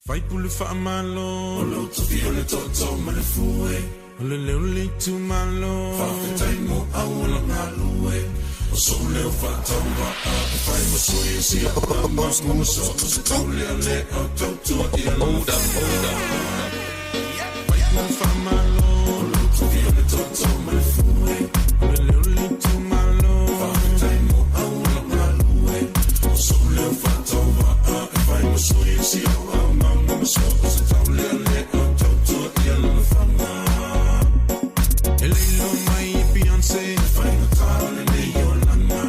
Faipule faamalo. O lou tofi o le tootoo ma le fue. O le leo o le itumalo. Faafetai mo auala galue. O sou leo faatauvaa e fai ma sui o si au tama. Ua soo se taulealea o tautua i lana faiga. Faipule faamalo. O lou tofi o le tootoo ma le fue. O le leo o le itumalo. Faafetai mo auala galue. O sou leo faatauvaa e fai ma sui o si au E le iloa mai e Beyonce. E faigata o lenei olaga.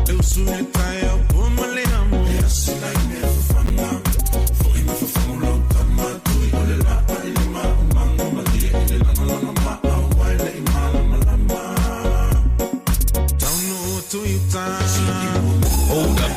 E usu i le taeao po ma le amo. E asi nai mea fafaga. Foi ma fafagu lau tama. Tui o le laa i le maumaga. Malie i le lagalaga maau ai le i malamalama. Taunuu atu i uta. Hold up.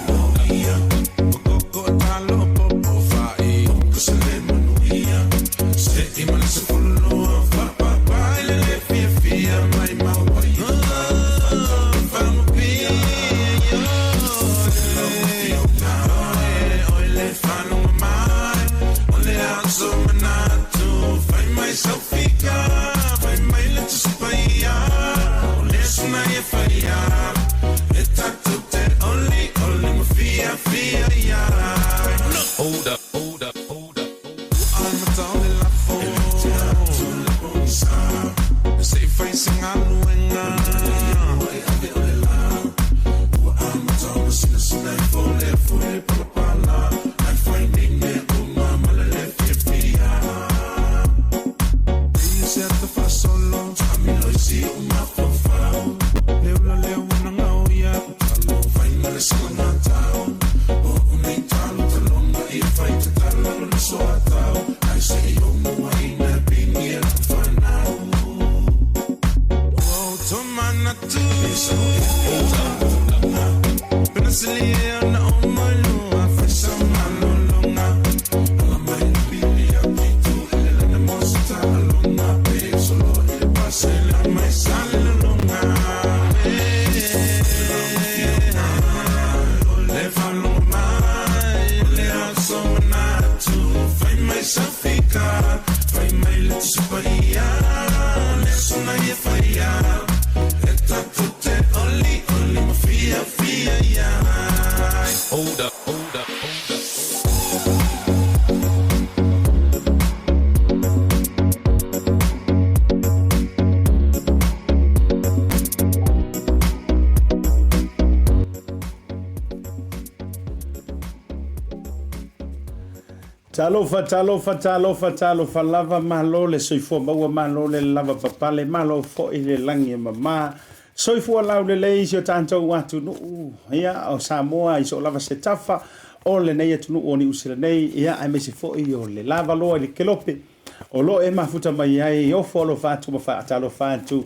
Hold up, hold up, hold up. Hold up, hold up, hold up. Talofa, talofa, talofa, talofa lava, malo le soifua maua, malo le lava papale, malo foi le lagi e mama. Soifua laulelei i si o tatou atunuu, ia, o Samoa i so o lava se tafa o lenei atunuu o Niu Sila nei, ia, aemaise foi o le lava loa i le kelope o lo o e mafuta mai ai, ofo alofa atu ma faatalofa atu.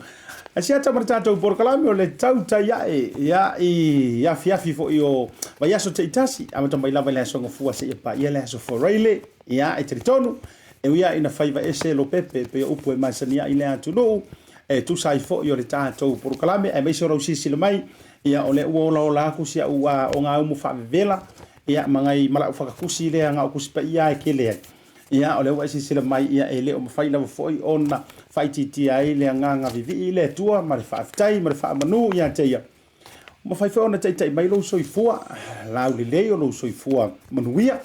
Ae siata ma le tatou polokalame o le tautai ae, ia, i afiafi foi o vaiaso taitasi, amata mai lava i le aso Gafua seia paia le aso Faraile, ia, e talitonu, e ui lava ina faiva ese Lopepe, pei o upu e masani ai i le atunuu, e tusa ai foi o le tatou polokalame, aemaise o lou silasila mai, ia, o lea ua olaola atu si au ogaumu faavevela, ia, ma nai ma lau fakatusi lea na o Tusi Paia e tele ai. Ia, o lea ua e silasila mai, ia, e le o mafai lava foi ona faaitiitia ai le agaga vivii i le Atua ma le faafetai ma le faamanu ia te Ia. Ua mafai foi ona taitai mai lou soifua laulelei o lou soifua manuia.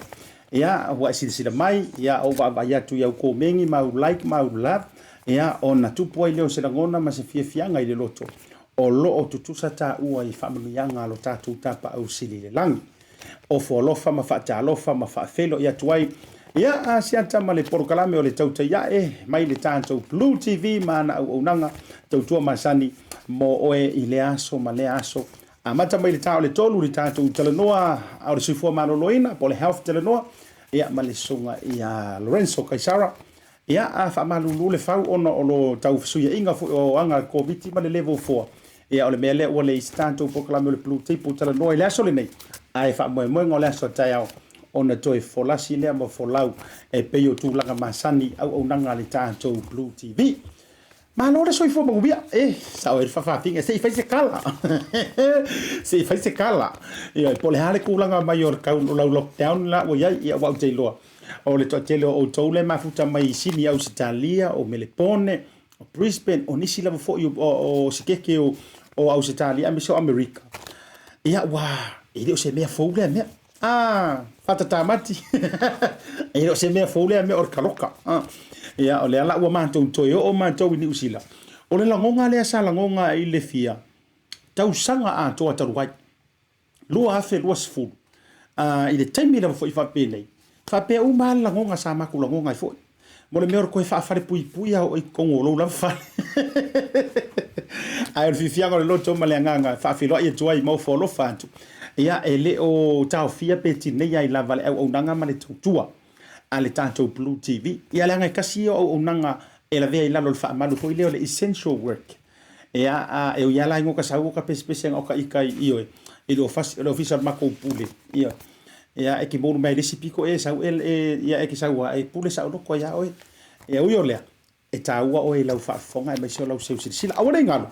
Ia, ua e silasila mai, ia, ou vaavaai atu i au komeni ma au like ma au love, ia, ona tupu ai lea o se lagona ma se fiafiaga i le loto o lo o tutusa taua i faamanuiaga a lo tatou Tapaau Sili i le lagi. Ofo alofa ma faatalofa ma faafeiloai atu ai ia a siata ma le polokalame o le tautai ae mai le tatou Blue TV ma ana auaunaga tautua masani mo oe i lea aso ma lea aso. Amata mai le ta o le tolu le tatou talanoa o le soifua maloloina po o le health talanoa ia ma le susuga ia Lorenzo Kaisara. Ia a faamalulu le fau ona o lo tau fesuiaiga foi o aga Koviti ma le level 4. Ia o le mea lea ua leai se tatou polokalame o le Blue Table talanoa i le aso lenei, ae faamoemoega o le aso a taeao ona toe folasi lea ma folau e pei o tulaga masani auaunaga a le tatou Blue TV. Malo le soifua manuia. E, sao e le faafaafina, se i fai se kala. Se i fai se kala. Ia, po o le a le tulaga mai o le kau, o lau lockdown la ua i ai, ia ua ou te iloa. O le toatele o outou lea e mafuta mai i Sini, Ausetalia, o Melepone, o Brisbane, o nisi lava foi o sikeke o Ausetalia aemaise o Amerika. Ia, ua, e le o se mea fou lea mea. Ah, faatatamati. E le o se mea fou lea mea o le kaloka. Ah. Ia, o lea la ua matou toe oo matou i Niu Sila. O le lagoga lea sa lagoga i le fia tausaga atoa talu ai. 2020, i le taimi lava foi faapenei, faapea uma lava le lagoga sa matou lagoga ai foi. Mo le mea o le toe faafalepuipui lava o oe i totonu o lou lava fale. Ae o le fiafiaga o le loto ma le agaga e faafeiloai atu ai ma ofo alofa atu, ia e le o taofia pe tineia ai lava le auaunaga ma le tautua a le tatou Blue TV. Ia leaga e tasi ia o auaunaga e lavea i lalo o le faamalu foi lea o le essential work. Ia, a e ui lava la i ka sau ka pesepese o ka ika i ioe i le ofasi le ofisa o le makou pule. Ia, ia e ke moulu mai le isi piko e sau e, e ia e ke sau a e pule saoloto ai ia oe. Ia ui o lea, e taua oe i lau faafofoga aemaise o lau seusilasila. Aua ne i galo.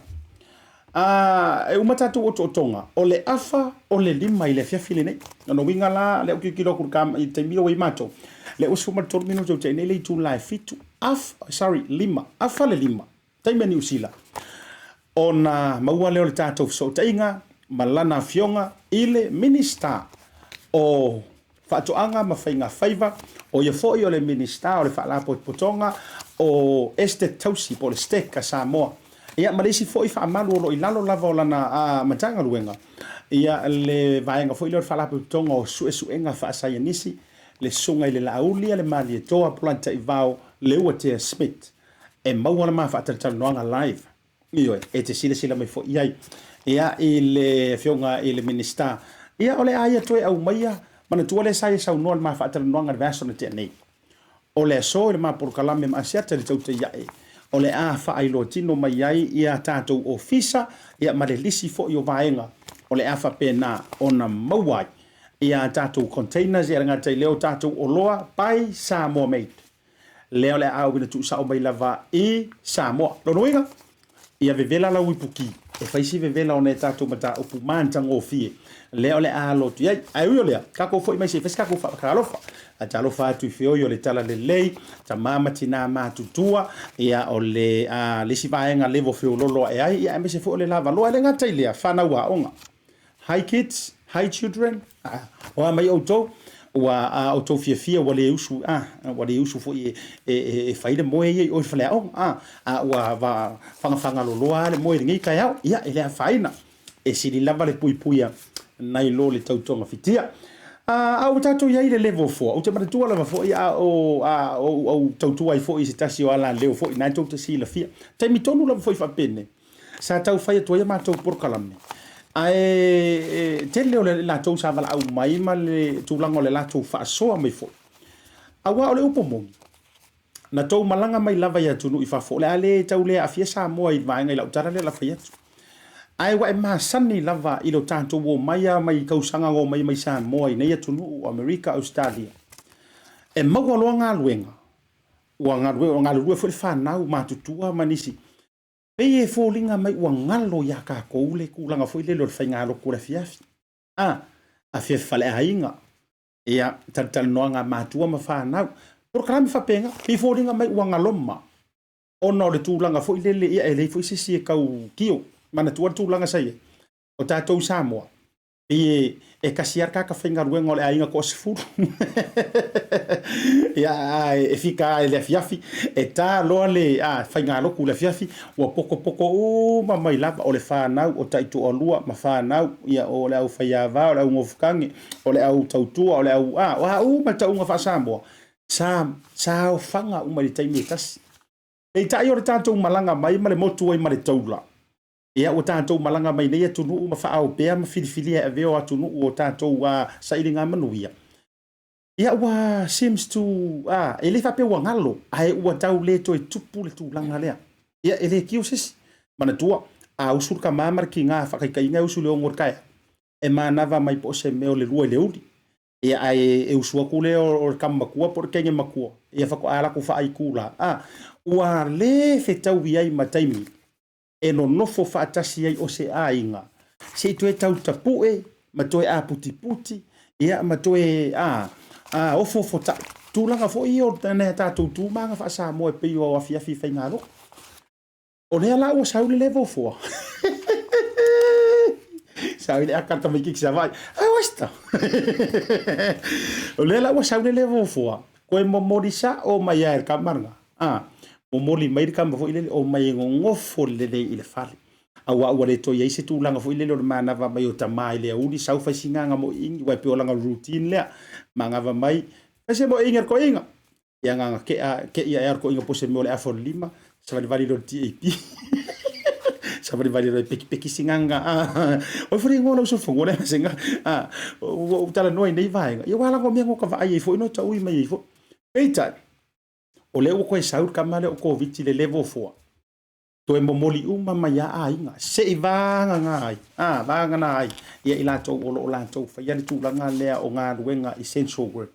A e uma tatou otootoga, o le afa o le 5 i le afiafi lenei. Lona uiga la, lea ou tilotilo atu i le ka, i le taimi ua i matou, lea ua 13 minute ua tea nei le itula e 7, af, sorry, 5, afa le 5, taimi a Niu Sila, ona maua lea o le tatou fesootaiga ma lana afioga i le Minisita o Faatoaga ma Faiga Faiva, o ia foi o le Minisita o le Faalapotopotoga o Esetete Tausi po o le STEC a Samoa, ia ma le isi foi faamalu o lo o i lalo lava o lana Matagaluega, ia le vaega foi lea o le Faalapotopotoga o Suesuega Faasaienisi, le Susuga i le Laauli a le Malietoa Polataivao Leuatea Smith. E maua le ma faatalatalanoaga live. Ioe, e te silasila mai foi i ai. Ia, i le Afioga i le Minisita, ia, o le a ia toe aumaia, manatua lea sa ia saunoa i le ma faatalanoaga i le vaiaso na tea nei. O le aso i le ma polokalame ma Asiata i le Tautai Ae, o le a faailoa tino mai ai ia tatou ofisa, ia, ma le lisi foi o vaega o le a faapena ona maua ai ia tatou containers, ia le gata i lea o tatou oloa by Samoa Made. Lea o le a auina tuusao mai lava i Samoa. Lona uiga, ia vevela lau ipuki e fai si vevela o nai a tatou mataupu matagofie lea o le a alo atu i ai. Ae ui o lea, tatou foi mai se i fai se tatou faatalofa. Talofa atu i feoi o le talalelei, tama ma tina matutua, ia o le a, le isi vaega levo feololo ae ai, ia aemaise foi o le lavaloa. E le gata i lea, fanau aoga. Hi kids, hi children, o a mai outou, ua a outou fiafia ua le usu, a, ua le usu foi e, e, e, e fai le moe ia i o i le faleaoga, a, a ua va, fagafagaloloa lava le moe i lenei taeao, ia, e le afaina, e sili lava le puipuia nai lo le tau togafitia. A, a ua tatou i ai i le level 4, ou te manatua lava foi a o, a o ou tautua ai foi i se tasi o alaleo foi, na tou te silafia. Taimi tonu lava foi faapenei, Sa tau fai atu ai a matou polokalame, ae tele o le latou sa valaau mai ma le tulaga o le latou faasoa mai foi. Aua o le upu moni, na tou malaga mai lava i atunuu i fafo, o le a le tau le aafia Samoa i vaega i lau tala lea o le a fai atu. Ae ua e masani lava i lo tatou omai lava mai tausaga na omai mai Samoa i nei atunuu o Amerika, Ausetalia, e maua loa galuega, ua galulue foi le fanau matutua ma nisi. Pei e foliga mai ua galo ia tatou le tulaga foi lele o le faigalotu o le afiafi. A, afiafi faleaiga, ia, talatalanoaga a matua ma fanau, polokalame faapena, pei e foliga mai ua galoma ona o le tulaga foi lele, ia e leai foi se isi e tau tio. Manatua le tulaga sa i ai, o tatou i Samoa, Pei e tasi lava le tagata faigaluega o le aiga toasefulu. Ia, a e fika lava i le afiafi, e ta loa le faigalotu i le afiafi, ua potopoto uma mai lava, o le fanau, o taitoalua ma fanau, ia, o le aufaiava, o le aunofokage, o le au tautua, o le au, a, o a uma tauga faa-Samoa, sa, sa aofaga uma i le taimi e tasi. Peitai o le tatou malaga mai ma le motu ai ma le taula, Ia, ua tatou malaga mai nei atunuu ma faaopea ma filifilia e avea o atunuu o tatou a sailiga manuia. Ia, ua seems to, a, e le faapea ua galo, ae ua tau le toe tupu le tulaga lea. Ia, e le tio se isi. Manatua, a usu le tama ma le tiga faataitaiga e usu i le 6 o le taeao, e manava mai po o se mea o le 2 i le uli. Ia, ae e usu atu lea o le tama matua po o le teine matua, ia faatoa latou faaaitu la. A, ua le fetaui ai ma taimi e nonofo faatasi ai o se aiga, se i toe tau tapue ma toe aputiputi, ia, ma toe, a, a, ofoofo taʻi. Tulaga foi ia o nai a tatou tu ma aga faa-Samoa e pei o afiafi i faigalotu. O lea la ua sau le level 4. Sau i le aka tamaitiiti Savaii. Ai wasta. O lea la ua sau le level 4. Koe momoli sa'o mai lava e le tama lena. A, momoli mai le tama foi lele, omai e nonofo lelei i le fale. Aua ua le toe i ai se tulaga foi lele o le manava mai o tama i le aoauli, sau fai sina aga moiigi, aua e pei o lana routine lea. Manava mai, fai se moiigi a le toeaina. Ia na ona tea te i ae lava o le toeaina po o se mea o le afa o le lima, savalivali loa i le TAB. Savalivali loa e pekipeki sina aga, a, o ai foi le igoa o lau solofanua lea sega, a, ua ou talanoa i nei vaega, ia aua leaga o mea na ota vaai ai foi na ota ui mai ai foi. Peitai, o lea ua toe sau le tama lea o Koviti i le level 4, toe momoli uma mai lava aiga, se i vagana ai, a, vagana ai, ia i latou o lo o latou faia le tulaga lea o galuega essential work,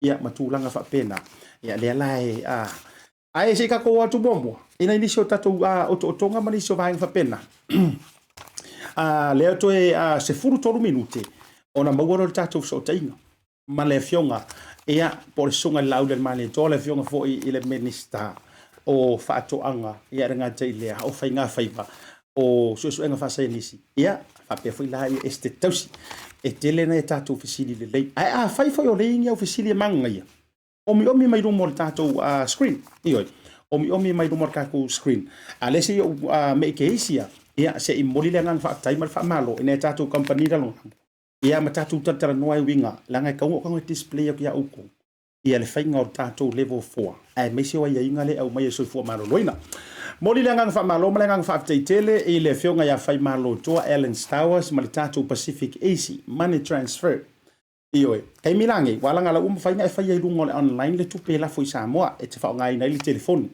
ia ma tulaga faapena. Ia lea la e, a, ae se i tatou o atu muamua i nai nisi o tatou otootoga ma nisi o vaega faapena. A, lea toe 13 minute ona maua lea o le tatou fesootaiga ma le afioga ia po o le susuga i le Laauli a le Malietoa, le afioga foi i le Minisita o Faatoaga, ia e le gata i lea o Faiga Faiva, o Suesuega Faasaienisi, ia faapea foi la ia Esetete Tausi. E tele nai a tatou fesili lelei, ae afai foi o lea ni au fesili e manaia, omiomi mai luma o le tatou screen. Ioe, omiomi mai luma o le tatou screen. A lea se i ou mei ke isi ia, ia se i momoli le agaga faafetai ma le faamalo i nai a tatou kamupani lalolagi, ia ma tatou talatalanoa e uiga, leaga e tatau ona ou tago e display atu ia outou ia le faiga o le tatou level 4, aemaise o aiaiga lea e aumai e le Soifua Maloloina. Momoli le agaga faamalo ma le agaga faafetai tele i le afioga ia Faimalotoa Alan Stowers ma le tatou Pacific Easy Money Transfer. Ioe, taimi la nei, ua laga lau ua mafai ona e faia i luga o le online le tupe e lafo i Samoa e te faaaogaina ai le telefoni.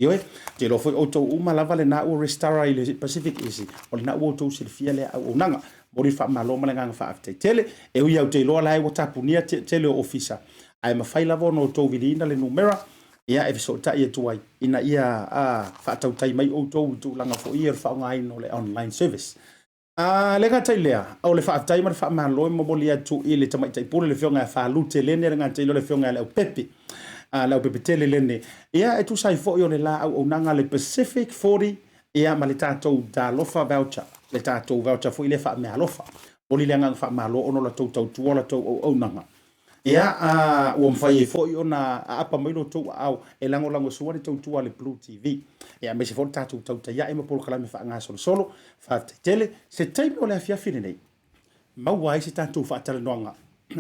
Ioe, ou te iloa foi outou uma lava lena ua resitala i le Pacific Easy, o lena ua outou silafia lea auaunaga. Momoli le faamalo ma le agaga faafetai tele. E ui lava ou te iloa la ua tapunia tele o ofisa, ae mafai lava ona outou viliina le numera ia e fesootai atu ai ina ia faatautai mai outou i tulaga foi ia o le faaaogaina o le online service. A le gata i lea, o le faafetai ma le faamalo e momoli atu i le Tamaitai Pule, le Afioga ia Falute Lene, le gata i lea o le Afioga ia Leaupepe, Leaupepe Tele Lene, ia e tusa ai foi o le la auaunaga a le Pacific 40, ia ma le tatou Talofa Voucher, le tatou voucher foi lea faameaalofa. Momoli le agaga faamalo ona o la outou tautua, o la outou auaunaga. Ia, a, ua mafai ai foi ona aapa mai lo outou aao e lagolagosua le tautua a le Blue TV. Ia, aemaise foi le tatou tautai ae ma polokalame faagasolosolo. Faafetai tele. Se taimi o le afiafi lenei, maua ai se tatou faatalanoaga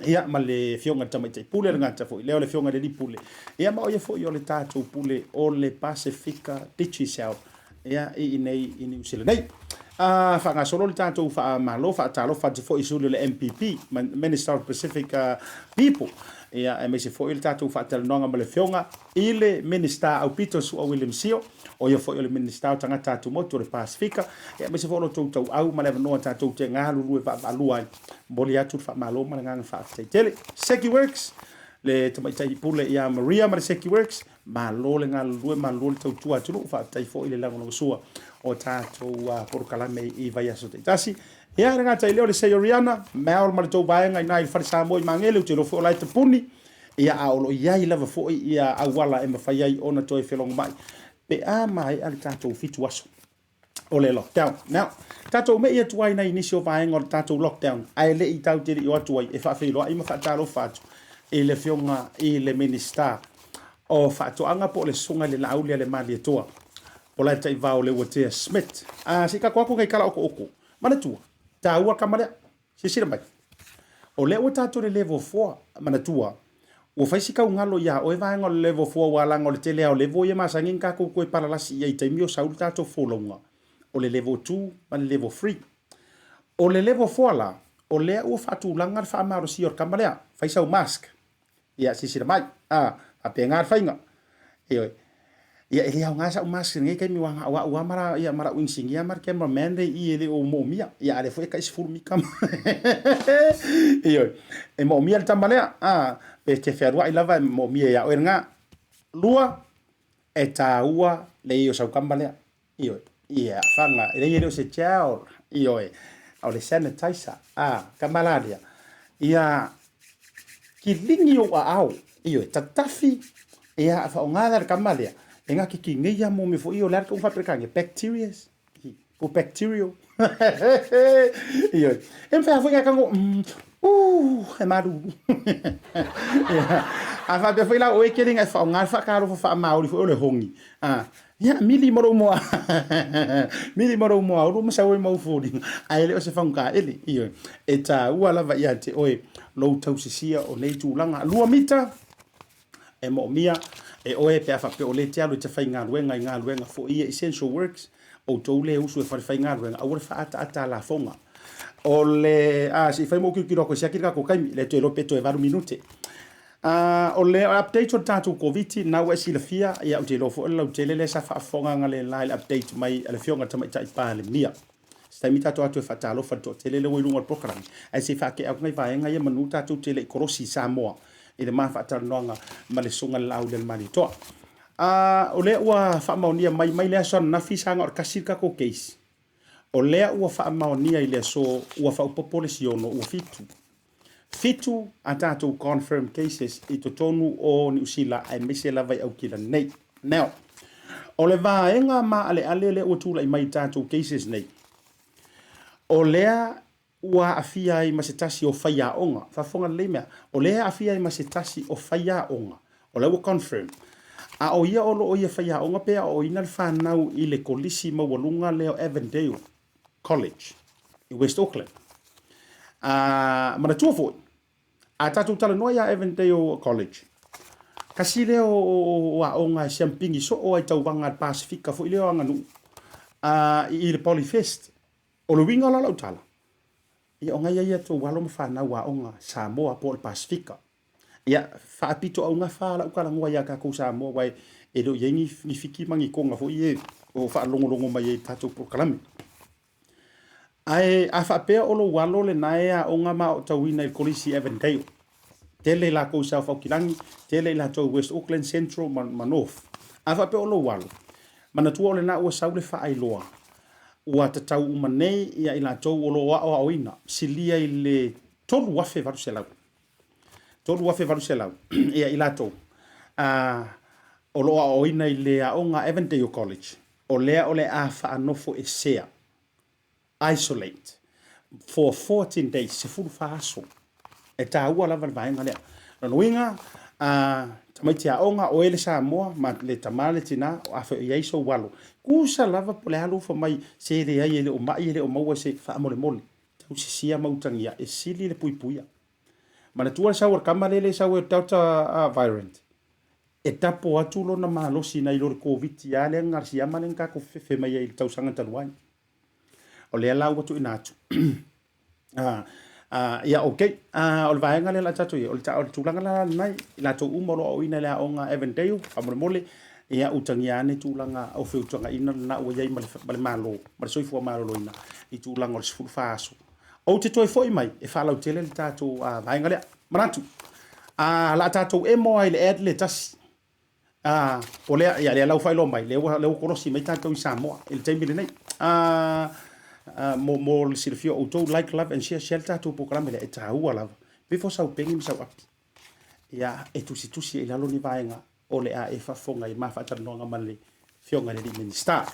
ia ma le afioga i le Tamaitai Pule, le gata foi lea o le afioga i le Alii Pule, ia ma o ia foi o le tatou Pule o le Pasefika Digicel ia i inei i Niu Sila nei. A faagasolo le tatou faamalo, faatalofa atu foi i suli o le MPP, Minister of Pacific People, ia aemaise foi le tatou faatalanoaga ma le afioga i le Minisita Aupito Su'a William Sio, o ia foi o le Minisita o Tagata Atumotu o le Pasefika, ia aemaise foi o lo outou tauau ma le avanoa tatou te galulue vaavaalua ai. Momoli atu le faamalo ma le agaga faafetai tele. Seki Works, le tamaitai pule ia Maria ma le Seki Works, Malo le galulue, malo le tautua atunuu, faafetai foi le lagolagosua o tatou polokalame i vaiaso taitasi. Ia, le gata i lea o le Seioriana, Mal ma le tou vaega i ina i le Fale Samoa i Magele, ou te iloa foi o la e tapuni, ia, a o lo o i ai lava foi ia auala e mafai ai ona toe felogomai pe a maea le tatou 7 aso o le lockdown. Now, tatou me'i atu ai nai nisi o vaega o le tatou lockdown, ae le i tatou te le i o atu ai e faafeiloai ma faatalofa atu i le afioga i le Minisita o Faatoaga po o le Susuga i le Laauli a le Malietoa, Polataivao Leuatea Smith. A, se i tatou atu nei tala otooko. Manatua, taua le tama lea. Silasila mai, o lea ua tatou i le level 4, manatua, ua fai si taugalo ia oe vaega o le level 4 aua leaga o le tele lava o level ia e masani ona tatou toe palalasi i ai i taimi o sau le tatou folauga, o le level 2 ma le level 3. O le level 4 la, o lea ua faatulaga le faamalosia o le tama lea, fai sau mask. Ia, silasila mai, a, faapena le faiga. Ioe. Ia, e le aoga sa'u mask i lenei taimi aua na o a'u lava ma la, ia, ma la'u inisinia ma le cameraman lea i i e le o moomia. Ia, a o lea foi e tai 10 mita ma Ioe. E moomia le tama lea, a, pe te fealua'i lava e moomia ia oe lena. Lua, e taua le i o sau tama lea. Ioe. Ia, faga, e leai e le o se gel. Ioe. O le sanitizer. A, tama la lea. Ia, kiligi ou aao. Ioe, tatafi, ia, faaaoga la le kama lea, e gakiki nei a mo mea foi ia o le a le tauga faa-Peretania, bacterias, po bacterial. Ioe, e mafai lava foi ona e tago, uu, e malulu. Ia, a faapea foi la o oe e tele ina e faaaoga le faatalofa faamaoli foi o le hogi, a, ia, mili ma lou moa, mili ma lou moaulu ma sau ai ma ou foliga, ae le o se fagutaele. Ioe, e taua lava ia te oe lou tausisia o nei tulaga. 2 mita e moomia e oe pe a faapea o lea e te alu e te faigaluega i galuega foi ia essential works, outou le usu e fale faigaluega, aua le faaataata a lafoga. O le, a, se i fai ma ou tilotilo atu e siaki le tatou taimi, le toe iloa pe toe 8 minute. A, o le update o le tatou Koviti, lena ua e silafia, ia ou te iloa foi o le lautele lea sa faafofoga analeila i le update mai a le Afioga i le Tamaitai Palemia. Se taimi tatou atu e faatalofa i le toatele lea ua i luga o le polokalame, ae se i faatea atu nai vaega ia manu tatou te le i kolosi i Samoa i le ma faatalanoaga ma le Susuga i le Laaulialemalietoa. A, o lea ua faamaonia mai mai le aso ananafi sa na o le tasi le tatou case. O lea ua faamaonia i le aso ua faaopoopo le isi ono ua fitu. Fitu a tatou confirmed cases i totonu o Niu Sila aemaise lava i Aukila nei. Now, o le vaega maaleale lea ua tulai mai i tatou cases nei, o lea ua aafia ai ma se tasi o faiaoga, faafofoga lelei mea, o lea e aafia ai ma se tasi o faiaoga, o lea ua confirm, a o ia o lo o ia faiaoga pe aoaoina le fanau i le kolisi maualuga lea o Avondale College i West Auckland. A manatua foi, a tatou talanoa ia Avondale College, tasi lea o aoga e siampigi soo ai tauvaga a le Pasefika foi lea o aganuu i le Polyfest. O le uiga la o lau tala, ia o nai ai a tou alo ma fanau aoga Samoa po o le Pasefika. Ia, faapitoaugafa lau talanoa ia tatou Samoa aua e le o i ai ni Fiti ma ni Toga foi e o faalogologo mai ai i le tatou polokalame. Ae a faapea o lou alo lena e aoga ma aotauina i le Kolisi Avondale, tele i latou i South Aukilani, tele i latou i West Auckland, Central ma, ma North. A faapea o lou alo, manatua o lena ua sau le faailoa, ua tatau uma nei ia i latou o lo o aoaoina, silia i le 3,800. 3,800 ia i latou o lo o aoaoina i le aoga Avondale College, o lea o le a faanofoesea, isolate, for 14 days, 14 aso. E taua lava le vaega lea. Lona uiga, tamaiti aoga, oe le Samoa ma le tama le tina, o a foi o i ai sou alo, tusa lava po o le a lou fai mai, se leai e le o mai, e le o maua se faamolemole, tausisia ma utagia, e sili le puipuia. Manatua le sau o le tama lele e sau e Delta variant, e tapo atu lona malosi nai lo le Koviti lava lea na siama lea na tatou fefefe mai ai i le tausaga talu ai. O lea la ua tuuina atu. Ia, ok. O le vaega lea la tatou i ai, o le tulaga la lena i latou uma o lo o aoaoina i le aoga Avondale, faamolemole, ia utagia ane tulaga o feutagaina lena ua i ai ma le Malo, ma le Soifua Maloloina i tulaga o le 14 aso. Ou te toe foi mai e faalautele le tatou vaega lea. Manatu, o le a tatou emo ai i le ad lea e tasi. O lea, ia, lea la ua faailoa mai, lea ua, lea ua kolosi mai tatou i Samoa i le taimi lenei. Mo le silafia o outou, like, love and share, share le tatou polokalame lea, e taua lava. Vefo sau peni ma sau api. Ia, e tusitusi ai i lalo ni vaega o le a e faafofoga i ma faatalanoaga ma le Afioga i le Alii Minisita.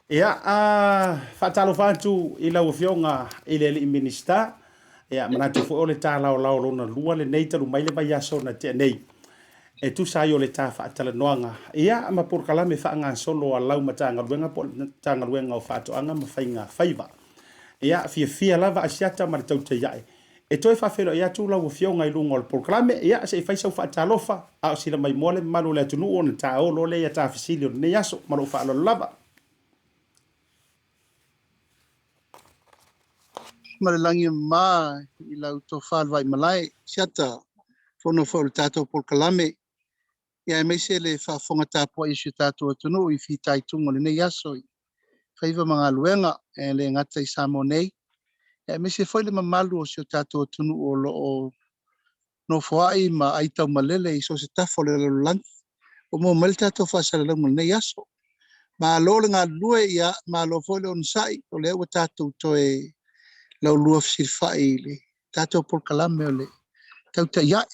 Ia, a faatalofa atu i lau Afioga i le Alii Minisita, ia, manatu foi o le talaolao lona lua lenei talu mai le vaiaso na tea nei, e tusa ai o le ta faatalanoaga, ia, ma polokalame faagasolo a lau Matagaluega po o le Matagaluega o Faatoaga ma Faiga Faiva. Ia, fiafia lava Asiata ma le tautai ae E toe faafeiloai atu lau Afioga i luga o le polokalame, ia, se i fai sau faatalofa, a o sila maimoa le mamalu o le atunuu ona taolo lea ia ta fesili o lenei aso. Ma lou faaaloalo lava. Ma le lagi e mama i lau tofa le Vaimalae, Siata, fono foi o le tatou polokalame, ia aemaise le faafofoga tapuai a si o tatou atunuu i fitaituga o lenei aso i faiva ma galuega e le gata i Samoa nei, ia aemaise foi le mamalu o si o tatou atunuu o lo o nofoai ma aitaumalele i so o se tafa o le lalolagi. Ua maua mai le tatou faasalalauga i lenei aso. Malo le galulue, ia malo foi le onosai, o lea ua tatou toe laulua fesilafai i le tatou polokalame o le Tautai Ae.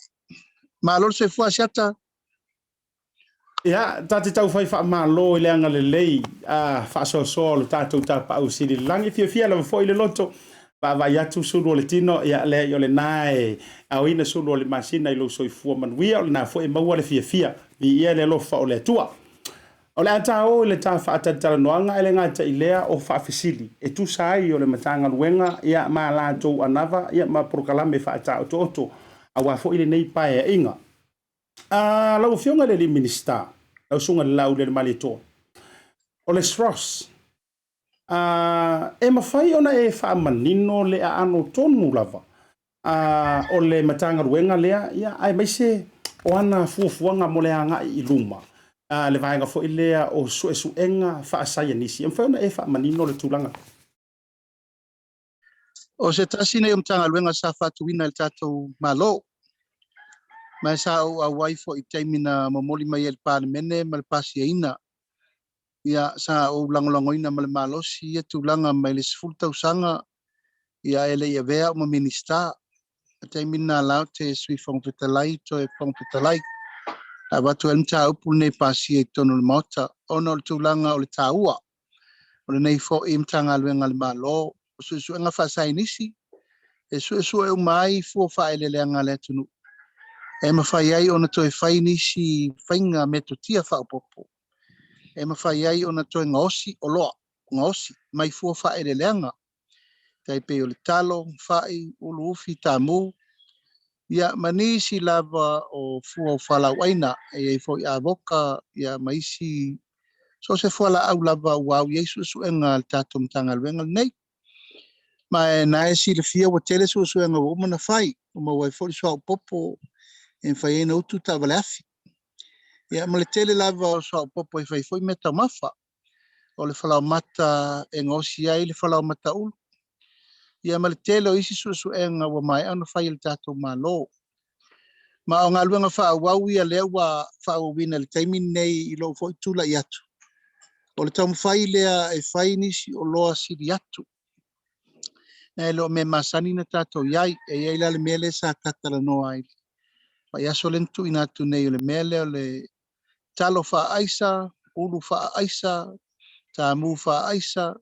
Malo le soifua Asiata. Ia, ta te tau fai faamalo i le agalelei a faasoasoa o le tatou Tapaau Sili i le Lagi. Fiafia lava foi le loto, vaavaai atu sulu o le tino, ia leai o lena e aoina sulu o le masina i lou soifua manuia, o lena foi e maua le fiafia. Viia le alofa o le Atua. O le a ta o i le ta faatalatalanoaga ae le gata i lea o faafesili e tusa ai o le Matagaluega ia ma latou anava ia ma polokalame faataotooto aua foi lenei Paeaiga. A lau Afioga i le alii Minisita, lau Susuga i le Laaulialemalietoa, o le SROS, a, e mafai ona e faamanino le aano tonu lava a, o le Matagaluega lea, ia, aemaise o ana fuafuaga mo le agai i luma, a, le vaega foi lea o suesuega faasaienisi. E mafai ona e faamanino le tulaga? O se tasi nei o Matagaluega sa faatuina e le tatou Malo, ma sa ou auai foi i taimi na momoli mai ai i le Palemene ma le pasiaina. Ia, sa ou lagolagoina ma le malosi ia tulaga mai le 10 tausaga ia e le i avea au ma Minisita. I le taimi lena la ou te Sui Fofoga Fetalai toe Fofoga Fetalai. Na avatu ai le mataupu lenei pasia i totonu o le Maota ona o le tulaga o le taua o lenei foi Matagaluega a le Malo. O suesuega faasaienisi e suesue uma ai fua faaeleeleaga a le atunuu e mafai ai ona toe fai nisi faiga metotia faaopoopo e mafai ai ona toe gaosi oloa, gaosi mai fua faaeleeleaga tai pei o le talo, fai, ulu ufi, tamu, ia ma nisi lava o fua o fualaauaina, e i ai foi avoka, ia ma isi so o se fualaau lava ua au i ai suesuega a le tatou Matagaluega lenei. Ma e na e silafia ua tele suesuega ua uma ona fai, ua maua ai foi le suauu popo e mafai ai ona utu taavale afi. Ia ma le tele lava o suauu popo e fai foi meataumafa. O le falaoamata e gaosi ai le falaoamata ulu, ia ma le tele o isi suesuega ua maea ona fai e le tatou Malo. Ma o galuega faaauau ia lea ua faaauauina i le taimi lenei i lou foi tulai atu, o le taumafai lea e fai nisi oloa sili atu nai lo mea masani na tatou i ai. E i ai la le mea lea sa ta talanoa ai vaiaso lea na tuuina atu nei, o le mea lea o le talo faaaisa, ulu faaaisa, tamu faaaisa,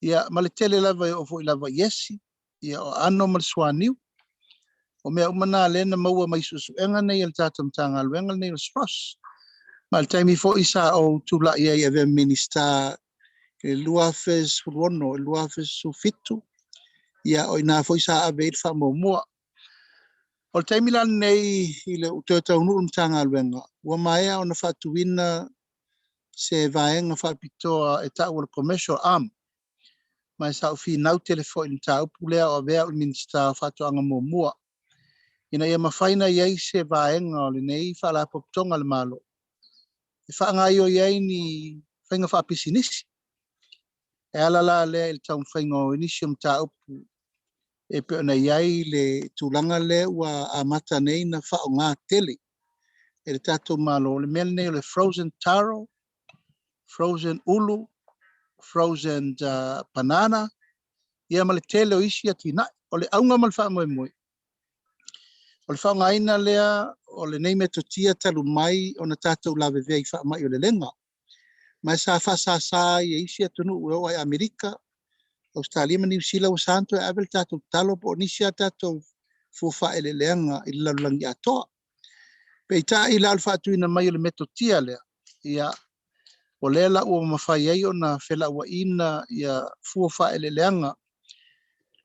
ia ma le tele lava e oo foi lava i esi, ia o aano ma le suaniu. O mea uma na lea na maua mai suesuega nei a le tatou Matagaluega lenei o le SROS. Ma le taimi foi sa ou tulai ai e avea Minisita i le 2016 i le 2017, ia o i ina foi sa ave ai le faamuamua. O le taimi la lenei i le toe taunuu i le Matagaluega, ua maea ona faatuina se vaega faapitoa e tau o le Commercial Arm, ma e sa ou finau tele foi i le mataupu lea o avea au i le Minisita o Faatoaga muamua, ina ia mafai ona i ai se vaega o lenei Faalapotopotoga a le Malo e faagaoioi ai ni faiga faapisinisi. E ala la lea i le taumafaiga o nisi o mataupu e pei ona i ai le tulaga lea ua amata nei na faaaoga tele e le tatou Malo, le mea lenei o le frozen taro, frozen ulu, frozen banana, ia ma le tele o isi atinae. O le auga ma le faamoemoe, o le faaaogaina lea o lenei metotia talu mai ona tatou lavevea i faamai o lelega, ma e sa faasasa ai e isi atunuu e oo lava i Amerika, Ausetalia ma Niu Sila, ua sa ona toe ave le tatou talo po o nisi a tatou fua faaeleeleaga i le lalolagi atoa. Peitai la o le faatuina mai o le metotia lea, ia o lea la ua mafai ai ona felauaiina ia fua faaeleeleaga.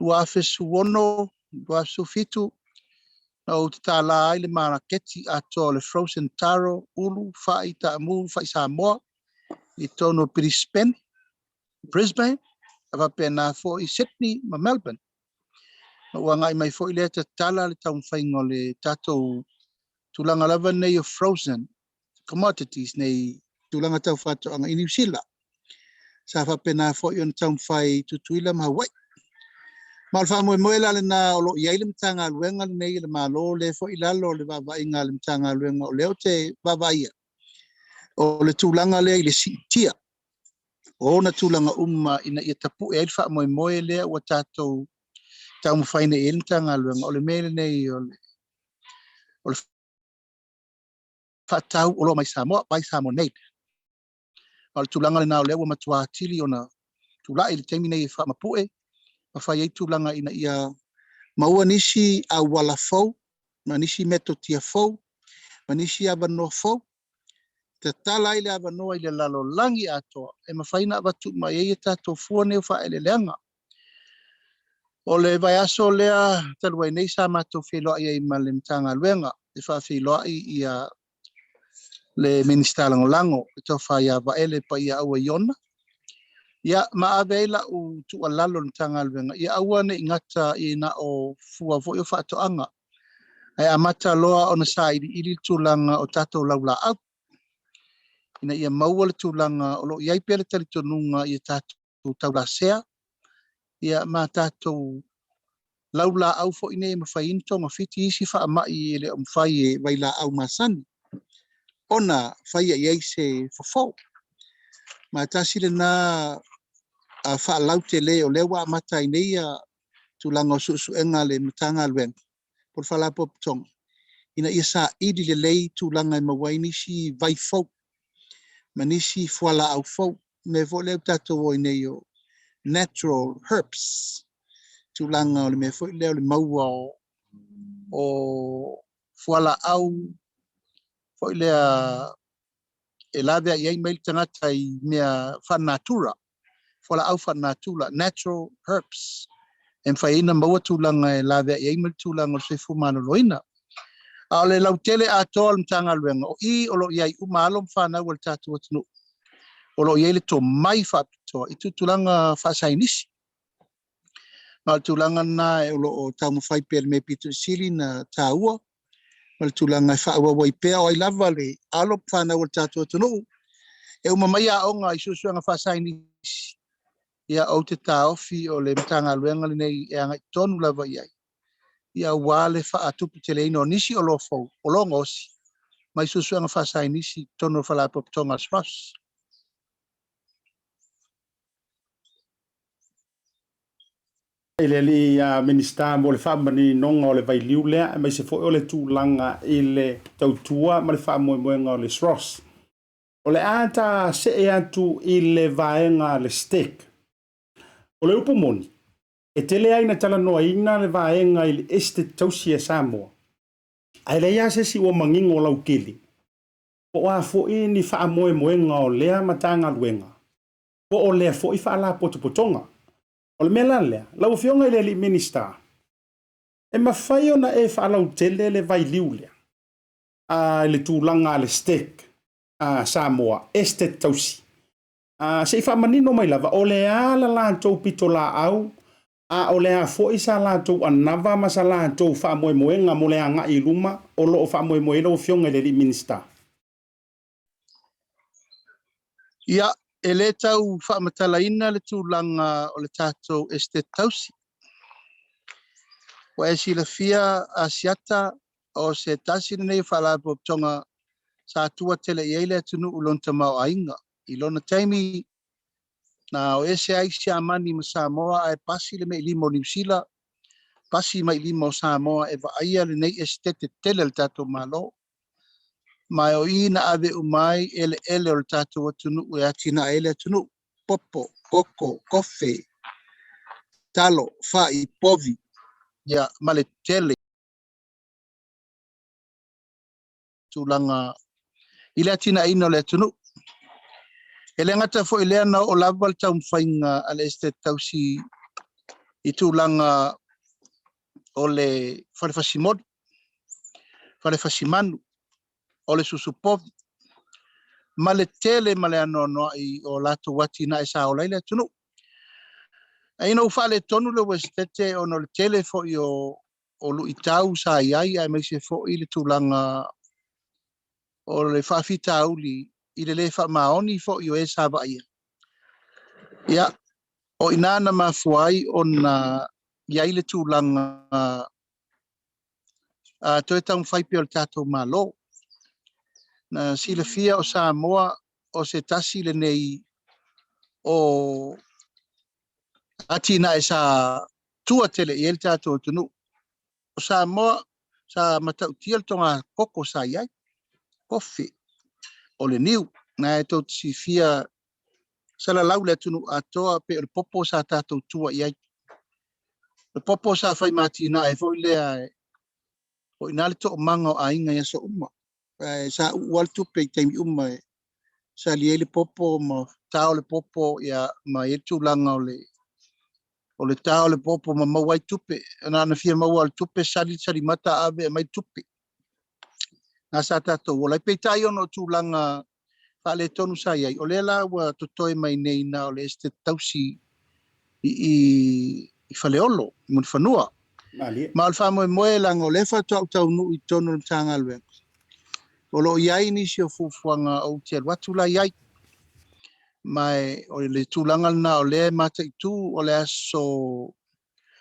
2016, 2017, na ou tatala ai le maketi atoa o le frozen taro, ulu, fai, taamu, fai Samoa i totonu o Brisbane, a faapena foi Sydney ma Melbourne. Ma ua agai mai foi lea tatala le taumafaiga o le tatou tulaga lava nei o frozen commodities nei tulaga tau faatoaga i Niu Sila. Sa faapena foi ona taumafai i Tutuila ma Hawaii. Ma o le faamoemoe la lena o lo o i ai le Matagaluega lenei a le Malo, lea foi i lalo o le vaavaaiga a le Matagaluega o lea ou te vaavaaia, o le tulaga lea i le siitia o ona tulaga uma ina ia tapue ai le faamoemoe lea ua tatou taumafai nei i ai le Matagaluega, o le mea lenei o le o le faatau oloa mai Samoa, Buy Samoa Made. Ma o le tulaga lena o lea ua matua atili ona tulai i le taimi nei e faamapue ma fai ai tulaga ina ia maua nisi auala fou ma nisi metotia fou ma nisi avanoa fou tatala ai le avanoa i le lalolagi atoa e mafai ona avatu uma i ai a tatou fua nei o faaeleeleaga. O le vaiaso lea talu ai nei sa matou feiloai ai ma le Matagaluega e faafeiloai ia le Minisita Lagolago, le Tofa ia Vaele Paia Aua Iona, ia ma ave ai lau tuualalo i le Matagaluega, ia aua ne i gata i na o fua foi o faatoaga, ae amata loa ona sailiili le tulaga o tatou laulaau, ina ia maua le tulaga o lo o i ai pea le talitonuga i a tatou taulasea, ia ma tatou laulaau foi nei e mafai ai ona togafiti isi faamai e le o mafai e vailaau masani ona faia i ai se fofo. Ma e tasi lena faalautele o lea ua amata ai nei tulaga o suesuega a le Matagaluega po o le Faalapotopotoga ina ia saili lelei tulaga e maua ai nisi vai fou ma nisi fualaau fou, mea foi lea ua tatou o ai nei o natural herbs, tulaga o le mea foi lea o le maua o fualaau foi lea e laveai ai mai le tagata i mea faalenatura, fualaau faalenatura, natural herbs, e mafai ai ona maua tulaga e laveai ai ma le tulaga o le soifua maloloina. A o le lautele atoa o le Matagaluega, o i o lo o i ai uma alo ma fanau a le tatou atunuu, o lo o i ai le tomai faapitoa i tulaga faasaienisi. Ma o le tulaga lena o lo o taumafai pea i le mea pito sili ona taua, ma le tulaga e faaauau ai pea. O ai lava le alo ma fanau a le tatou atunuu e uma mai aoga i suesuega faasaienisi, ia ou te taofi o le Matagaluega lenei e agai tonu lava i ai, ia aua le faatuputeleina o nisi oloa fou, oloa gaosi mai suesuega faasaienisi i totonu o le Faalapotopotoga a le SROS. I le alii Minisita mo le faamaninoga o le vailiu lea, aemaise foi o le tulaga i le tautua ma le faamoemoega o le SROS. O le a ta see atu i le vaega a le STEC. O le upu moni, e tele ai na talanoaina le vaega i le Esetete Tausi a Samoa, ae leai lava se isi ua manino lautele, po o a foi ni faamoemoega o lea Matagaluega, po o lea foi Faalapotopotoga. O le mea la lea, lau Afioga i le alii Minisita, e mafai ona e faalautele le vailiu lea i le tulaga a le STEC a Samoa, Esetete Tausi. Se i faamanino mai lava, o le a la latou pitolaau, a o le a foi sa latou anava ma sa latou faamoemoega mo le agai i luma o lo o faamoemoe ai lau Afioga i le alii Minisita? Ia, e le tau faamatalaina le tulaga o le tatou Esetete Tausi. Ua e silafia Asiata, o se tasi lenei o faalapotopotoga sa tua tele i ai le atunuu i lona tamaoaiga. I lona taimi na o ese ai Siamani ma Samoa ae pasi le meilima o Niu Sila, pasi mai lima o Samoa e vaaia lenei esetete tele a le tatou Malo. Ma o i na ave uma ai eleele o le tatou atunuu e atinae ai le atunuu, popo, koko, kofe, talo, fai, povi, ia, ma le tele tulaga i le atinaeina o le atunuu. E le gata foi i lea, na oo lava le taumafaiga a le Esetete Tausi i tulaga o le fale fasimoli, fale fasimanu, o le susupovi, ma le tele ma le anoanoai o latou atinae sa ola ai le atunuu. Ae ina ua faaletonu le Esetete ona o le tele foi o luitau sa i ai, aemaise foi le tulaga o le faafitauli i le le faamaoni foi o e sa vaaia. Ia, o ina na mafua ai ona i ai le tulaga toe taumafai pea o le tatou Malo. Na silafia o Samoa o se tasi lenei o atinae sa tua tele i ai le tatou atunuu. O Samoa sa matautia le toga koko sa i ai, kofi, o le niu. Na e tou te silafia salalau le atunuu atoa pei o le popo sa tatou tua i ai. O le popo sa fai ma atinae foi lea o i ina le toomaga o aiga i aso uma. Ae sa uu lava le tupe i taimi uma e sali ai le popo ma tao le popo ia ma i ai le tulaga o le o le tao o le popo ma maua ai tupe. Na ona fia maua o le tupe, sali le salimata ave aumai tupe. Na sa tatou ola ai. Peitai ona o tulaga faaletonu sa i ai, o lea la ua totoe mai nei na o le Esetete Tausi i i i Faleolo, i Mulifanua. Malie. Ma o le faamoemoe leaga o lea faatoa ou taunuu i totonu o le Matagaluega, o lo o i ai nisi o fuafuaga ou te alu atu la i ai. Ma o le tulaga lena o lea e mataitu o le aso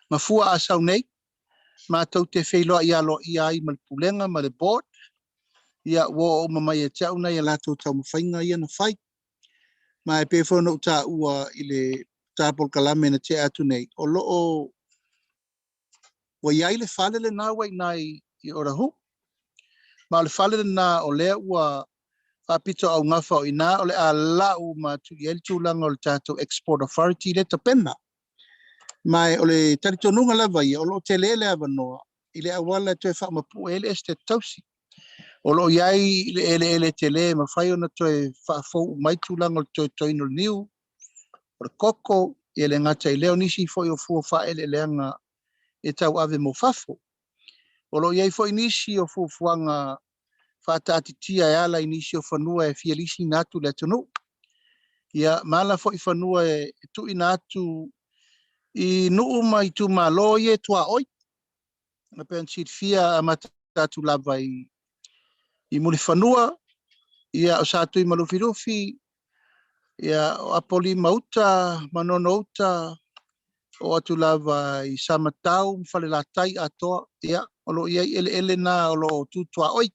Gafua a sau nei, matou te feiloai aloaia ai ma le Pulega ma le Board, ia ua oo uma mai ia te au nai a latou taumafaiga ia na fai. Ma e pei foi ona ou taua i le ta polokalame na tea atu nei, o lo o ua i ai le fale lena ua i ina i Otahuhu. Ma o le fale lena o lea ua faapitoaugafa o i ina o le a lau uma atu i ai le tulaga o le tatou Export Authority lea e tapena. Ma o le talitonuga lava ia, o lo o tele le avanoa i le auala e toe faamapue ai le Esetete Tausi. O lo o i ai le eleele tele e mafai ona toe faafou uma ai tulaga o le toetoeina o le niu, o le koko, e le gata i lea o nisi foi o fua faaeleeleaga e tauave mo fafo. O lo o i ai foi nisi o fuafuaga faataatitia e ala i nisi o fanua e fia lisiina atu i le atunuu, ia ma ala foi fanua e tuuina atu i nuu ma itumalo ia e tuaoi. E pei ona silafia amata atu lava i i Mulifanua, ia o Satuimalufilufi, ia o Apolima-uta, Manono-uta, oo atu lava i Samatau ma Falelatai atoa, ia, o lo o i ai eleele na o lo o tu tuaoi.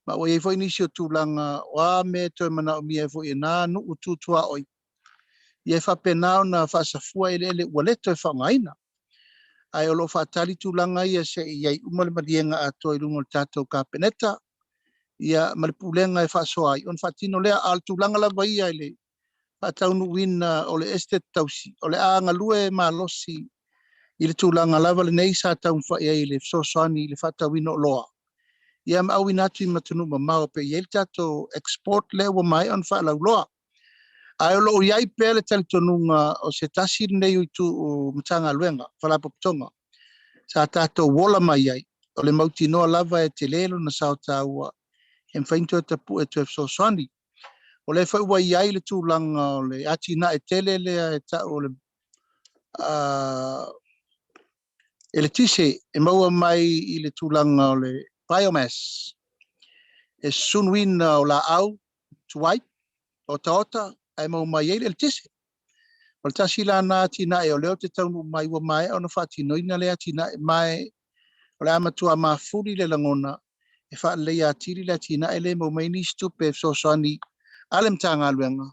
Ma ua i ai foi nisi o tulaga o a mea e toe manaomia ai foi e na nuu tu tuaoi, ia e faapena ona faasafua eleele ua le toe faaaogaina. Ae o lo o faatali tulaga ia se i i ai uma le maliega atoa i luga o le tatou Kapeneta, ia ma le pulega e faasoa ai ona faatino lea. A o le tulaga lava ia i le faataunuuina o le Esetete Tausi, o le a galue malosi i le tulaga lava lenei sa taumafai ai i le fesoasoani i le faatauina o oloa, ia ma auina atu i atunuu mamao e pei e i ai le tatou export lea ua maea ona faalauiloa. Ae o lo o i ai pea le talitonuga o se tasi lenei o itu o Matagaluega, Faalapotopotoga, sa tatou ola mai ai, o le mautinoa lava e tele lona sao taua e mafai ona toe tapue e toe fesoasoani. O lea foi ua i ai le tulaga o le atinae tele lea e tau o le eletise e maua mai i le tulaga o le biomass, e sunuina o laau tuai, otaota ae maua mai ai le eletise. O le tasi la lena atinae o lea ou te taunuu mai ua maea ona faatinoina lea atinae, ma o le a matua mafuli le lagona e faaleleia atili le atinae lea e maua mai nisi tupe e fesoasoani a le Matagaluega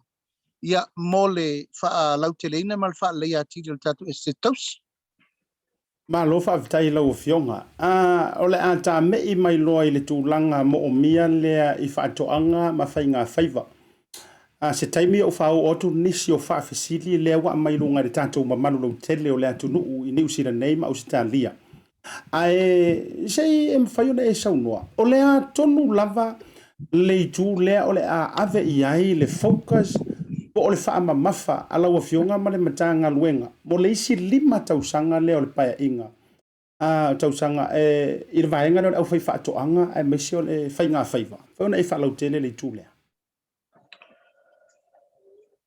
ia mo le faalauteleina ma le faaleleia atili o le tatou Esetete Tausi. Malo faafetai i lau Afioga. A, o le a tame'i mai loa i le tulaga mo'omia lea i faatoaga ma faigafaiva. A, se taimi ou faaoo atu nisi o faafesili lea ua aumai i luga i le tatou mamalu lautele o le atunuu i Niu Sila nei ma Ausetalia. Ae se i e mafai ona e saunoa, o le a tonu lava le itu lea o le a ave i ai le focus po o le faamamafa a lau Afioga ma le Matagaluega mo le isi 5 tausaga lea o le Paeaiga, a, tausaga e, i le vaega lea o le aufaifaatoaga aemaise o le faigafaiva? Mafai ona e faalautele le itu lea?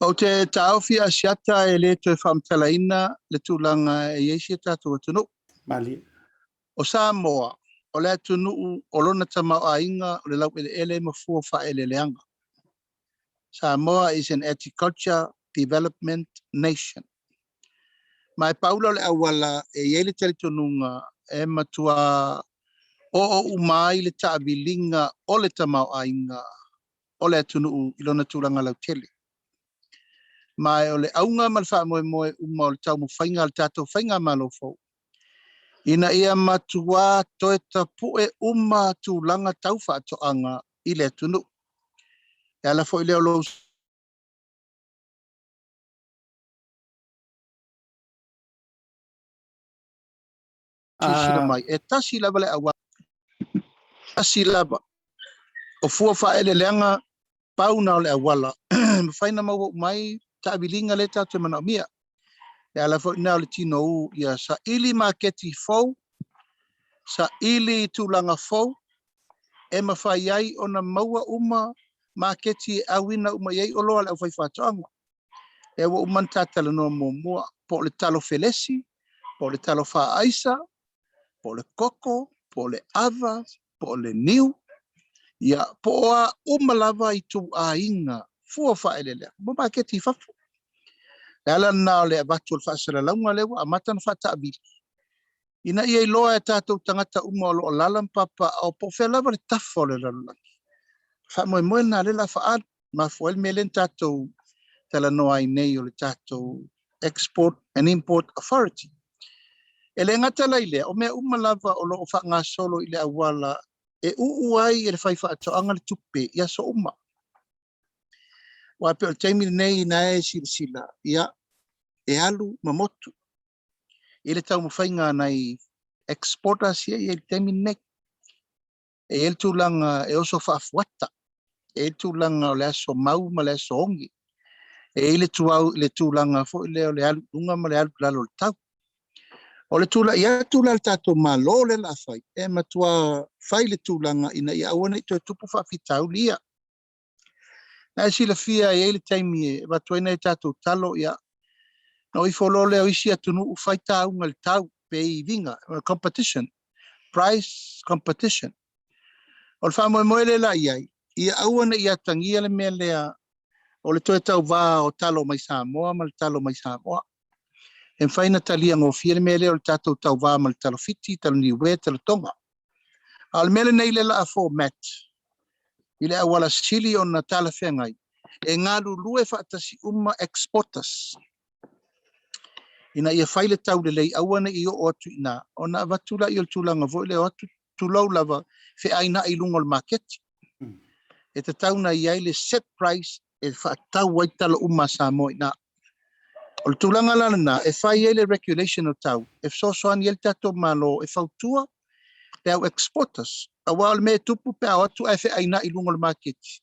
Ou te taofi Asiata e le toe faamatalaina le tulaga e i ai si o tatou atunuu. Malie. O Samoa, o le atunuu o lona tamaoaiga o le laueleele ma fua faaeleeleaga. Samoa is an agriculture development nation. Ma e pau lea o le auala e i ai le talitonuga e matua oo uma ai le taaviliga o le tamaoaiga o le atunuu i lona tulaga lautele. Ma o le auga ma le faamoemoe uma o le taumafaiga a le tatou Faigamalo fou, ina ia matuā toe tapu'e uma tulaga tau faatoaga i le atunuu. E ala foi lea o lou silasila mai, e tasi lava le auala, tasi lava. O fua faaeleeleaga pau na o le auala e mafai ona maua uma ai taaviliga lea tatou te manaomia. E ala foi lena o le tinou ia saili maketi fou, saili tulaga fou e mafai ai ona maua uma maketi e auina uma i ai oloa a le aufaifaatoaga. Lea ua uma ona ta talanoa muamua, po o le talo felesi, po o le talo faaaisa, po o le koko, po o le ava, po o le niu, ia, po o a uma lava ituaiga fua faaeleeleaga mo maketi i fafo. Le ala lena o le avatu o le faasalalauga lea ua amata ona faataavili, ina ia iloa e tatou tagata uma o lo o alaala ma papaaao po o fea lava le tafa o le lalolagi. Faamoemoe lena lea o le a faaalu. Mafua ai le mea lea na tatou talanoa ai nei o le tatou Export and Import Authority. E le gata la i lea, o mea uma lava o lo o faagasolo i le auala e uu ai e le faifaatoaga le tupe i aso uma. Aua e pei o le taimi lenei ina e silasila, ia, e alu ma motu i le taumafaiga a nai exporters ia i le taimi lenei. E i ai le tulaga e oso faafuata, e i ai le tulaga o le aso mau ma le aso ogi, e i ai le, tuau, le tulaga foi lea o le alu i luga ma le alu i lalo o le tau. O le tulai atu la le tatou Malo lea la fai, e matua fai le tulaga ina ia aua ne i toe tupu faafitauli ia. Na e silafia e i ai le taimi e avatu ai nai tatou talo, ia, na o ifo loa lea o isi atunuu fai tauga i le tau, pe iviga, competition, price competition. O le faamoemoe lea la i ai, ia aua ne i atagia le mea lea o le toe tauva o talo mai Samoa ma le talo mai Samoa. E mafai ona talia gofie le mea lea o le tatou tauva ma le talo Fiti, talo Niue, talo Tonga. A o le mea lenei lea o le a format i le auala sili ona talafeagai, e galulue faatasi uma exporters ina ia fai le tau lelei, aua ne i oo atu i ina ona avatu lea o le tulaga foi lea o atu tulou lava feainai i luga o le maketi. E tatau ona i ai le set price e faatau ai talo uma a Samoa i ina. O le tulaga la lena e fai ai le regulation o tau e fesoasoani ai le tatou Malo e fautua le au exporters, aua o le mea e tupu pe a o atu ae feainai i luga o le maketi,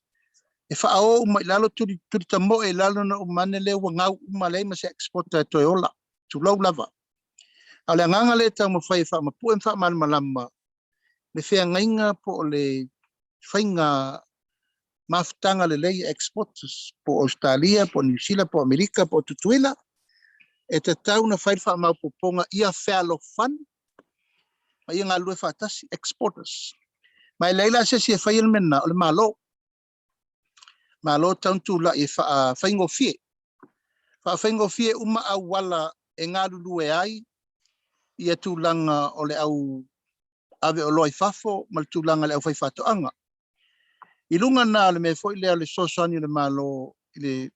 e faaoo uma i lalo, tuli tuli tamoe i lalo ona uma ane lea ua gau uma, leai ma se exporter e toe ola, tulou lava. A o le agaga lea e taumafai e faamapue ma faamalamalama le feagaiga po o le faiga mafutaga lelei a exporters, po o Ausetalia, po o Niu Sila, po o Amerika, po o Tutuila, e tatau ona fai le faamaopoopoga ia fealofani ma ia galulue faatasi exporters. Ma e leai la se isi e faia le mea lena, o le Malo. Malo tau na tulai e faafaigofie. Faafaigofie uma auala e galulue ai ia tulaga o le au ave oloa i fafo ma le tulaga i le aufaifaatoaga. I luga lena o le mea foi lea o le fesoasoani o le Malo i le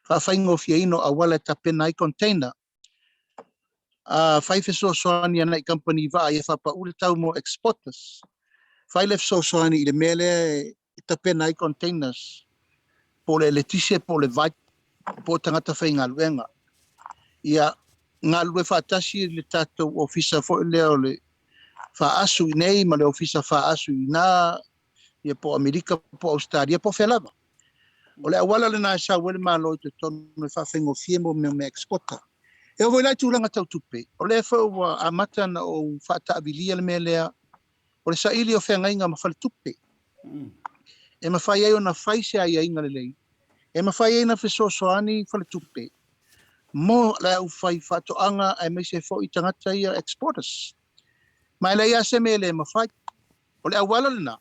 faafaigofieina o auala e tapena ai container, a fai fesoasoani a nai kamupani vaa ia faapau le tau mo exporters, fai le fesoasoani i le mea lea e tapena ai containers, po o le eletise, po o le vai, po o tagata faigaluega. Ia galulue faatasi le tatou ofisa foi lea o le faaasu i nei ma le ofisa faaasu i ina, ia po o Amerika, po o Ausetalia, po o fea lava. O le auala lena e sau ai le Malo i totonu e faafaigofie mo mea o mea exporter. E oo foi la i tulaga tau tupe, o lea foi ua amata ona ou faataavilia le mea lea o le saili o feagaiga ma faletupe e mafai ai ona fai se aiaiga lelei, e mafai ai ona fesoasoani faletupe mo le aufaifaatoaga aemaise foi tagata ia exporters. Ma e leai lava se mea e le mafai. O le auala lena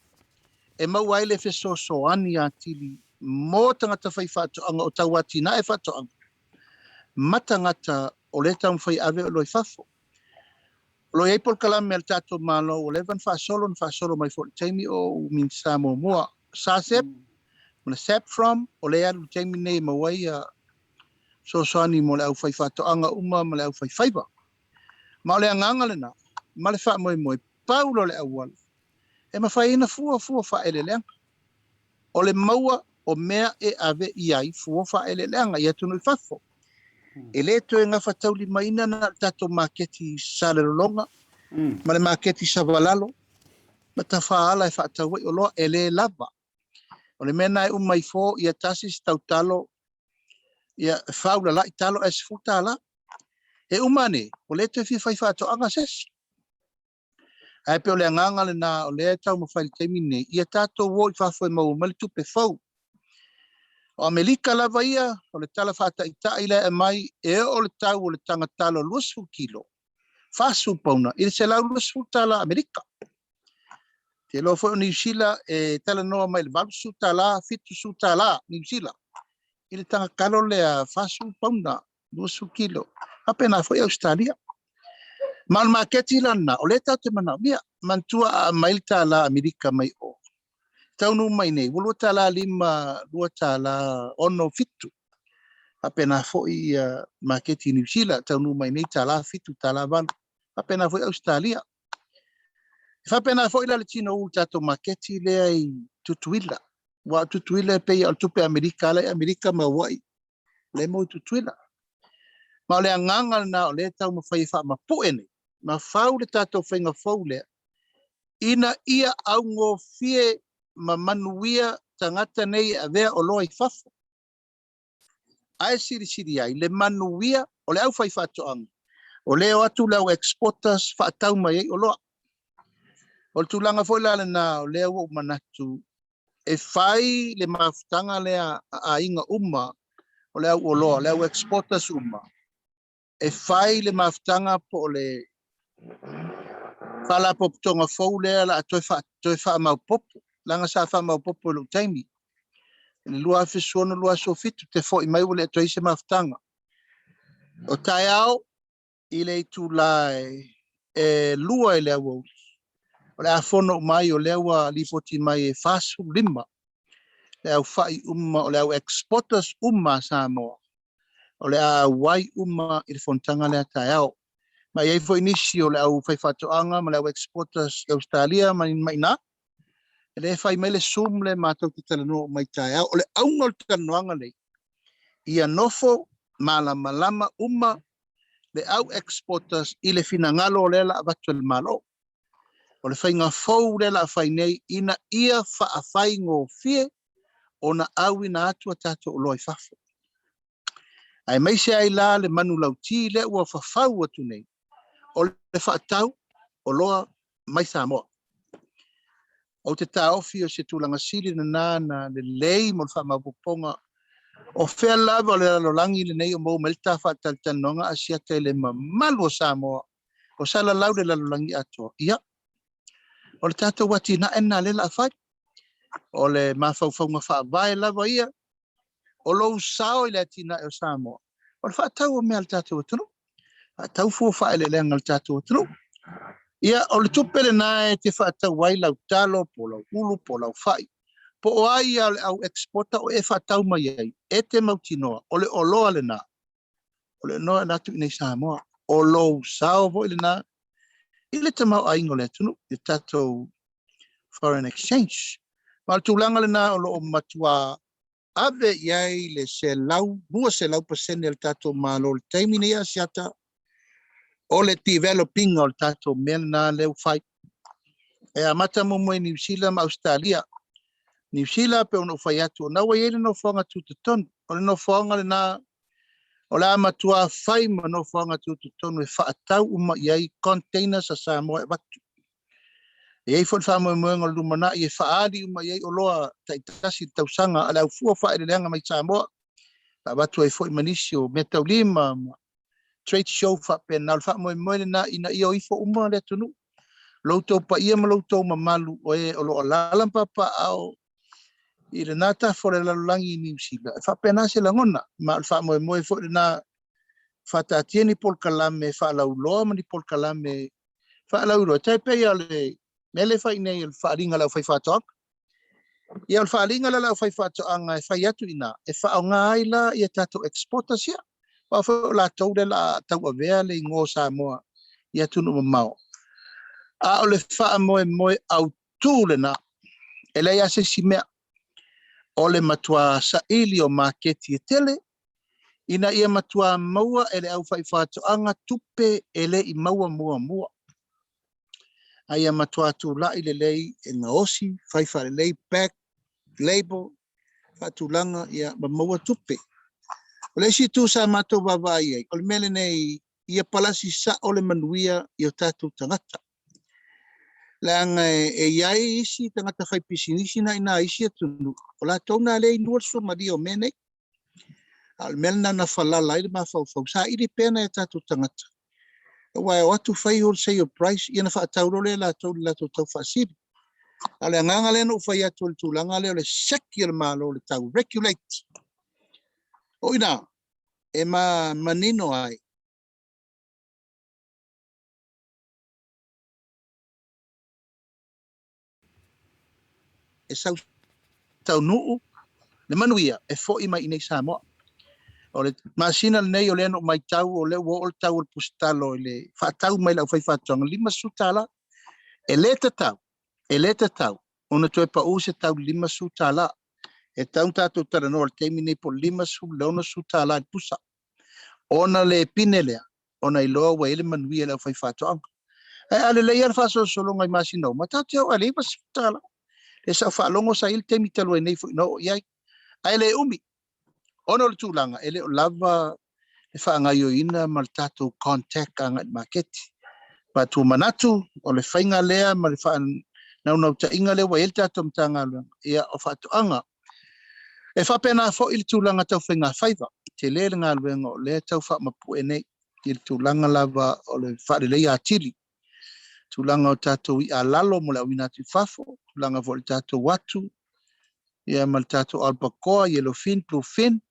e maua ai le fesoasoani atili mo tagata faifaatoaga o tau atinae faatoaga ma tagata o lea e taumafai e ave oloa i fafo. O lo o i ai polokalame a le tatou Malo ua leva ona faasolo, na faasolo mai foi i le taimi o ou Minisita muamua, SACEP ma le SAPFROM, o lea e alu i le taimi lenei e maua ai Fesoasoani mo le aufaifaatoaga uma ma le aufaifaiva. Ma o le agaga lena ma le faamoemoe, pau lea o le auala e mafai ai ona fua fua faaeleeleaga, o le maua o mea e ave i ai fua faaeleeleaga i atunuu i fafo. E le toe gafataulimaina na o le tatou maketi i Salelologa ma le maketi i Savalalo ma Tafaala e faatau ai oloa, e le lava. O le mea lena e uma ifo, ia tasi se tautalo, ia faulalai talo ae $10. E uma ane, ua le toe fia fai faatoaga se isi. Ae pei o le agaga lena o lea e taumafai i le taimi lenei, ia tatou o i fafo e maua mai le tupe fou. O Amerika lava ia, o le tala faataitai lea e aumai, e oo le tau o le taga talo 20 kilo, 40 pauna i le $120 Amerika. Ou te iloa foi o Niu Sila e talanoa mai i le $80, $70 Niu Sila i le taga talo lea 40 pauna. 20 kilo. Faapena foi Ausetalia. Ma o le maketi la lena, o lea tatou te manaomia. Manatua a aumai le tala Amerika mai o, taunuu mai nei, ua $2.5, $2.67. Faapena foi ia maketi i Niu Sila, taunuu mai nei $1.7, $1.8. Faapena foi Ausetalia. E faapena foi la le tino u i le tatou maketi lea i Tutuila. Aua o Tutuila e pei o le tupe Amerika la i Amerika ma Hawaii. lea mo Tutuila. Ma o le agaga lena o lea e taumafai e faamapue nei, ma fau le tatou faiga fou lea, ina ia augofie ma manuia tagata nei e avea oloa i fafo, ae silisili ai le manuia o le aufaifaatoaga, o lea e o atu le au exporters faatau mai ai oloa. O le tulaga foi la lena o lea ua ou manatu e fai le mafutaga lea a aiga uma o le au oloa, le au exporters uma, e fai le mafutaga po o le faalapotopotoga fou lea la a toe, fa, toe faamaopopo, leaga sa faamaopopo i lou taimi. I le 2016-2017 te foi mai ua le toe i se mafutaga. O taeao i le itula e 2 i le aoauli, o le a fono uma ai, o lea ua lipoti mai e 45 le aufai uma, o le au exporters uma a Samoa, o le a auai uma i le fonotaga lea taeao. Ma e i ai foi nisi o le au faifaatoaga ma le au exporters i Ausetalia ma ina, e le fai mai le Zoom lea matou te talanoa uma i taeao. O le auga o le talanoaga nei, ia nofo malamalama uma le au exporters i le finagalo o lea la avatu e le Malo. O le faiga fou lea la fai nei ina ia faafaigofie ona auina atu a tatou oloa i fafo. Aemaise ai la le manulauti lea ua fafau atu nei, o le faatau oloa mai Samoa. Ou te taofi o se tulaga sili lena na lelei mo le faamaopoopoga o fea lava o le lalolagi lenei o maua mai le ta faatalatalanoaga Asiata i le mamalu o Samoa o salalau le lalolagi atoa. Ia, o le tatou atinae lena lea o le a fai. O le mafaufauga faavae lava ia o lou sao i le atinae o Samoa, o le faatau o mea a le tatou atunuu, faatau fua faaeleeleaga a le tatou atunuu. Ia, o le tupe lena e te faatau ai lau talo, po o lau ulu, po o lau fai, po o ai ia o le au exporter o e faatau mai ai, e te mautinoa, o le oloa lena, o le oloa e atu i inei i Samoa. O lou sao foi lena i le tamaoaiga o le atunuu, i le tatou foreign exchange. Ma o le tulaga lena o lo o matua ave i ai le 100, 200% o le tatou Malo i le taimi nei Asiata, o le developing o le tatou mea lena lea ua fai. E amata muamua i Niu Sila ma Ausetalia. Niu Sila, pei ona ou fai atu, o na ua i ai le nofoaga tutotonu. O le nofoaga lena o le a matua fai ma nofoaga tutotonu e faatau uma i ai containers a Samoa e avatu. E i ai foi le faamoemoega o le lumanai e faaali uma i ai oloa taitasi i le tausaga a le au fua faaeleeleaga mai Samoa, avatu ai foi ma nisi o meataulima ma trade show faapena. O le faamoemoe lena ina ia o ifo uma le atunuu, lo outou paia ma lo outou mamalu o e o lo o alaala ma papaaao i lena tafa o le lalolagi i Niu Sila. E faapena se lagona, ma o le faamoemoe foi lena faataatia ni polokalame faalauiloa ma ni polokalame faalauiloa, tai pei o le mea lea e fai nei o le faaaliga a le aufaifaatoaga. Ia, o le faaaliga lea a le aufaifaatoaga e fai atu i ina, e faaaoga ai la ia tatou exporters ia. Aua foi o latou lea o le a tauavea le igoa o Samoa i atunuu mamao. A o le faamoemoe autu lena, e leai lava se isi mea, o le matua saili o maketi e tele, ina ia matua maua e le aufaifaatoaga tupe e le i maua muamua. A ia matua tulai lelei e gaosi, fai faalelei, pack, label, faatulaga ia ma maua tupe. O le isi itu sa matou vaavaai i ai, o le mea lenei ia palasi sao le manuia i o tatou tagata. Leaga e i ai isi tagata faipisinisi na i ina i isi atunuu, o latou na lea e inua le suamalie o mea nei. A o le mea lena na falala ai le mafaufau, saili pea nai o tatou tagata, aua e o atu fai wholesale price ia ona faatau loa lea e latou i le latou tau faasili. A o le agaga lea na ou fai atu o le tulaga lea o le seki a le Malo i le tau, regulate. O i ina e manino ai e sau taunuu le manuia e foi mai i inei i Samoa. O le masina lenei o lea na ou matau o lea ua oo le tau o le pusatalo i le faatau mai i le aufaifaatoaga $50. E le tatau, e le tatau ona toe pau se tau i le $50. E tatau ona tatou talanoa i le taimi lenei po o le $50 i le $60 i le pusa. Ona le pine lea, ona iloa ua i ai le manuia i le aufaifaatoaga. Ae a lelei lava le faasolosologa i masina uma, tatou te oo lava i le $90. Lea sa ou faalogo sa i ai le taimi talu ai nei foi na oo i ai. Ae le umi, ona o le tulaga e le o lava le faagaoioiina ma le tatou contact agai i le maketi. But ua manatu o le faiga lea ma le faanaunautaiga lea ua i ai le tatou Matagaluega, ia o faatoaga. E faapena foi le tulaga tau faigafaiva, e tele le galuega o lea e tau faamapue nei i le tulaga lava o le faaleleia atili, tulaga o tatou i'a lalo mo le auina atu i fafo, tulaga foi o le tatou atu ia ma le tatou albacore, yellow fin, blue fin,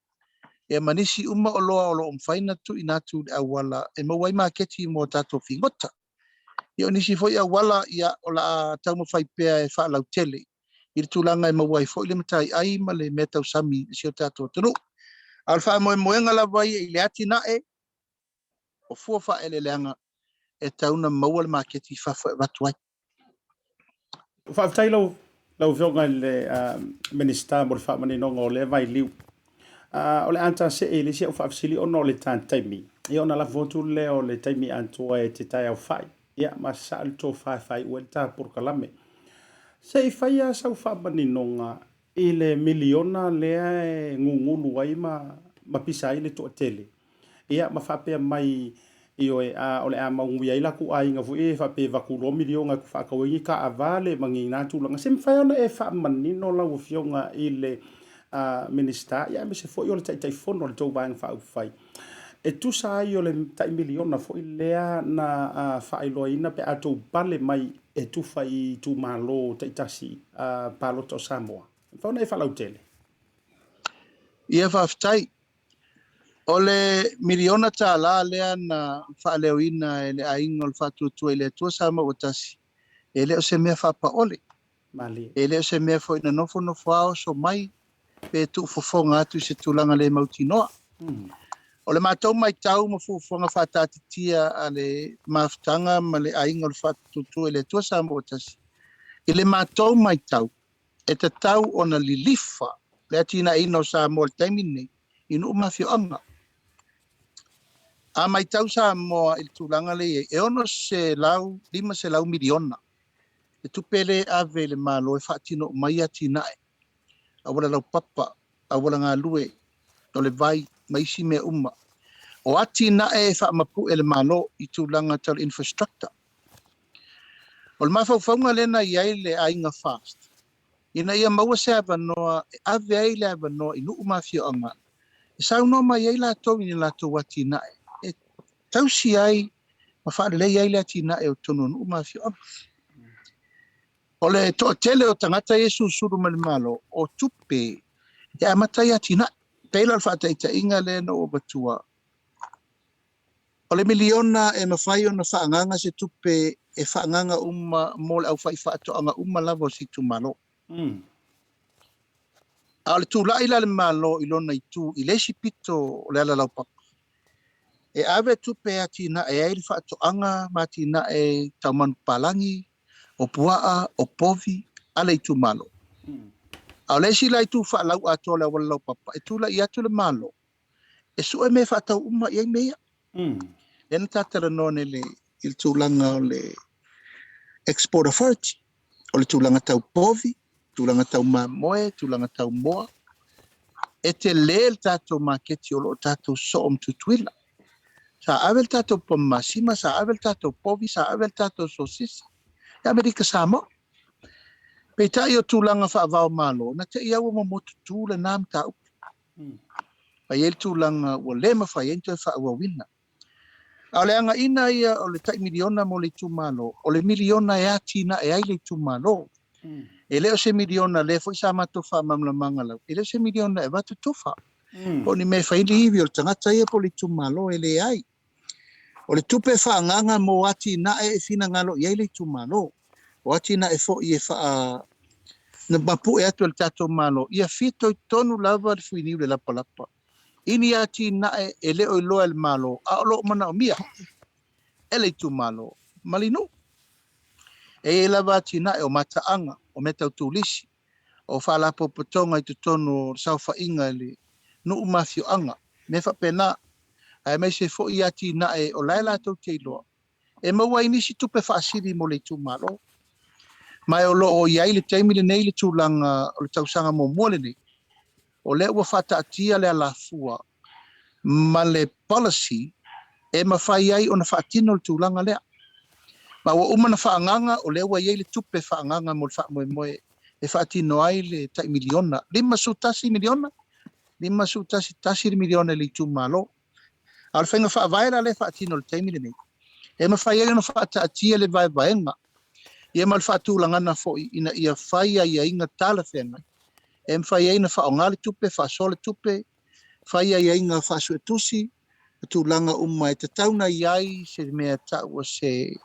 ia ma nisi uma oloa o lo o mafai ona tuuina atu i le auala e maua ai maketi mo tatou figota. Ia o nisi foi auala ia o le a taumafai pea e faalautele i le tulaga e maua ai foi le mataiai ma le meatausami i si o tatou atunuu. A o le faamoemoega lava ia i le atinae o fua faaeleeleaga e tatau ona maua le maketi i fafo e avatu ai. Faafetai lau lau Afioga i le Minisita mo le faamaninoga o lea vailiu. O le a ta see i le isi au faafesili ona o le ta taimi. Ia ona lafo atu lea o le taimi atoa e te taeao fai. Ia ma sasaa le tofa e faaiu ai le ta polokalame. Se i fai lava sau faamaninoga i le miliona lea e gugulu ai ma pisa ai le toatele. Ia ma faapea mai, ioe, a o le a manuia ai la ku aiga foi e faapea e avatu loa miliona e faatau ai ni taavale ma ni na tulaga. Se mafai ona e faamanino lau Afioga i le Minisita, ia aemaise foi o le Taitaifono o le tou Vaega Faaupufai, e tusa ai o le tai miliona foi lea na faailoaina pe a tou pale mai e tufa i itumalo taitasi palota o Samoa. E mafai ona e faalautele? Ia faafetai. O le miliona tala lea na faaleoina e le Aiga o le Faatuatua i le Atua Samoa ua Tasi, e le o se mea faapaole. E le o se mea foi na nofonofo lava oso mai pe tuufofoga atu i se tulaga le mautinoa. O le matou matau ma fuafuaga faataatitia a le mafutaga ma le Aiga o le Faatuatua i le Atua Samoa ua Tasi, i le matou matau, e tatau ona lilifa le atinaeina o Samoa i le taimi lenei i nuu ma afioaga. A matau Samoa i le tulaga lea e i ai, e $650 miliona le tupe lea e ave i le Malo e faatino uma ai atinae, auala laupapa, auala galue, o le vai ma isi mea uma. O atinae e faamapue e le Malo i tulaga tau le infrastructure. O le mafaufauga lea na i ai le Aiga FAST, ina ia maua se avanoa e ave ai le avanoa i nuu ma afioaga e saunoa mai ai latou i ni latou atinae e tausi ai ma faalelei ai le atinae o totonu o nuu ma afioaga. O le toatele o tagata ia e susulu mai le Malo, o tupe e amata ai atinae. E pei la o le faataitaiga lea na ou avatua, O le miliona e mafai ona faaagaaga se tupe e faaagaaga uma mo le aufaifaatoaga uma lava o se itumalo. A o le tulai la a le Malo i lona itu i le isi pito o le alalaupapa, E ave tupe e atinae ai le faatoaga ma atinae tau manupapalagi, o puaa, o povi a le itumalo. A o le isi la itu faalau atoa o le auala laupapa, e tulai atu le Malo e sue mea e faatau uma i ai mea ia. Lea na ta talanoa nei i le tulaga o le Export Authority, o le tulaga tau povi, tulaga tau mamoe, tulaga tau moa. E tele le tatou maketi o lo o tatou soo ma Tutuila. Sa ave le tatou pamasima, sa ave le tatou povi, sa ave le tatou sosisa i Amerika Samoa. Peitai o tulaga faavao Malo, na te i au ua momotutu lena mataupu. Ma i ai le tulaga ua le mafai ai ona toe faaauauina. A o le agaiga ia o le tai miliona mo le itumalo, o le miliona e atinae ai le itumalo. E le o se miliona, lea foi sa matou faamalamalamaga lau, e le o se miliona e avatu tufa. Po o ni mea e fai ai le ivi o le tagata ia po o le itumalo, e leai. O le tupe faaagaaga mo atinae e finagalo i ai le itumalo. O atinae foi e faa na mapue atu e le tatou Malo, ia fitoitonu lava le fuiniu i le lapalapa i ni atinae e le o iloa e le Malo a o lo o manaomia e le itumalo ma le nuu. E i ai lava atinae o mataaga, o mea tau turisi, o faalapotopotoga i totonu o le saofaiga i le nuu ma afioaga, mea faapena, aemaise foi atinae o la e latou te iloa e maua ai nisi tupe faasili mo le itumalo. Ma o lo o i ai le taimi lenei le tulaga o le tausaga muamua lenei, o lea ua faataatia le alafua ma le policy e mafai ai ona faatino le tulaga lea. Ma ua uma ona faaagaaga, o lea ua i ai le tupe faaagaaga mo le faamoemoe e faatino ai le tai miliona, $51 miliona, $51.1 miliona i le itumalo. A o le faiga faavae la lea e faatino i le taimi lenei, e mafai ai ona faataatia le vaevaega ia ma le faatulagaga foi ina ia fai aiaiga talafeagai e mafai ai ona faaaoga le tupe, faasoa le tupe, fai aiaiga faasuetusi, ma tulaga uma e tatau ona i ai se mea e tau o se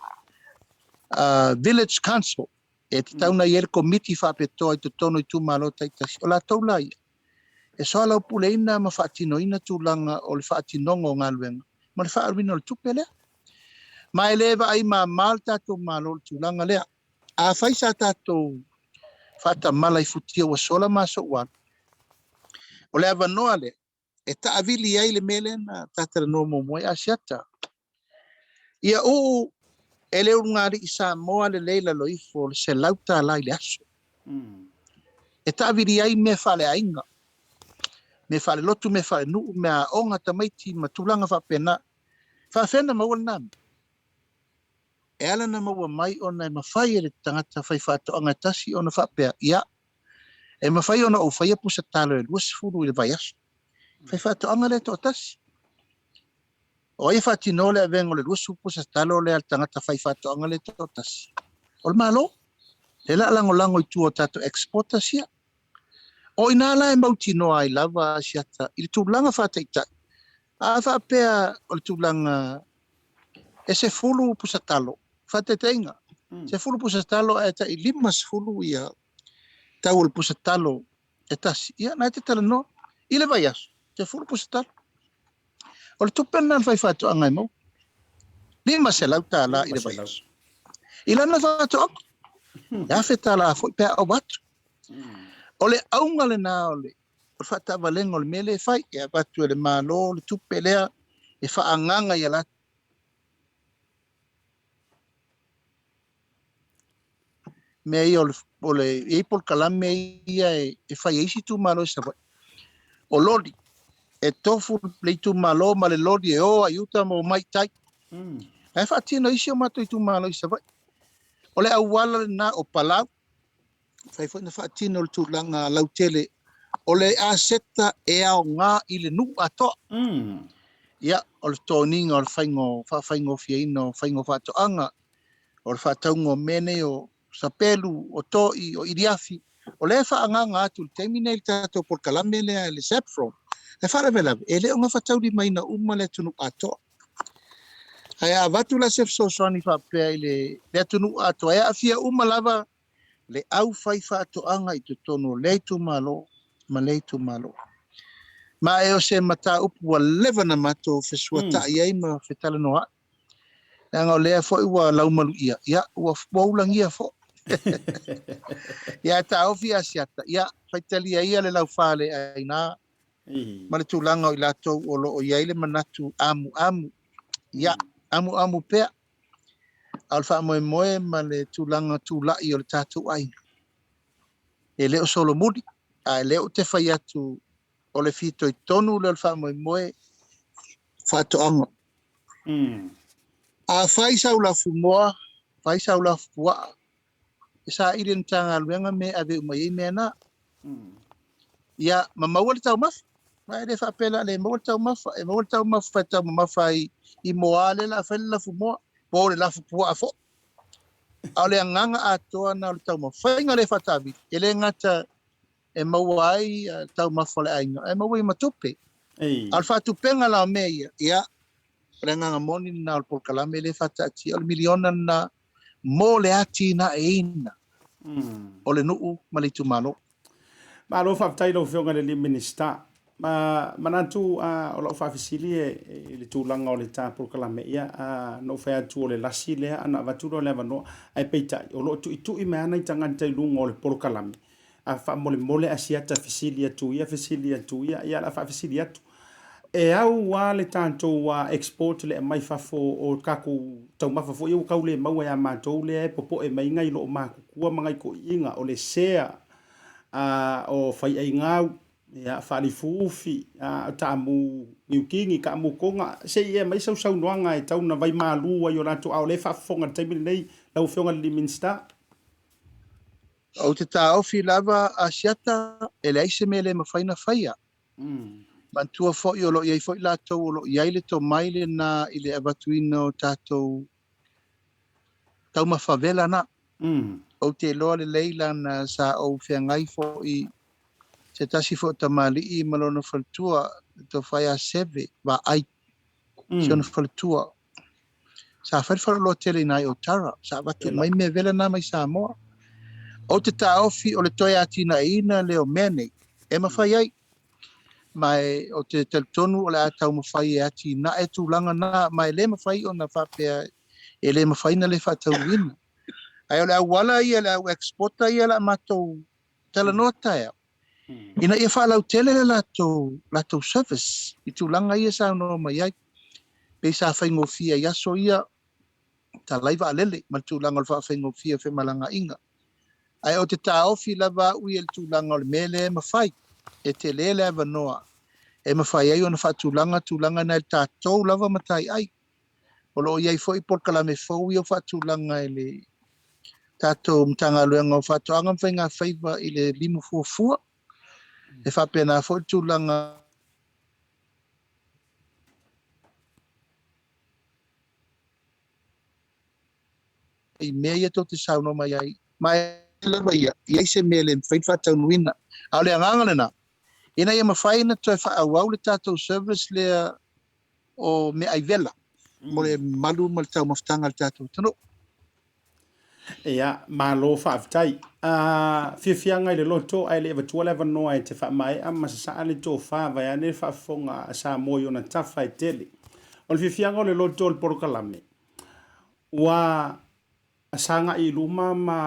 village council, e tatau ona i ai le komiti faapitoa i totonu o itumalo taitasi, o latou la ia e soalaupuleina ma faatinoina tulaga o le faatinoga o galuega ma le faaaluina o le tupe lea. Ma e le vaai mama le tatou Malo i le tulaga lea. Afai sa tatou faatamala i futia ua sola ma aso ua alu, o le avanoa lea e taavili ai le mea lea na ta talanoa muamua ai Asiata. Ia uu e le ulugalii Samoa lelei lalo ifo o le $100 i le aso. E taavili ai mea faaleaiga, mea faalelotu, mea faalenuu, mea aoga tamaiti ma tulaga faapena. Faafefea ona maua lena mea? E ala ona maua mai ona e mafai e le tagata faifaatoaga e tasi ona faapea, ia, e mafai ona ou faia pusa talo e 20 i le vaiaso. Faifaatoaga lea e toatasi. O ai e faatinoa le avega o le 20 pusa talo lea a le tagata faifaatoaga lea e toatasi? O le Malo. Lea o le a lagolago i tua o tatou exporters ia. O i ina la e mautinoa ai lava Asiata i le tulaga faataitai. A faapea o le tulaga e 10 pusa talo, faataitaiga, 10 pusa talo ae tai 50 ia tau o le pusa talo e tasi, ia na e te talanoa i le vaiaso, 10 pusa talo. O le tupe lena a le faifaatoaga e maua, $500 i le vaiaso. I lana faatoaga, e $1,000 foi pe a ova atu. O le auga lena o le faataavalega o le mea lea e fai, e avatu e le Malo le tupe lea e faaagaaga i a latou mea ia o le e i ai polokalame ia e fai e isi itumalo i Savaii. O loli, e tofu le itumalo ma le loli e o ai i uta ma omai i tai. Ae faatino e isi o matou itumalo i Savaii. O le auala lena o Palau, mafai foi ona faatino le tulaga lautele o le aseta e aoga i le nuu atoa. Ia, o le toniga o le faiga o faafaigofieina o faiga o faatoaga, o le faatauga o mea nei o sapelu, o toi, o iliafi, o lea e faaagaaga atu i le taimi nei i le tatou polokalame lea i le SAPFRO. Ae faalavelave, e le o gafataulimaina uma le atunuu atoa. Ae a avatu la se fesoasoani faapea i le atunuu atoa, e aafia uma lava le aufaifaatoaga i totonu o lea itumalo ma lea itumalo. Ma e o se mataupu ua leva na matou fesuata'i ai ma fetalanoa'i, leaga o lea foi ua laumaluia, ia, ua ua ulagia foi. Ia ae taofi Asiata, ia, faitalia ia le laufaleaiga ma le tulaga o i latou o lo o i ai le manatu amuamu, ia, amuamu pea, a o le faamoemoe ma le tulaga tula'i o le tatou aiga, e le o solomuli, a e lea ou te fai atu o le fitoitonu lea o le faamoemoe faatoaga. A fai sau lafumoa, fai sau lafupuaa, e saili e le Matagaluega mea e ave uma i ai mea na. Ia, ma maua le taumafa. Ma e le faapea o le a le maua le taumafa. E maua le taumafa e taumamafa ai i moa lea o le a fai le lafumoa, po o le lafupuaa foi. A o le agaga atoa lena o le taumafaiga lea e faataavili, e le gata e maua ai taumafa o le aiga, ae maua ai ma tupe. A o le faatupega la o mea ia, ia, o le agaga moni lena o le polokalame lea e faataatia, o le miliona lena mo le atinaeina o le nuu ma le itumalo. Malo faafetai i lau Afioga i le alii Minisita. Ma manatu o lau faafesili i le tulaga o le ta polokalame, ia, na ou fai atu o le lasi lea ana avatu loa le avanoa, ae peitai o lo o tuitui mai lava nai tagata i luga o le polokalame, a faamolemole Asiata fesili atu ia, fesili atu ia, ia o le a faafesili atu. E au lava le tatou export le aumai fafo o tatou taumafa foi ia ua tau le maua ia matou lea e popoe mai nai loomatutua ma nai toeaiina o le sea o faiaigau, ia, faalifuufi, taamu Niu Kini, taamu Toga. Se i e aumai sau saunoaga e tau na vaimalu ai o latou, a o lea e faafofoga i le taimi lenei lau Afioga i le Minisita. Ou te taofi lava Asiata, e leai se mea e le mafai ona faia. Manatua foi o lo o i ai foi latou o lo o i ai le tomai lena i le avatuina o tatou taumafa vela na. Ou te iloa lelei lana sa ou feagai foi se tasi foi o tamalii ma lona faletua, le tofa ia Seve Vaai, si ona faletua. Sa fai le faleoloa tele i ina i Otara, sa avatu mai mea vela na mai Samoa. Ou te taofi o le toe atinaeina lea o mea nei e mafai ai. Ma e ou te talitonu o le a taumafai e atinae tulaga na, ma e le mafai ona faapea e le mafai ona le faataunuuina. Ae o le auala ia, le au exporter ia o le a matou talanoa taeao, ina ia faalautele le latou, latou service i tulaga ia e saunoa mai ai. Pei sa faigofie i aso ia talai vaalele ma le tulaga o le faafaigofie o femalagaaiga. Ae ou te taofi lava au ia i le tulaga o le mea lea e mafai, e tele le avanoa e mafai ai ona faatulaga tulaga na e le tatou lava mataiai. O lo o i ai foi polokalame fou ia ua faatulaga e le tatou Matagaluega o Faatoaga ma Faigafaiva i le limu fuafua. E faapena foi le tulaga i mea ia tou te saunoa mai ai. Ma e lava ia, e leai se mea e le mafai ona faataunuuina. A o le agaga lena, ina ia mafai ona toe faaauau le tatou service lea o meaai vela mo le malu ma le taumafataga a le tatou atunuu. Ia, malo faafetai. A fiafiaga i le loto ae le i avatua le avanoa e te faamaea ma sasaa le tofa vaeane le faafofoga a Samoa i ona tafa e tele. O le fiafiaga o le loto o le polokalame, ua sagai i luma ma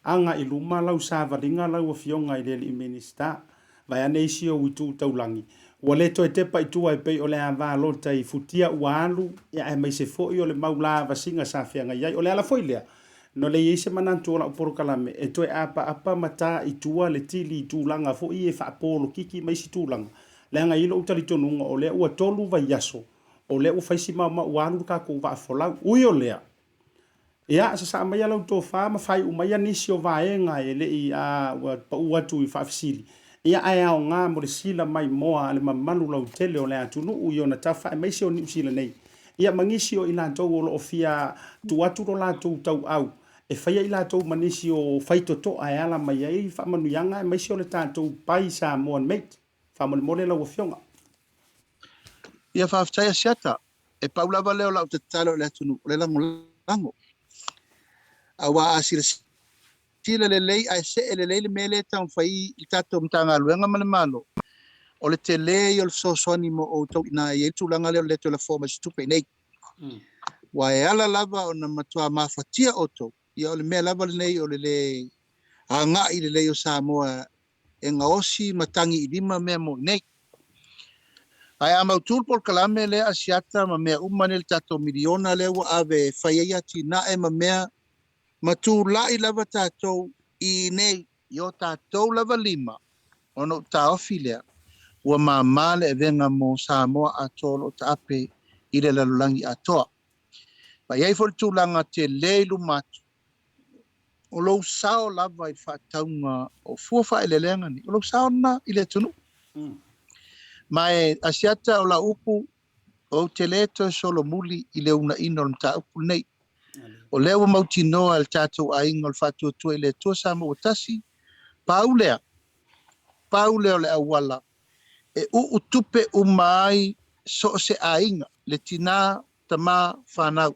aga i luma lau savaliga lau Afioga i le alii Minisita, vaeane isi ou itu taulagi, ua le toe tepa i tua e pei o le ava lota i futia ua alu, ia aemaise foi o le mau lavasiga sa feagai ai. O le ala foi lea, na le i ai se manatu o lau polokalame e toe apaapa ma ta i tua le tili i tulaga foi ia e faapolokiki ma isi tulaga, leaga e i ai lou talitonuga o lea ua 3 vaiaso o lea ua fai si maumau ua alu le tatou vaa folau. Ui o lea, Ia, sasaa maia lau tofa ma faaiu maia nisi o vaega e le i a ua pau atu i faafesili, ia ae aoga mo le sila maimoa a le mamalu lautele o le atunuu i ona tafa aemaise o Niu Sila nei, ia ma nisi o i latou o lo o fia tuu atu lo latou tauau e faia i latou ma nisi o faitotoa e ala mai ai faamanuiaga aemaise o le tatou Buy Samoan Made. Faamolemole lau Afioga. Ia faafetai Asiata. E pau lava lea o lau tatalo i le atunuu, o le lagolago. Aua a silasila lelei ae see lelei le mea lea e taumafai i le tatou Matagaluega ma le Malo, O le tele ia o le fesoasoani mo outou ina e i ai le tulaga lea o le le toe lafoa mai o se tupe i inei. Aua e ala lava ona matua mafatia outou, ia o le mea lava lenei o le le agai lelei o Samoa e gaosi ma tagi i lima mea mo i inei. Ae a mautu le polokalame lea Asiata ma mea uma nei le tatou miliona lea ua ave e fai ai atinae ma mea, ma tulai lava tatou i inei i o tatou lava lima, ona ou taofi lea, ua mama le avega mo Samoa atoa o lo o taape i le lalolagi atoa. Ma e i ai foi le tulaga tele i luma atu, o lou sao lava i le faatauga o fua faaeleeleaga nei, o lou sao lena i le atunuu. Ma e Asiata o lau upu, ou te le toe solomuli i le uunaina o le mataupu lenei. O lea ua mautinoa e le tatou aiga o le Faatuatua i le Atua Samoa ua Tasi, pau lea, pau lea o le auala e uu tupe uma ai so o se aiga, le tina, tama, fanau.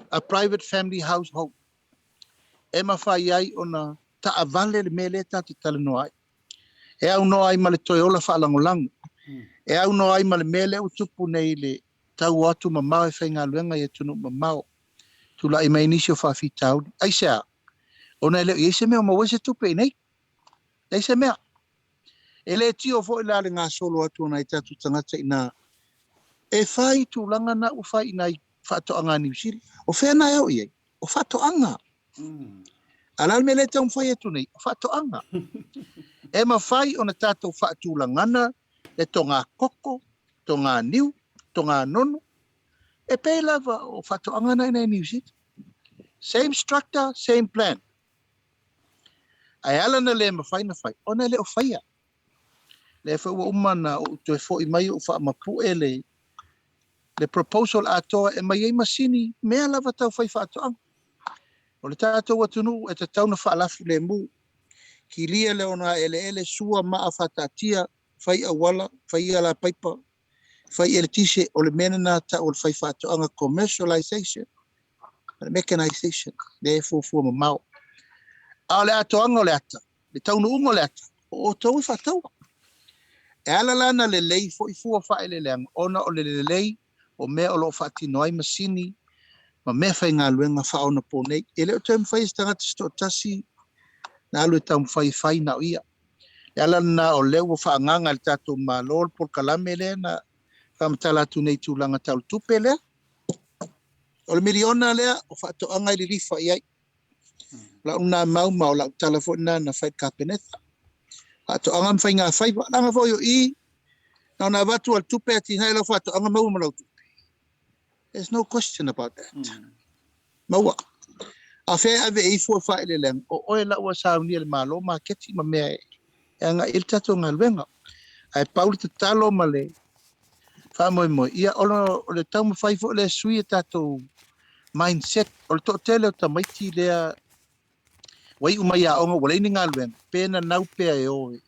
A private family household. E mafai ai ona taavale le mea lea tatou te talanoa ai. E aunoa ai ma le toe ola faalagolago. E aunoa ai ma le mea lea ua tupu nei i le tau o atu mamao e faigaluega i atunuu mamao. Tulai mai nisi o faafitauli. Aisea? Ona e le o i ai se mea o maua ai se tupe i inei. Leai se mea. E le tio foi la le gasolo atu o nai tatou tagata i ina e fai tulaga na ua fai i nai faatoaga a Niu Sila. O fea na e oo i ai? O faatoaga. A o le a le mea lea e taumafai atu nei? O faatoaga. E mafai ona tatou faatulagana le toga koko, toga niu, toga nonu, e pei lava o faatoaga na i inei i Niu Sila. Same structure, same plan. Ae ala na le mafai na fai, ona e le o faia. Lea foi ua uma na ou toe foi mai ou faamapue le le proposal atoa e aumai ai masini, mea lava tau fai faatoaga. O le tatou atunuu e tatau na faalafu lemu, kilia le ogaeleele, sua maa faataatia, fai auala, fai alapaipa, fai eletise, o le mea lena tau o le fai faatoaga commercialization, mechanization, lea e fuafua mamao. A o le atoaga o le ata, le taunuuga o le ata, o outou e faataua. E ala la na lelei foi fua faaeleeleaga ona o le lelei o mea o lo o faatino ai masini ma mea faigaluega faaonaponei. E le o toe mafai e se tagata se toatasi na alu e taumafai e fai na o ia. Le ala lena o lea ua faaagaaga e le tatou Malo le polokalame lea na faamatala atu nei i tulaga tau le tupe lea. O le miliona lea o faatoaga e lilifa i ai. O lau lena mau ma o lau tala foi lena na fai i le Kapeneta. Faatoaga ma faigafaiva. Leaga foi o i, na ona avatu lava o le tupe atinae lau faatoaga maua ma lau tupe. There's no question about that. Maua. A fea e ave i ai fua faaeleeleaga, o oe la ua saunia e le Malo maketi ma mea e agai i ai le tatou galuega. Ae pau le tatalo ma le faamoemoe, ia o le taumafai foi lea e sui a tatou mindset. O le toatele o tamaiti lea ua iu mai aoga ua leai ni galuega, pe nanau pea e o e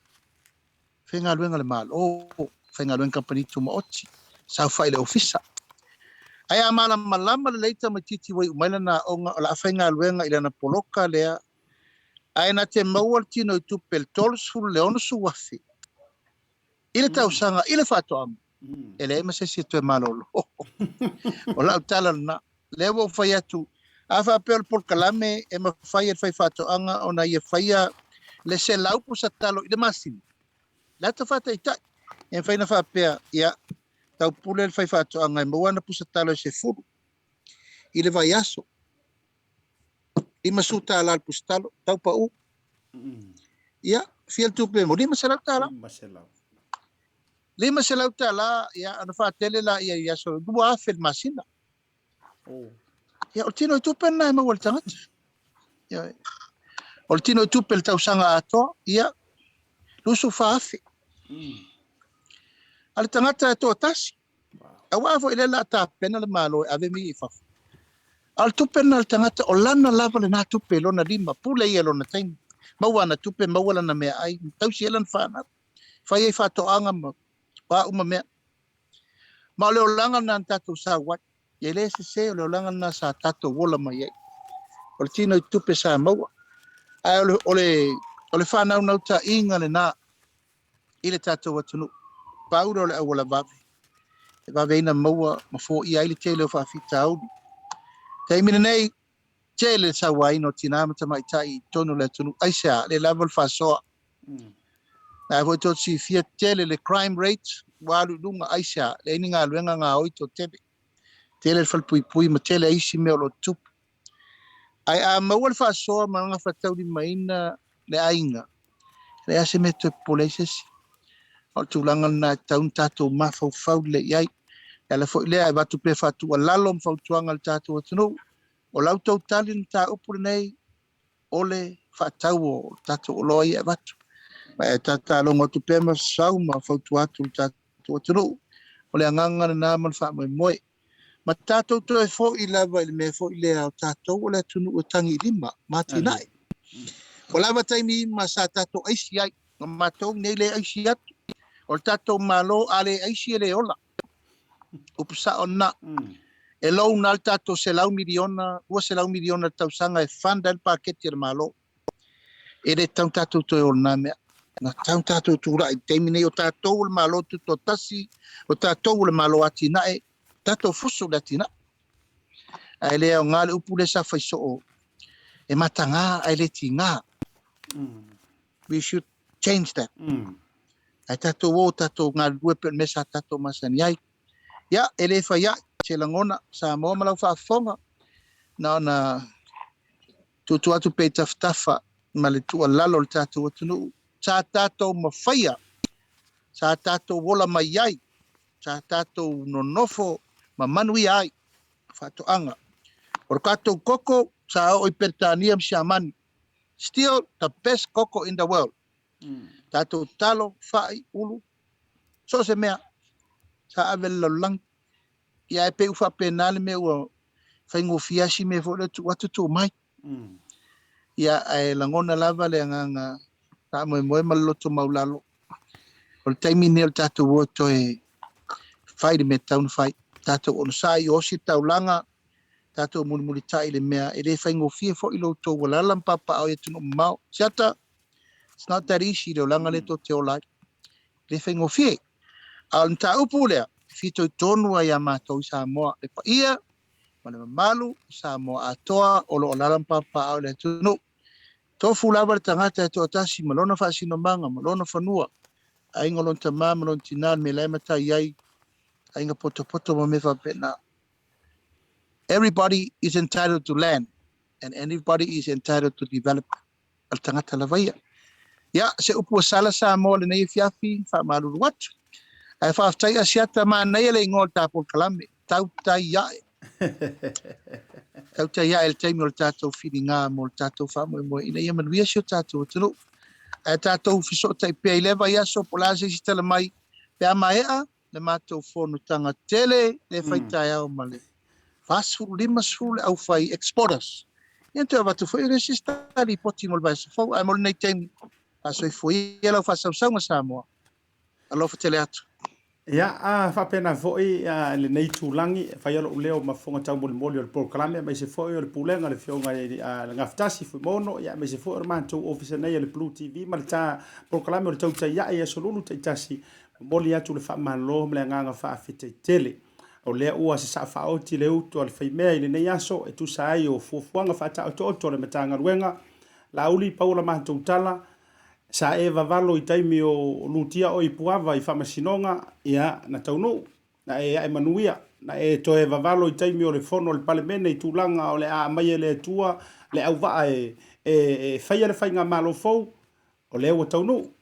faigaluega a le Malo, faigaluega kamupani tumaoti, saofai i le ofisa. Ae a malamalama lelei tamaitiiti ua iu mai lana aoga o le a faigaluega i lana poloka lea, ae na te maua le tino i tupe le 30 i le 60 afe i le tausaga i le faatoaga, e leai ma se isi e toe malolo. O lau tala lena. Lea ua ou fai atu, a faapea o le polokalame e mafai e le faifaatoaga ona ia faia le 100 pusa talo i le masina, le ata faataitai, e mafai ona faapea, ia, taupule le faifaatoaga e maua ana pusa talo e 10 i le vaiaso, $50 le pusa talo, tau pau. Ia, fia le tupe mo $500. $500, ia, ona faatele lea i aso 2,000 le masina. Ia, o le tino i tupe lena e maua e le tagata. Ia, o le tino i tupe i le tausaga atoa, ia, 24,000. A le tagata e toatasi, aua foi lea o le a tapena le Malo e ave mea i fafo. A o le tupe lena a le tagata, o lana lava lena tupe i lona lima, pule ia i lona taimi. Maua ana tupe, maua lana meaai, tausi ai lana fanau, fai ai faatoaga ma a uma mea. Ma o le olaga lena na tatou sau ai. E le sese, o le olaga lena sa tatou ola mai ai. O le tino i tupe sa maua. Ae o le, o le, o le faanaunautaiga lena. i le tatou atunuu. Pau lea o le auala vave e vave ai ona maua ma foia ai le tele o faafitauli. Taimi lenei, tele le sauaina o tinā ma tamaitai i totonu o le atunuu. Aisea? Le lava le faasoa. Na foi tou te silafia tele le crime rate ua alu i luga. Aisea? Leai ni galuega gaoi toatele. Tele le falepuipui ma tele isi mea o lo o tutupu. Ae a maua le faasoa ma gafataulimaina le aiga, e leai lava se mea e toe popole ai se isi. O le tulaga lena e tatau ona tatou mafaufau lelei i ai. O le ala foi lea e avatu pea faatuualalo ma fautuaga i le tatou atunuu, o la outou tali le mataupu lenei, o le faatau o tatou oloa ia e avatu. Ma e tatalogo atu pea ma sau ma fautua atu i le tatou atunuu. O le agaga lena ma le faamoemoe. Ma tatou toe foi lava i le mea foi lea o tatou o le atunuu e tagi i lima ma atinae. Ua lava taimi ma sa tatou aisi ai, ma matou nei le aisi atu. O le tatou Malo a le aisi e le ola. Upu sao lena. E loan lava le tatou $100 miliona, $200 miliona i le tausaga e fund ai le paketi a le Malo. E le tatau ona tatou toe o i lena mea. Na tatau ona tatou tulai i le taimi nei, o tatou o le Malo Tutoatasi, o tatou o le Malo Atinae, tatou fusu i le atinae. Ae le aoga le upu lea sa fai soo, e mataga ae le tiga. We should change that. Ae tatou o tatou galulue pei o le mea sa tatou masani ai. Ia, e le fai ai se lagona, Samoa ma lau faafofoga, na ona tuutuu atu pea i tafatafa ma le tuualalo o le tatou atunuu, sa tatou mafaia, sa tatou ola mai ai, sa tatou nonofo ma manuia ai faatoaga. O le tatou koko sa oo i Peretania ma Siamani, still the best koko in the world. Tatou talo, fai, ulu, so o se mea sa ave i le lalolagi. Ia ae pei ua faapena le mea ua faigofie lava si mea foi lea tuu atu tuu mai. Ia ae lagona lava le agaga faamoemoe ma le loto maulalo. O le taimi lenei o le tatou o e toe fai le mea e tatau ona fai. Tatou onosai, osi le taulaga, tatou mulimulitai i le mea e le faigofie foi lo outou alaala ma papaaao i atunuu mamao. Siata, it's not that easy le olaga lea tou te ola ai. E le faigofie. A o le mataupu lea, e fitoitonu ai ia matou i Samoa, le paia ma le mamalu o Samoa atoa o lo o alaala ma papaaao i le atunuu. Tofu lava le tagata e toatasi ma lona faasinomaga ma lona fanua, aiga o lona tama ma lona tina, le mea la e matai ai, aiga potopoto ma mea faapena. Everybody is entitled to land and everybody is entitled to development. O le tagata lava ia. Ia, se upu ua sala Samoa lenei afiafi, faamalulu atu. Ae faafetai Asiata, manaia le igoa o le ta polokalame, Tautai Ae. Tautai ae le taimi o le tatou filiga mo le tatou faamoemoe ina ia manuia si o tatou atunuu. Ae tatou fesootai pea i lea vaiaso po o le a se isi tala mai pe a maea le matou fonotaga tele lea e fai taeao ma le 40, 50 le aufai exporters. Ia toe avatu foi le isi lipoti mo le vaiaso fou. Ae mo lenei taimi, faasoifua ia lau faasausauga Samoa. Alofa tele atu. Ia, a faapena foi lenei itulagi, e fai ai lou leo ma fofoga taumolimoli o le polokalame, aemaise foi o le pulega a le Afioga i le Gafatasi Fuimaono, ia aemaise foi o le matou ofisa nei o le Blue TV ma le ta polokalame o le Tautai Ae i Aso Lulu taitasi, momoli atu le faamalo ma le agaga faafetai tele. O lea ua sasaa faaoti le utu a le faimea i lenei aso e tusa ai o fuafuaga faataotooto a le Matagaluega. Laauli, pau o la matou tala, Sa e vavalo i taimi o lutia oe i Puava i Faamasinoga, ia, na taunuu, na e ae manuia. Na e toe vavalo i taimi o le fono a le Palemene i tulaga o le a aumai e le Atua le auvaa e, e, e faia le faigamalo fou, o lea ua taunuu.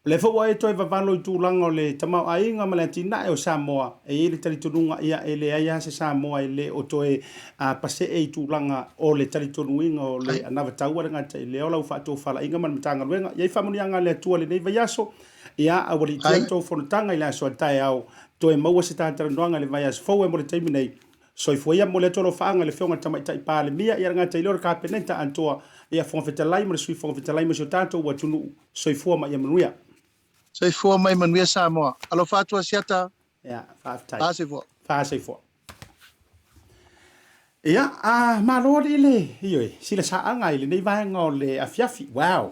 O lea foi ua e toe vavalo i tulaga o le tamaoaiga ma le atinae o Samoa, e i ai le talitonuga, ia, e leai lava se Samoa e le o toe pasee i tulaga o le talitonuina o le anavataua le gata i lea o lau faatofalaiga ma le Matagaluega. I ai faamanuiaga a le Atua i lenei vaiaso, ia, aualiitia le tou fonotaga i le aso a taeao, toe maua se ta talanoaga i le vaiaso fou e mo le taimi nei. Soifua ia, momoli atu alofaaga i le Afioga i le Tamaitai Palemia, ia le gata i lea o le Kapeneta atoa, ia Fofoga Fetalai ma le Sui Fofoga Fetalai ma si o tatou atunuu. Soifua ma ia manuia. Soifua ma ia manuia Samoa. Alofa atu Asiata. Ia, faafetai. Faasoifua. Faasoifua. Ia, a malo alii le, ioe, sila saaga i lenei vaega o le afiafi. Wow!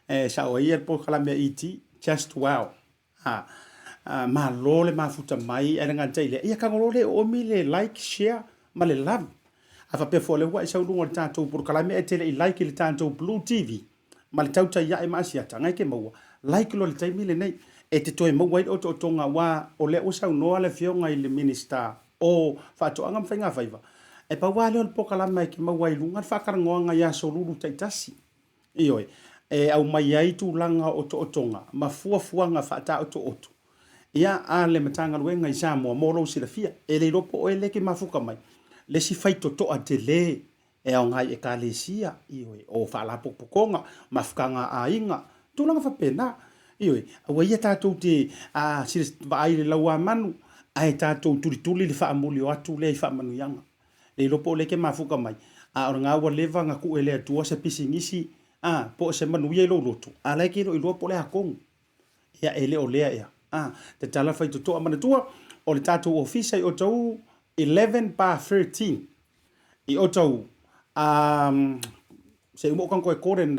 E sao ai ia le polokalame a ET, just wow. A, malo le mafuta mai ae le gata i lea, ia tago loa le oomi le like, share ma le love. A faapea foi o lea ua e sau i luga o le tatou polokalame ae te le i like i le tatou Blue TV ma le tautai ae ma Asiata, na e te maua, like loa i le taimi lenei e te toe maua ai le otootoga aua o lea ua saunoa le Afioga i le Minisita o Faatoaga ma Faigafaiva, e pau lava lea o le polokalame e te maua ai i luga le faatalanoaga i aso lulu taitasi. Ioe, e aumai ai tulaga o otootoga ma fuafuaga faataotooto ia a le Matagaluega i Samoa mo lou silafia. E le iloa po o oe lea e te mafuta mai le isi faitotoa tele e aoga i Ekalesia, ioe, o faalapotopotoga, mafutaga a aiga, tulaga faapena. Ioe, aua ia tatou te vaai i le lauamanu ae tatou tulituli le faamuli o atu lea i faamanuiaga. Le iloa po o lea e te mafuta mai, a o lena ua leva ona tuu e le Atua se pisinisi, a, po o se manuia i lou loto, a la e te le o iloa po o le a tonu. Ia, e le o lea ea. A, tatala faitotoa. Manatua, o le tatou ofisa i Otahuhu, 11/13 i Otahuhu. Um, se i uma ou tago toe Gordon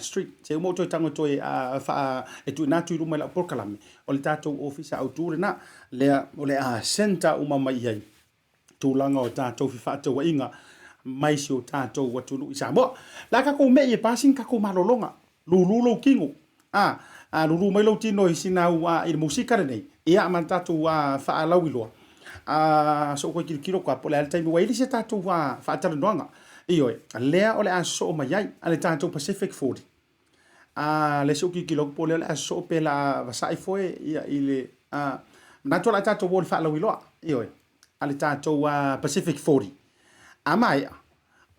Street, se i uma ou toe tago toe faa, e tuuina atu i luma i lau polokalame, o le tatou ofisa autu lena, lea o le a centre uma mai i ai tulaga o tatou fefaatauaiga mai si o tatou atunuu i Samoa. O le a tatou me'i e pasi ni tatou malologa, lulu lou tino, a, a lulu mai lou tino i sina au a, i le musika lenei, ia ma le tatou a, faalauiloa. A, se i ou toe tilotilo atu lava po o le a le taimi ua i ai le isi a tatou a, faatalanoaga. Ioe, lea o le a sosoo mai ai a le tatou Pacific 40. A lea se i ou tilotilo atu po o lea o le a sosoo pe la vasai foe ia i le a, manatu o le a tatou o i le faalauiloa, ioe, a le tatou a, Pacific 40. A maea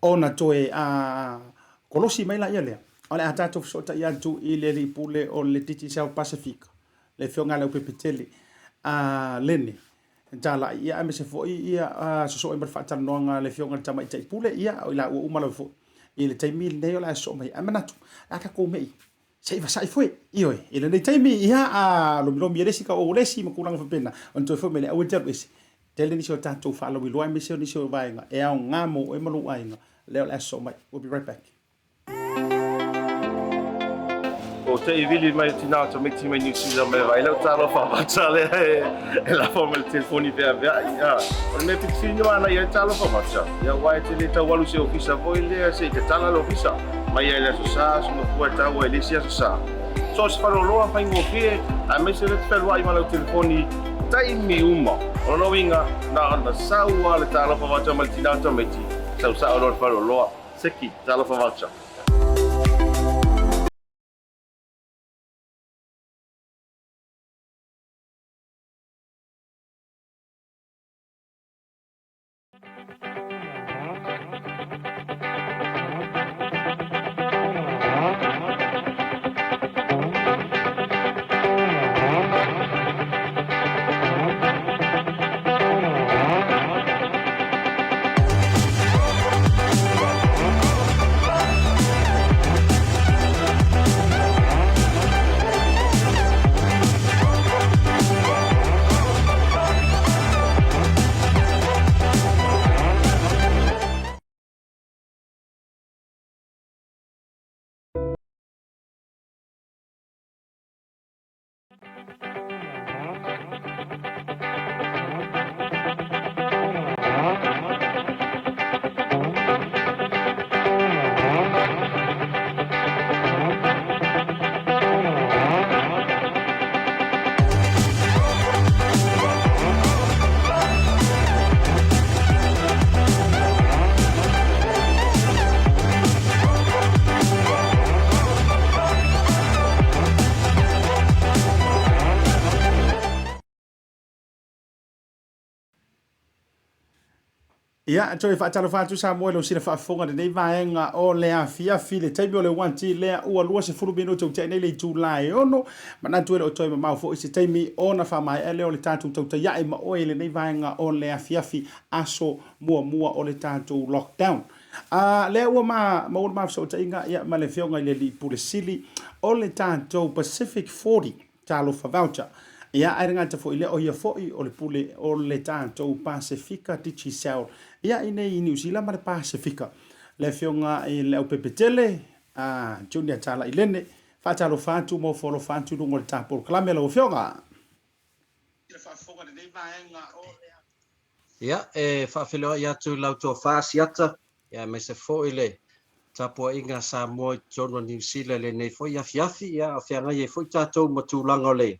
ona toe a, kolosi mai laia lea, o le a tatou fesootai atu i le alii pule o le Digicel Pasifika, le Afioga ia Leaupepetele a, Lene Talai, ia aemaise foi ia sosoo ai ma le faatalanoaga a le Afioga i le Tamaitai Pule, ia o i laua uma lava foi i le taimi lenei o le a sosoo mai. Ae manatu, o le a tatou me'i se i vasai foi, ioe, i lenei taimi, ia, a lomilomi e le isi ka ou le isi ma tulaga faapena, ona toe foi mai lea, aua e te alu ese. Tele nisi o tatou faalauiloa aemaise o nisi o vaega e aoga mo oe ma lou aiga, lea o le a sosoo mai. We'll be right back. O te i vili mai o tina o tamaiti mai New Zealand mai vai lau talofa vata lea e lafo mai le telefoni veaveai. A, o le mea pitofili no ana ia talofa vata. Ia aua e te le tau alu se ofisa foi lea se i tatala le ofisa. Mai ai le aso sa, aso mafua e tau ai le isi aso sa. So o se faleoloa faigofie, aemaise lea te fealuai ma lau telefoni taimi uma. O lona uiga, na ona sau lava le talofa vata mai le tina o tamaiti, sau sao loa le faleoloa. Seki, talofa voucher. Ia, toe faatalofa atu Samoa i lau sila faafofoga i lenei vaega o le afiafi, le taimi o le 1 lea ua 20 minute ua tea nei le itula e 6. Manatu e le o toe mamao foi se taimi ona faamaea lea o le tatou tautai ae ma oe i lenei vaega o le afiafi aso muamua o le tatou lockdown. A lea ua ma maua le ma fesootaiga ia ma le afioga i le Alii Pule Sili o le tatou Pacific 40 Talofa Voucher. Ia ae le gata foi lea o ia foi o le pule o le tatou Pasefika Digicel ia i nei i Niu Sila ma le Pasefika. Le afioga i le Leaupepetele a Junior Talailene. Faatalofa atu ma ofo alofa atu i luga o le ta polokalame lau Afioga. Ia, e faafeiloai atu i lau tofa Asiata, ia aemaise foi le tapuaiga a Samoa i totonu o Niu Sila i lenei foi afiafi, ia a o feagai ai foi tatou ma tulaga o le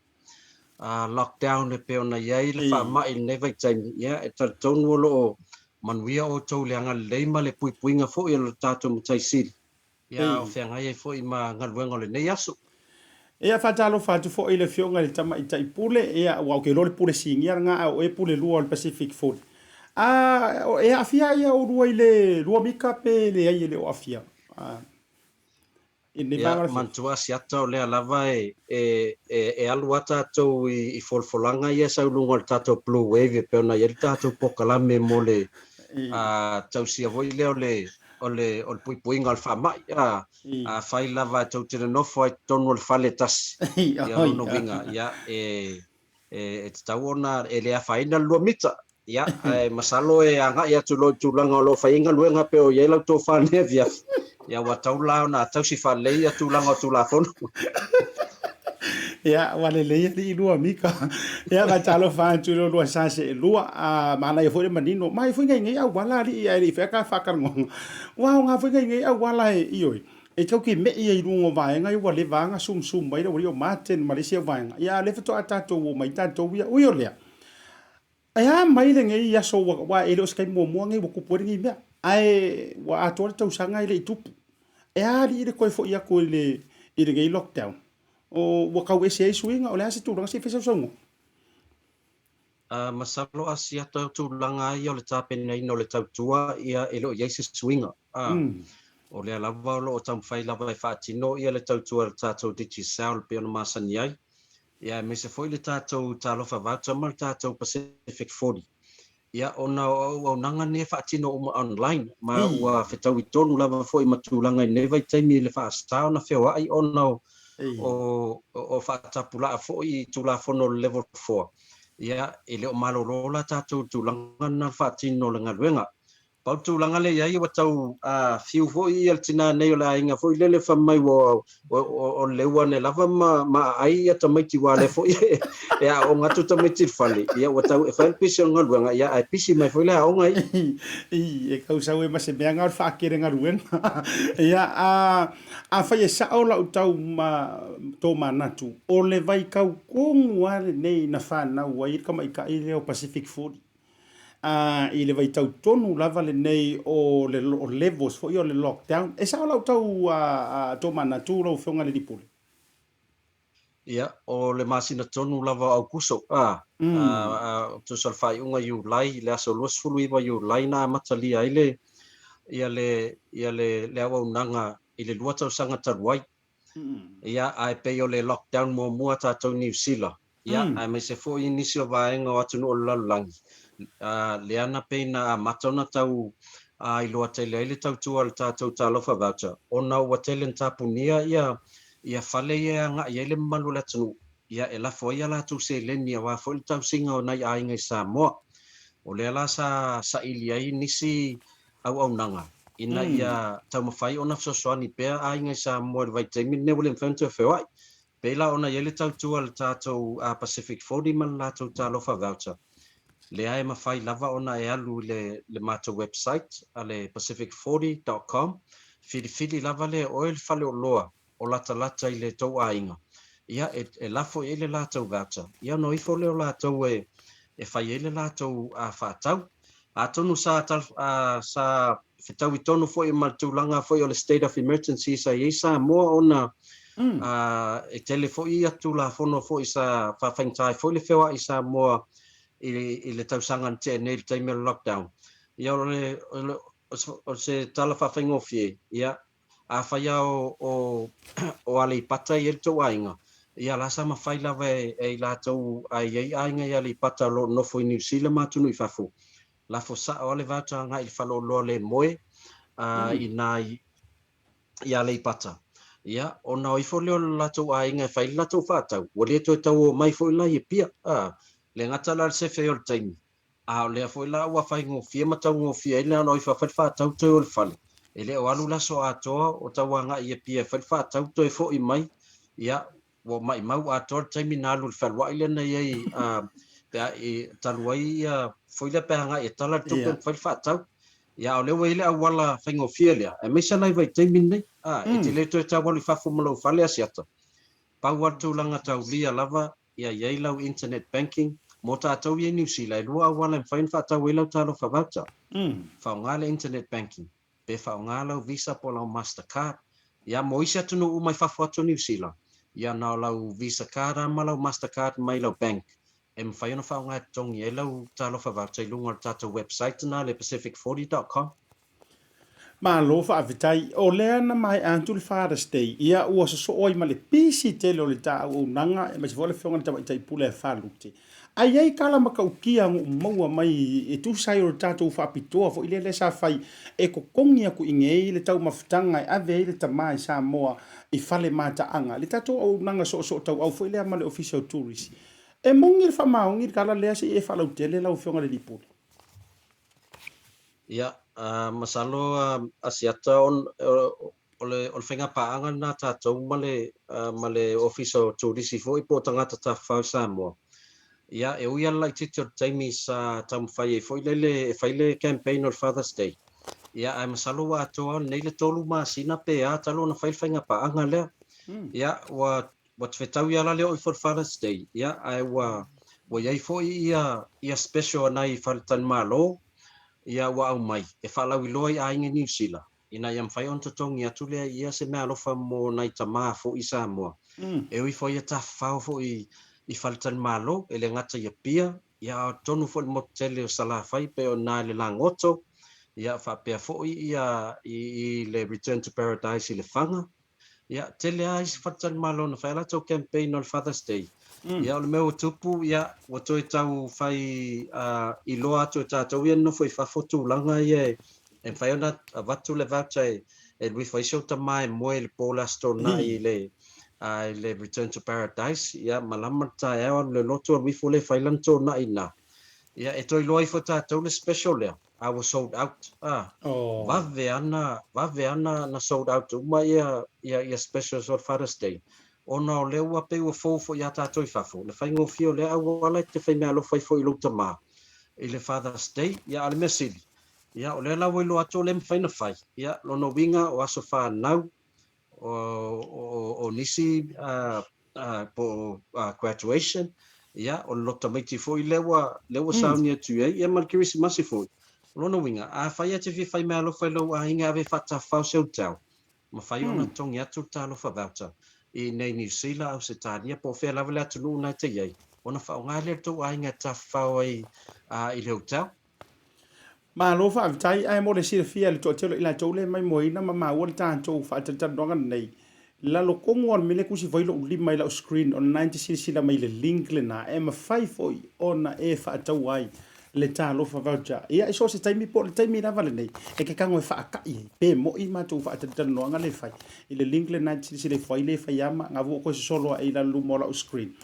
lockdown e pei ona i ai le faamai i lenei vaitaimi, ia e talitonu o lo o manuia outou i le agalelei ma le puipuiga foi o le tatou Matai Sili, ia a o feagai ai foi ma galuega o lenei aso. Ia, faatalofa atu foi i le Afioga i le Tamaitai Pule, ia, aua ou te iloa le Pule Sinia lena, a o oe Pule Lua o le Pacific Food. A, e aafia ia oulua i le lua mita pe leai e le o aafia? A, i lenei Ia, vaega o le afiafi. manatua Asiata o lea lava e, e, e, e alu lava tatou i, i folafolaga ia e sau i luga o le tatou Blue Wave e pei ona i ai le tatou polokalame mo le a, tausia foi lea o le, o le, o le puipuiga o le faamai. A, afai lava e tou te nonofo ai i totonu o le fale e tasi, ia o lona uiga, ia, e, e, e tatau ona e le afaina le lua mita. Ia, ae masalo e agai atu loa i tulaga o lo o fai ai galuega pei o i ai lau tofa i lenei afiafi. Ia, ua tatau la ona tausi faalelei ia tulaga o Tulafono. Ia, ua lelei alii lua mita. Ia, faatalofa atu i lo lua sa seelua. A, manaia foi le manino. Mai foi ngai nei auala alii ae le i faia ka faatalanoaga. Ua aoga foi ngai nei auala e, ioe, e tau te me'i ai i luga o vaega ia ua leva lava ona sumsum mai le aualii o Martin ma le isi au vaega. Ia, a o lea faatoa tatou omai tatou ia. Ui o lea, e a mai lenei aso ua, aua e le o se taimi muamua lenei ua tupu ai lenei mea. Ae ua atoa le tausaga e le i tupu. E a alii le toe foi atu i le, i lenei lockdown? O, ua tau ese ai suiga, o le a se tulaga, se i fai sau saunoaga. A, masalo a siata o tulaga lava ia o le tapenaina o le tautua, ia e le o i ai se suiga. A, o lea lava o lo o taumafai lava e faatino ia le tautua a le tatou Digicel e pei ona masani ai, ia aemaise foi le tatou Talofa Voucher ma le tatou Pacific 40. Ia, ona o auaunaga nei e faatino uma online, ma ua fetaui tonu lava foi ma tulaga i lenei vaitaimi i le faasa ona feoai ona o, o, o faatapulaa foi i Tulafono o le Level 4. Ia, e le o malolo la tatou i le tulaga lena o le faatino o le galuega. Pau le tulaga lea i ai ua tau fiu foi ia le tina nei o le aiga foi lele fai mai ua o leu ane lava ma ma aai ia tamaiti aua lea foi e aooga atu tamaiti i le fale ia ua tau e fai le pisi o le galuega ia ae pisi mai foi le aoga ia. I, e tau sau ai ma se mea na o le faatele galuega. Ia, a, afai e sao lau tau ma tomanatu, o le vaitau tonu lava lenei na fanau ai le tamaitai lea o Pacific 40. A, i le vaitau tonu lava lenei o le o levels foi o le lockdown. E sao lau tau tomanatu lau Afioga i le Alii Pule? Ia, o le masina tonu lava o Aukuso, a, a, tusa o le faaiuga Iulai, le aso 29 Iulai na amatalia ai le, ia le, ia le, le auaunaga i le lua tausaga talu ai. Ia, ae pei o le lockdown muamua a tatou i Niu Sila, ia, aemaise foi i nisi o vaega o atunuu o le lalolagi, lea na pei na amata ona tau iloa tele ai le tautua a le tatou Talofa Voucher, ona ua tele na tapunia ia ia fale ia e agai ai le mamalu o le atunuu, ia, e lafo ai a latou seleni aua foi le tausiga o nai aiga i Samoa. O lea la sa saili ai nisi auaunaga ina ia taumafai ona fesoasoani pea aiga i Samoa i le vaitaimi lenei ua le mafai ona toe feoai. Pei la ona i ai le tautua a le tatou Pacific 40 ma le latou Talofa Voucher, lea e mafai lava ona e alu i le le matou website a le pacific forty dot com, filifili lava lea e oe le faleoloa o latalata i le tou aiga, ia, e, e lafo i ai le latou voucher, ia ona o ifo lea o latou e, e fai ai le latou faatau. Atonu sa, sa fetaui tonu foi ma le tulaga foi o le state of emergency sa i ai Samoa ona e tele foi ia Tulafono foi sa faafaigata ai foi le feoai i Samoa i, i le tausaga na tea nei i le taimi o le lockdown. Ia o le, o le, o se tala faafaigofie, ia, Afai lava o, o, o Aleipata e i ai le tou aiga, ia la sa mafai lava e, e i latou a i ai aiga i Aleipata o lo o nofo i Niu Sila ma atunuu i fafo, lafo sao lava le voucher agai i le faleoloa le moe a, i na i, i Aleipata. Ia, ona o ifo lea o le latou aiga e fai le latou faatau, ua le toe tau omai foi la i Apia. A, le gata la le sefe ai o le taimi, A o lea foi la ua faigofie ma taugofie ai le ona o ifo e fai le faatau toe o le fale. E le o alu le aso atoa o tau agai i Apia e fai le faatau toe foi mai. Ia, ua maimau atoa le taimi na alu i le fealuai lea na i ai pe a i talu ai ia foi lea pe agai e tala le tupe ma fai le faatau. Ia a o lea ua i ai le auala faigofie lea, aemaise la i vaitaimi lenei, a, e te le toe tau alu i fafo ma lou fale Asiata. Pau lava le tulaga taulia lava ia i ai lau internet banking. Mo tatou ia i Niu Sila, e lua auala e mafai ona faatau ai lau talofa voucher. Faaaoga le internet banking. pe faaaoga lau Visa po o lau Master Card. Ia, mo isi atunuu uma i fafo atu o Niu Sila, ia na o lau Visa Card lava ma lau Master Card mai lau bank e mafai ona faaaoga e totogi ai lau Talofa Voucher i luga o le tatou website lena le pacific forty dot com. Malo faafetai. O lea na maea atu le Father's Day, ia ua sosoo ai ma le pisi tele o le ta auaunaga aemaise foi o le afioga i le Tamaitai Pule a Falute. A i ai tala matautia na ou maua mai e tusa ai o le tatou faapitoa foi lea lea sa fai e totogi atu i inei le taumafataga e ave ai le tama i Samoa i fale mataaga, le tatou auaunaga soosootauau foi lea ma le Ofisa o Turisi. E moni le faamaoni le tala lea se i e faalautele lau Afioga i le Alii Pule. Ia, masalo Asiata o le o le faigapaaga lena a tatou ma le ma le Ofisa o Turisi foi po o tagata tafafao i Samoa. Ia, e ui lava le laitiiti o le taimi sa taumafai ai foi lele e fai le campaign o le Father's Day, ia ae masalo ua atoa nei le tolu masina pe a talu ona fai le faigapaaga lea. Ia, ua ua fetaui lava la le oo ifo i le Father's Day, ia ae ua ua i ai foi ia ia special a nai faletalimalo ia ua aumai e faalauiloa i aiga i Niu Sila. Ina ia mafai ona totogi atu lea ia se meaalofa mo nai tama foi i Samoa. E ui foi ia tafafao foi i faletalimalo, e le gata i Apia, ia a o totonu foi i le motu tele o Salafai pei o ina i le Lagoto, ia faapea foi ia i le Return to Paradise i Lefaga. Ia, tele lava isi faletalimalo na fai a latou campaign o le Father's Day. Ia, o le mea ua tupu, ia, ua toe tau fai iloa atu e tatou ia nofo i fafo tulaga ia e mafai ona avatu le voucher e alu ifo ai si ou tama e moe i le po o le Aso Toonai i le i le Return to Paradise, ia, malama le taeao alu i le lotu alu ifo lea e fai lana toonai i ina. Ia, e toe iloa ifo e tatou le special lea. a ua sold out a vave ana vave ana na sold out uma ia ia ia specials o le Father's Day ona o lea ua pei ua fou foi iā tatou i fafo le faigofie o lea auala e te fai meaalofa ai foi i lou tama i le Father's Day. Ia a o le mea sili ia o lea la ua iloa atu o lea e mafai ona fai ia lona uiga o aso fanau o o o nisi a po o graduation, ia, o le loto tamaiti foi lea ua, lea ua sauni atu i ai, ia ma le Kerisimasi foi. O lona uiga, afai e te fia fai meaalofa i lou aiga e ave e faatafafao se hotel, mafai ona totogi atu le talofa voucher i inei Niu Sila, Ausetalia, po o fea lava le atunuu na e te i ai, ona faaaoga lea e le tou aiga e tafafao ai i le hotel. Malo faafetai, ae mo le silafia e le toatele o i latou le maimoaina ma maua le tatou faatalatalanoaga lenei, lalo tonu lava o le mea lea e tusi foi lou lima i lau screen o lena e te silasila mai i le link lena e mafai foi ona e faataua ai le Talofa Voucher. Ia, i so o se taimi po o le taimi lava lenei e te tago e faata'i ai pe mo'i matou faatalatalanoaga lea e fai i le link lena e te silasila ifo ai lea e fai lava ma gavua toe sosolo ae i lalo luma o lau screen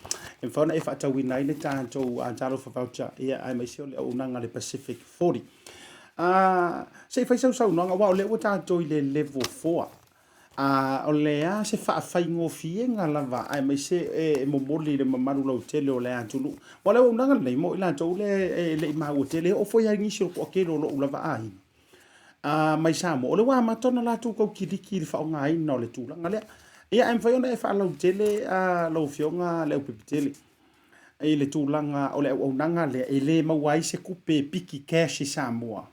e mafai ona e faatauina ai le tatou Talofa Voucher, ia, aemaise o le auaunaga a le Pacific 40. Se i fai sau saunoaga, aua o lea ua tatou i le level 4. O le a se faafaigofieina lava aemaise e momoli i le mamalu lautele o le atunuu. Aua o le auaunaga lenei mo i latou lea e le i maua tele, e oo foi lava i nisi o le toatele o lou lava aiga mai Samoa, o lea ua amata ona latou tau kiliki i le faaaogaina o le tulaga lea. Ia, ae mafai ona e faalautele lau Afioga Leaupepe-tele i le tulaga o le auaunaga lea e le maua ai se tupe piki cash i Samoa,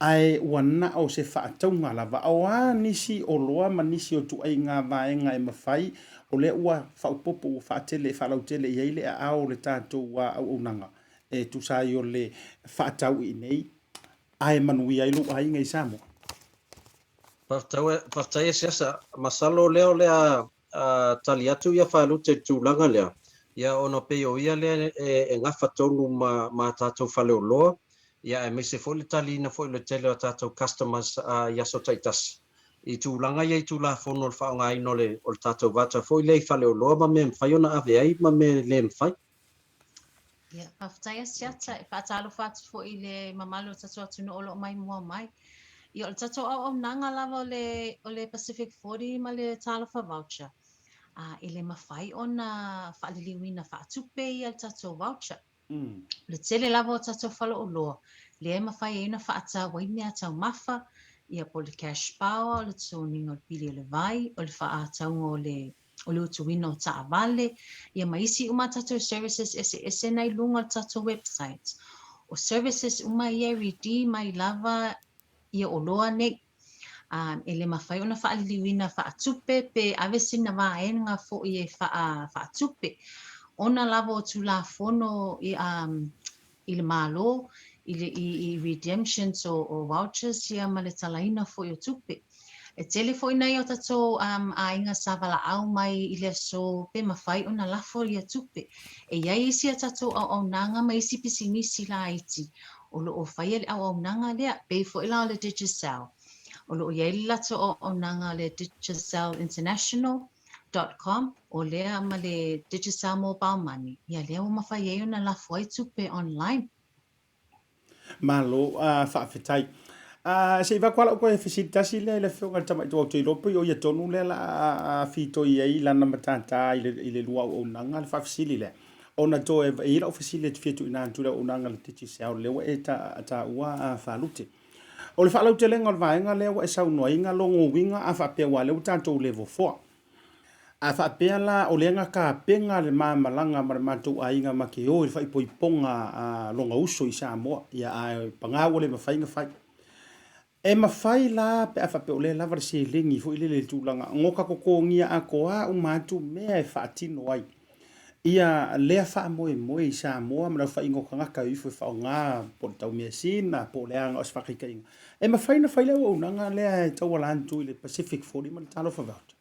ae ua na o se faatauga lava. O a nisi oloa ma nisi o ituaiga vaega e mafai, o lea ua faaopoopo, ua faatele, faalautele i ai le aao o le tatou auaunaga e tusa ai o le faatau i inei, ae manuia ai lou aiga i Samoa. Faafetai e Siasa. Masalo lea o le a a tali atu ia Faalute i le tulaga lea, ia ona pei o ia lea e gafa tonu ma ma a tatou faleoloa, ia aemaise foi le taliina foi o le tele o a tatou customers i aso taitasi. I tulaga ia i Tulafono o le faaaogaina o le o le tatou voucher foi lea i faleoloa ma mea e mafai ona ave ai ma mea e le mafai. Ia, faafetai Asiata. E faatalofa atu foi i le mamalu o le tatou atunuu o lo o maimoa mai. Ia, o le tatou auaunaga lava o le, o le Pacific 40 ma le Talofa Voucher. E le mafai ona faaliliuina faatupe ia le tatou voucher. O le tele lava o tatou faleoloa lea e mafai ai ona faatau ai mea taumafa, ia po o le cash power, o le totogiina o le pili o le vai, o le faatauga o le o le utuina o taavale, ia ma isi uma a tatou services eseese na i luga o le tatou website. O services uma ia e redeem ai lava ia oloa nei. E le mafai ona faaliliuina faatupe pe ave sina vaega foi e faatupe ona lava o Tulafono i i le Malo i le i redemptions o vouchers ia ma le talaina foi o tupe. E tele foi nai o tatou aiga sa valaau mai i le aso pe mafai ona lafo ia tupe. E i ai isi a tatou auaunaga ma isi pisinisi laiti o lo o faia le auaunaga lea, pei foi la o le Digicel. O lo o i ai le latou auaunaga le Digicel International dot com, o lea ma le Digicel Mobile Money, ia lea ua mafai ai ona lafo ai tupe online. Malo, faafetai. Se i vaku lava lau koe fesili tasi lea i le Afioga i le Tamaitai aua ou te iloa pei o ia tonu lea la a fitoi ai lana matata i le lua auaunaga le faafesili lea. Ona toe e i ai lau fesili e fia tuuina atu i le auaunaga a le Digicel lea ua e taua Faalute. O le faalautelega o le vaega lea ua e saunoa ai na logo uiga a faapea aua o lea ua tatou levofoa. A faapea la o lea na tapena le ma malaga ma le matou aiga ma te o i le faaipoipoga a lona uso i Samoa, ia ae paga ua le mafai ona fai. E mafai la pe a faapea o lea e lava le seleni foi lele i le tulaga no ka totogia atoa uma atu mea e faatino ai ia lea faamoemoe i Samoa ma le aofaiga o tagata e o ifo e faaaoga po o le taumeasina po o le a na o se faataitaiga. E mafai ona fai le auaunaga lea e tauala atu i le Pacific 40 ma le Talofa Voucher?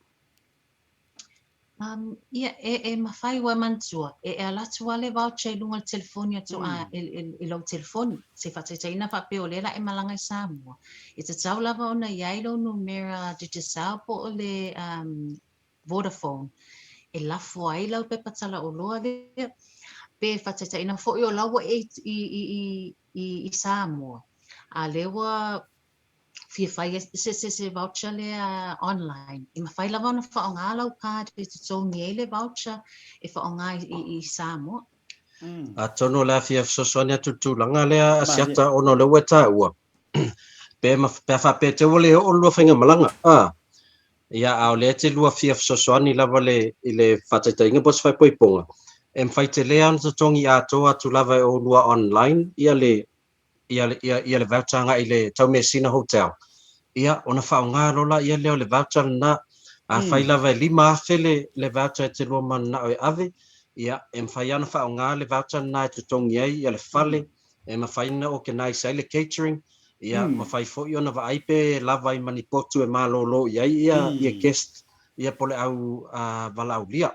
Ia, e mafai ua e manatua, e alu atu lava le voucher i luga o le telefoni atu i lou telefoni. Se faataitaiga faapea o lea la e malaga i Samoa, e tatau lava ona i ai lou numera Digicel po o le Vodafone e lafo ai lau pepa talaoloa lea. Pe faataitaiga foi o la ua e i Samoa, a lea ua fia fai se voucher lea online, e mafai lava ona faaaoga lau card e totogi ai le voucher e faaaoga i Samoa. Atonu o le a fia fesoasoani atu i le tulaga lea a Asiata ona o lea ua e taua, pe a faapea te ua le oo le lua faigamalaga, a, ia, a o lea e te lua fia fesoasoani lava i le faataitaiga po o se faaipoipoga, e mafai tele lava ona totogi atoa atu lava e oulua online ia le ia ia ia le voucher agai i le Taumeasina Hotel, ia ona faaaoga loa laia lea o le voucher lena. Afai lava e $5,000 le le voucher e te lua mananao e ave, ia e mafai lava ona faaaoga le voucher lena e totogi ai ia le fale, e mafai ona organise ai le catering, ia mafai foi ona vaai pe lava ai ma ni potu e malolo i ai ia ia guest ia po o le au valaaulia.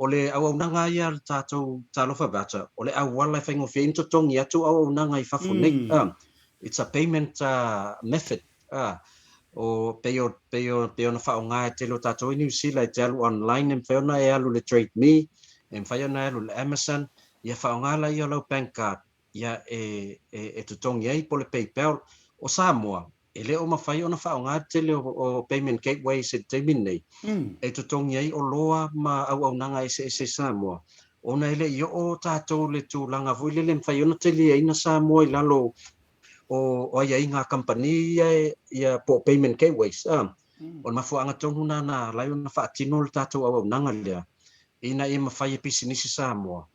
O le auaunaga ia a le tatou Talofa Voucher, o le auala e faigofie ai ona totogi atu auaunaga i fafo nei. It's a payment method. O, pei o, pei o, pei ona faaaoga e tele o tatou i Niu Sila, e te alu online, e mafai ona e alu i le Trade Me, e mafai ona e alu i le Amazon, ia faaaoga laia o lau bank card, ia e, e, e totogi ai po o le PayPal. O Samoa, E le o mafai ona faaaoga le tele o payment gateways i le taimi lenei e totogi ai oloa ma auaunaga eseese i Samoa, ona e le i oo tatou i le tulaga foi lele e mafai ona teliaina Samoa i lalo o aiaiga a kamupani ia po o payment gateways. O le mafuaaga tonu lena na ala ai ona faatino le tatou auaunaga lea, ina ia mafai e pisinisi Samoa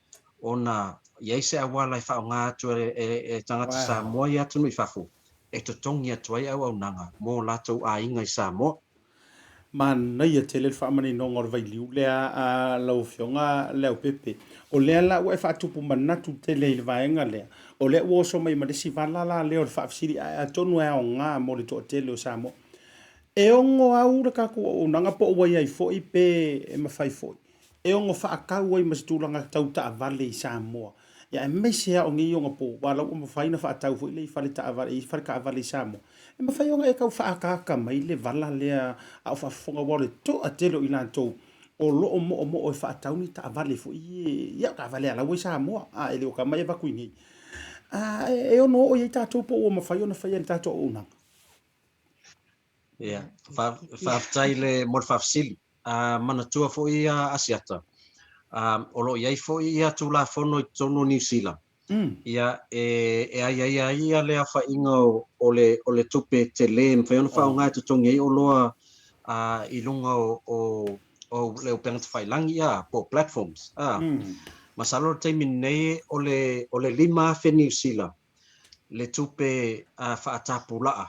ona i ai se auala e faaaoga atu e tagata Samoa i atunuu i fafo e totogi atu ai auaunaga mo latou aiga i Samoa. Manaia tele le faamaninoga o le vailiu lea a lau Afioga Leaupepe. O lea la ua e faatupu manatu tele i le vaega lea, o lea ua oso mai ma le isi vala la lea o le faafesili, ae atonu e aoga mo le toatele o Samoa. E ono au le tatou auaunaga po o ua i ai foi pe e mafai foi e ono faatau ai ma se tulaga tau taavale i Samoa, ia aemaise lava o nei onapo, aua o la ua mafai ona faatau foi lea i fale taavale, i fale taavale i Samoa. E mafai ona e tau faaataata mai le vala lea a o faafofoga, aua o le toatele o i latou o lo o moomoo e faatau ni taavale foi ia, o taavale a la ua i Samoa, a e le o tama e avatu i inei. A e ono oo i ai tatou po o ua mafai ona faia e le tatou auaunaga? Ia, faafetai mo le faafesili. Manatua foi ia Asiata, o lo o i ai foi ia Tulafono i totonu o Niu Sila, ia e e aiaia ai ia le aofaiga o o le o le tupe tele e mafai ona faaaoga e totogi ai oloa i luga o o o le upega tafailagi ia po o platforms. Masalo o le taimi nei o le o le 5,000 Niu Sila le tupe faatapulaa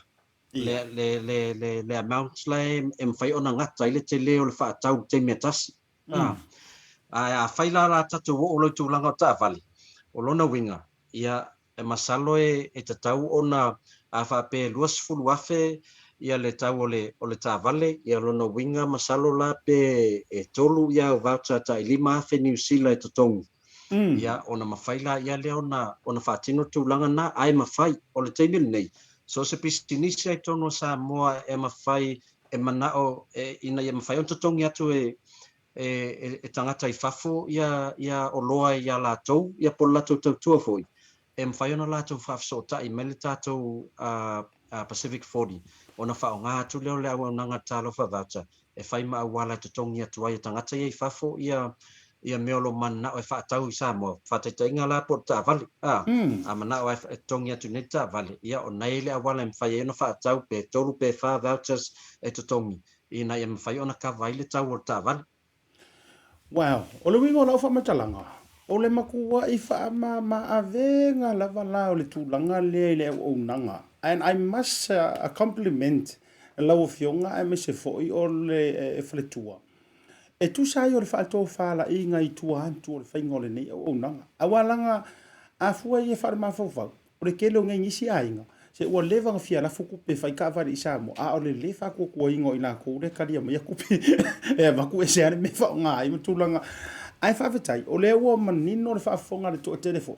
le, le, le, le, le amount la e, e mafai ona gata ai le tele o le faatau i le taimi e tasi. Mm. Ae afai la la tatou oo loa i tulaga o taavale, o lona uiga, ia, e masalo e, e tatau ona a faapea e 20,000 ia le tau o le, o le taavale, ia lona uiga masalo la pe e tolu ia au voucher tai 5,000 Niu Sila e totogi. Ia, ona mafai laia lea ona, ona faatino le tulaga lena, ae mafai. O le taimi lenei, so o se pisinisi lava i totonu o Samoa e mafai, e manao e, ina ia mafai ona totogi atu e, e, e, e tagata i fafo ia, ia oloa iā latou, ia po o le latou tautua foi, e mafai ona latou faafesootai mai le tatou uh, uh, Pacific 40, ona faaaoga atu lea o le auaunaga Talofa Voucher e fai ma auala e totogi atu ai e tagata ia i fafo ia ia mea o lo o mananao e faatau i Samoa. Faataitaiga la po o le taavale, a, a manao lava e totogi atu nei le taavale, ia o na e i le auala e mafai ai ona faatau pe tolu pe fa vouchers e totogi ina ia mafai ona kava ai le tau o le taavale. Wow, o le uiga o lau faamatalaga, o le matua'i faamama-avega lava la o le tulaga lea i le auaunaga. And I must compliment lau Afioga aemaise foi o le faletua e tusa ai o le faatofalaiga i tua atu o le faiga o lenei auaunaga. Aua leaga a fua ia faalemafaufau, O le tele o nei nisi aiga, se ua leva ona fia lafo tupe e fai taavale i Samoa, a o le le faatuatuaina o i latou lea e talia maia tupe e avatu ese lava le mea e faaaoga ai ma tulaga. Ae faafetai, o lea ua manino le faafofoga a le toatele foi,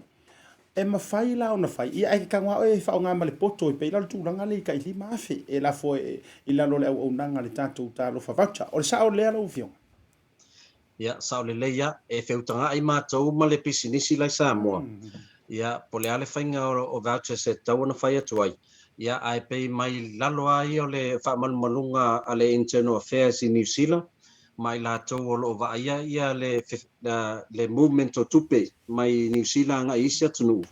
e mafai la ona fai, ia ae te tago lava oe e faaaoga ma le poto e pei la o le tulaga lea i tai $5,000 e lafo i lalo o le auaunaga a le tatou Talofa Voucher. O le sao lea lau Afioga? Ia, sao lelei a, e feutaga'i matou ma le pisinisi la i Samoa. Ia, po o le a le faiga o vouchers e tatau ona fai atu ai. Ia, ae pei mai lalo a ia o le faamalumaluga a le Internal Affairs i Niu Sila ma i latou o lo o vaaia ia le le movement o tupe mai Niu Sila agai i isi atunuu.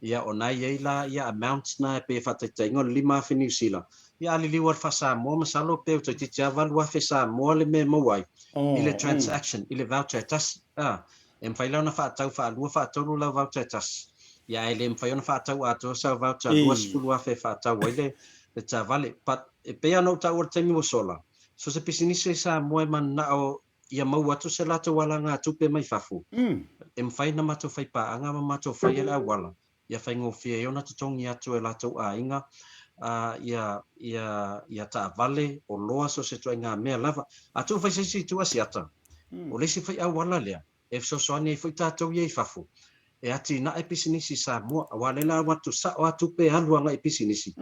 Ia, o na e i ai la ia amounts na e pei e faataitaiga o le 5,000 Niu Sila. Ia a liliu lava i le faa-Samoa masalo pe toeitiiti lava 8,000 Samoa le mea e maua ai i le transaction, i le voucher e tasi. A, e mafai la ona faatau faalua faatolu lau voucher e tasi. Ia ae le mafai ona faatau atoa sau voucher 20,000 e faatau ai le le taavale. But e pei lava ona ou taua i le taimi ua sola, so se pisinisi i Samoa e mananao ia maua atu se latou alagatupe mai fafo, e mafai ona matou faipaaga ma matou faia le auala ia faigofie ai ona totogi atu e latou aiga ia ia ia taavale, oloa, so o se ituaiga mea lava. A tuu fai se isi itu asiata, o le isi foi auala lea e fesoasoani ai foi tatou ia i fafo e atinae pisinisi i Samoa, aua o lea la ua atu sao lava tupe e alu agai i pisinisi.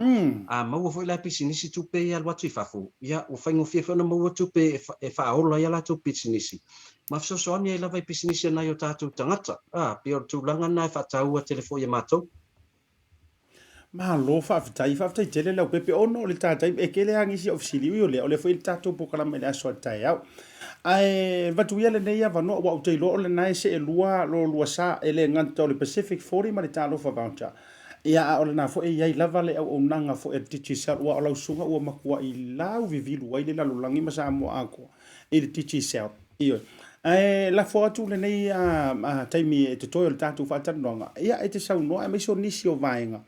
A maua foi la e pisinisi tupe ia e alu atu i fafo, ia ua faigofie foi ona maua tupe e faaola ai a latou pisinisi ma fesoasoani ai lava i pisinisi a nai o tatou tagata. A, pei o le tulaga lena e faataua tele foi e matou. Malo faafetai, faafetai tele Leaupepe ona o le ta taimi, e tele lava nisi au fesili, ui o lea, o lea foi e i le tatou polokalame i le aso a taeao. Ae avatu ia lenei avanoa, aua ou te iloa o lena e seelua lo lua sa, e le gata o le Pacific 40 ma le Talofa Voucher, ia a o lena foi e i ai lava le auaunaga foi a le Digicel, aua o lau susuga ua matuai lauvivilu ai le lalolagi ma Samoa atoa i le Digicel. Ioe. Ae lafo atu lenei taimi e totoe o le tatou faatalanoaga, ia e te saunoa aemaise o nisi o vaega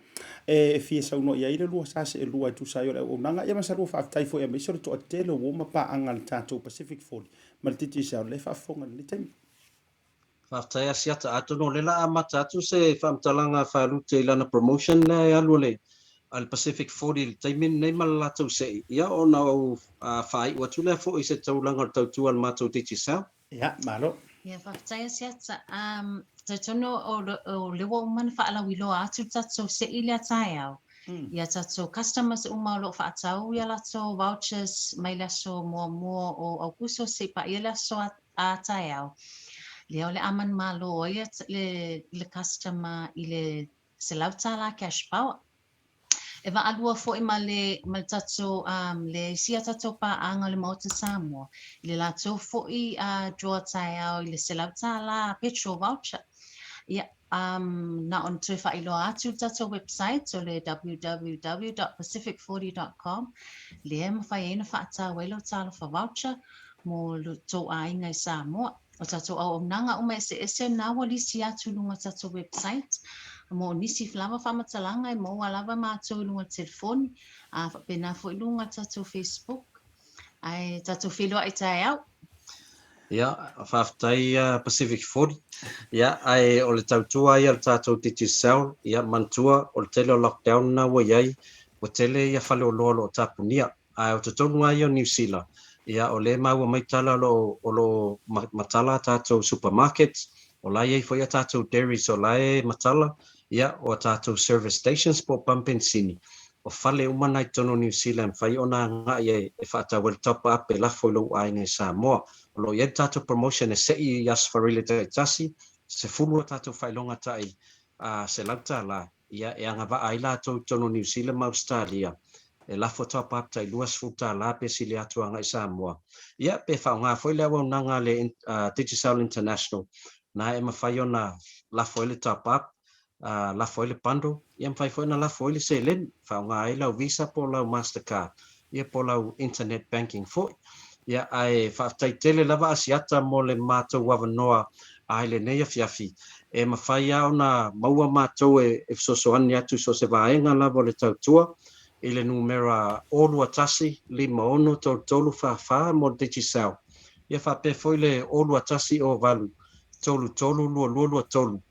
e fia saunoa i ai le lua sa seelua e tusa ai o le auaunaga, ia ma sa lua faafetai foi aemaise o le toatele o uo ma paaga a le tatou Pacific 40 ma le Digicel lea e faafofoga i lenei taimi. Faafetai Asiata, atonu o lea la amata atu se faamatalaga a Faalute i lana promotion lea e alu a le a le Pacific 40 i le taimi lenei ma le latou sei, ia ona ou faaiu atu lea foi i se taulaga o le tautua a le matou Digicel. Ia, malo. Ia, faafetai Asiata. Um, talitonu o, o lea ua uma ona faalauiloa atu le tatou sei lea taeao. Ia tatou customers uma o lo o faatau ia latou vouchers mai le aso muamua o Aukuso seia paia le aso a, a taeao. Lea o le a manumalo ai le, le customer i le $100 cash power. E vaalua foi ma le ma le tatou um le isi a tatou paaga o le Maota Samoa i le latou foi draw taeao i le $100 petrol voucher. Ia, um na ona toe faailoa atu le tatou website o le www dot pacific forty dot com lea e mafai ai ona faatau ai lau talofa voucher mo lo tou aiga i Samoa. O tatou auaunaga uma eseese na ua lisi atu i luga o tatou website. Mo nisi lava faamatalaga e maua lava matou i luga o le telefoni, a faapena foi i luga o le tatou Facebook. Ae tatou feiloai taeao. Ia, faafetai Pacific 40. Ia, ae o le tautua ia a le tatou Digicel, ia manatua o le tele o lockdown na ua i ai, ua tele ia faleoloa o lo o tapunia. Ae o totonu lava ia o Niu Sila, ia o lea e maua mai tala o lo o, o lo o matala a tatou supermarkets, o la e i ai foi a tatou dairies o la e matala, ia o a tatou service stations po o pamu penisini. O fale uma na i totonu o Niu Sila e mafai ona agai e, e faatau ai le top up e lafo i lou aiga i Samoa. O lo o i ai le tatou promotion e sei i Aso Faraile taitasi, 10 a tatou faailoga tai $100. Ia, e agavaa ai latou i totonu o Niu Sila ma Ausetalia, e lafo top up tai $20 pe sili atu agai Samoa. Ia, pe faaaoga foi le auaunaga a le Digicel International, na e mafai ona lafo ai le top up, lafo ai le bundle, ia mafai foi ona lafo ai le seleni, faaaoga ai lau Visa po o lau Mastercard. ia po o lau internet banking foi. Ia, ae faafetai tele lava Asiata mo le matou avanoa i lenei afiafi. E mafai lava ona maua matou e fesoasoani atu i so o se vaega lava o le tautua i le numera 021 56 33 44 mo le Digicel. Ia faapea foi le 021 08 33 22 23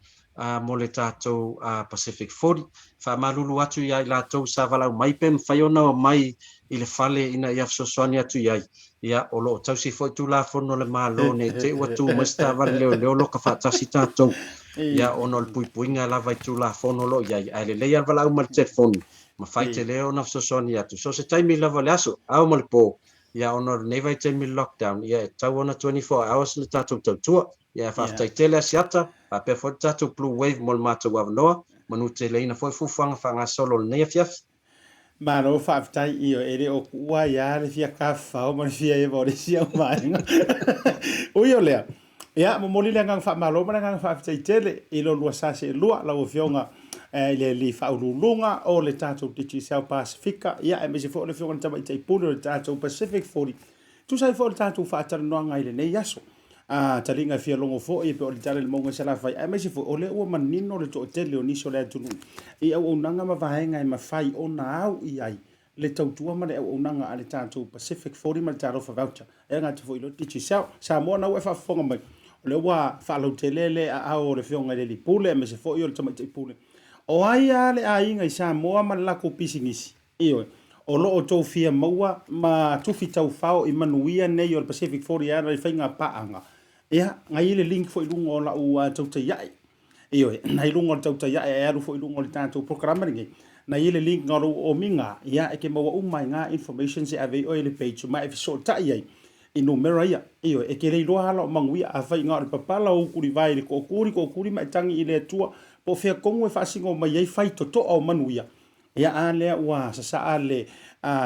mo le tatou Pacific 40. Faamalulu atu ia i latou sa valaau mai pe mafai ona omai i le fale ina ia fesoasoani atu i ai. Ia, o lo o tausi foi Tulafono a le Malo ne i te i ua tu mai se taavale leoleo loka faatasi tatou. Ia, ona o le puipuiga lava i Tulafono o lo o i ai. Ae lelei lava le valaau mai le telefoni, mafai tele ona fesoasoani atu. So o se taimi lava o le aso, ao ma le po, ia ona o lenei vaitaimi i le lockdown, ia e tatau ona 24 hours le tatou tautua. Ia, faafetai tele Asiata, faapea foi le tatou Blue Wave mo le matou avanoa, manuteleina foi fuafuaga faagasolo o lenei afiafi. Malo faafetai io e le o kuua ai a le fia kafao ma le fia eva o le isi au vaega. Ui o lea, ia momoli le agaga faamalo ma le agaga faafetai tele i lo lua sa seelua lau afioga i le alii faauluuluga o le tatou Digicel Pasifika, ia aemaise foi o le afioga i le Tamaitai Pule o le tatou Pacific 40 Tusa ai foi o le tatou faatalanoaga i lenei aso, a taliga e fia logo foi e pei o le tala i le mauga i Salafai, aemaise foi o lea ua manino le toatele o nisi o le atunuu i auaunaga ma vaega e mafai ona au i ai le tautua ma le auaunaga a le tatou Pacific 40 ma le Talofa Voucher. E gata foi i le Digicel Samoa na ua e faafofoga mai, o lea ua faalautele le aao o le Afioga i le Alii Pule aemaise foi o le Tamaitai Pule. O ai lava le aiga i Samoa ma le latou pisinisi? Ioe, o lo o outou fia maua ma tufi taufao i manuia nei o le Pacific 40 e ala i faiga paaga, ia, na i ai le link foi i luga o lau tautai ae. Ioe, na i luga o le tautai ae e alu foi i luga o le tatou polokalame lenei, na i ai le link na o lou omiga, ia, e te maua uma ai na informations e ave ai oe i le page ma e fesootai ai i numera ia. Ioe, e te le iloa ala o manuia, afai na o le papala o utulivae i le tootuli, tootuli ma e tagi i le Atua, po o fea tonu e faasino mai ai faitotoa o manuia, Ia, a lea ua sasaa le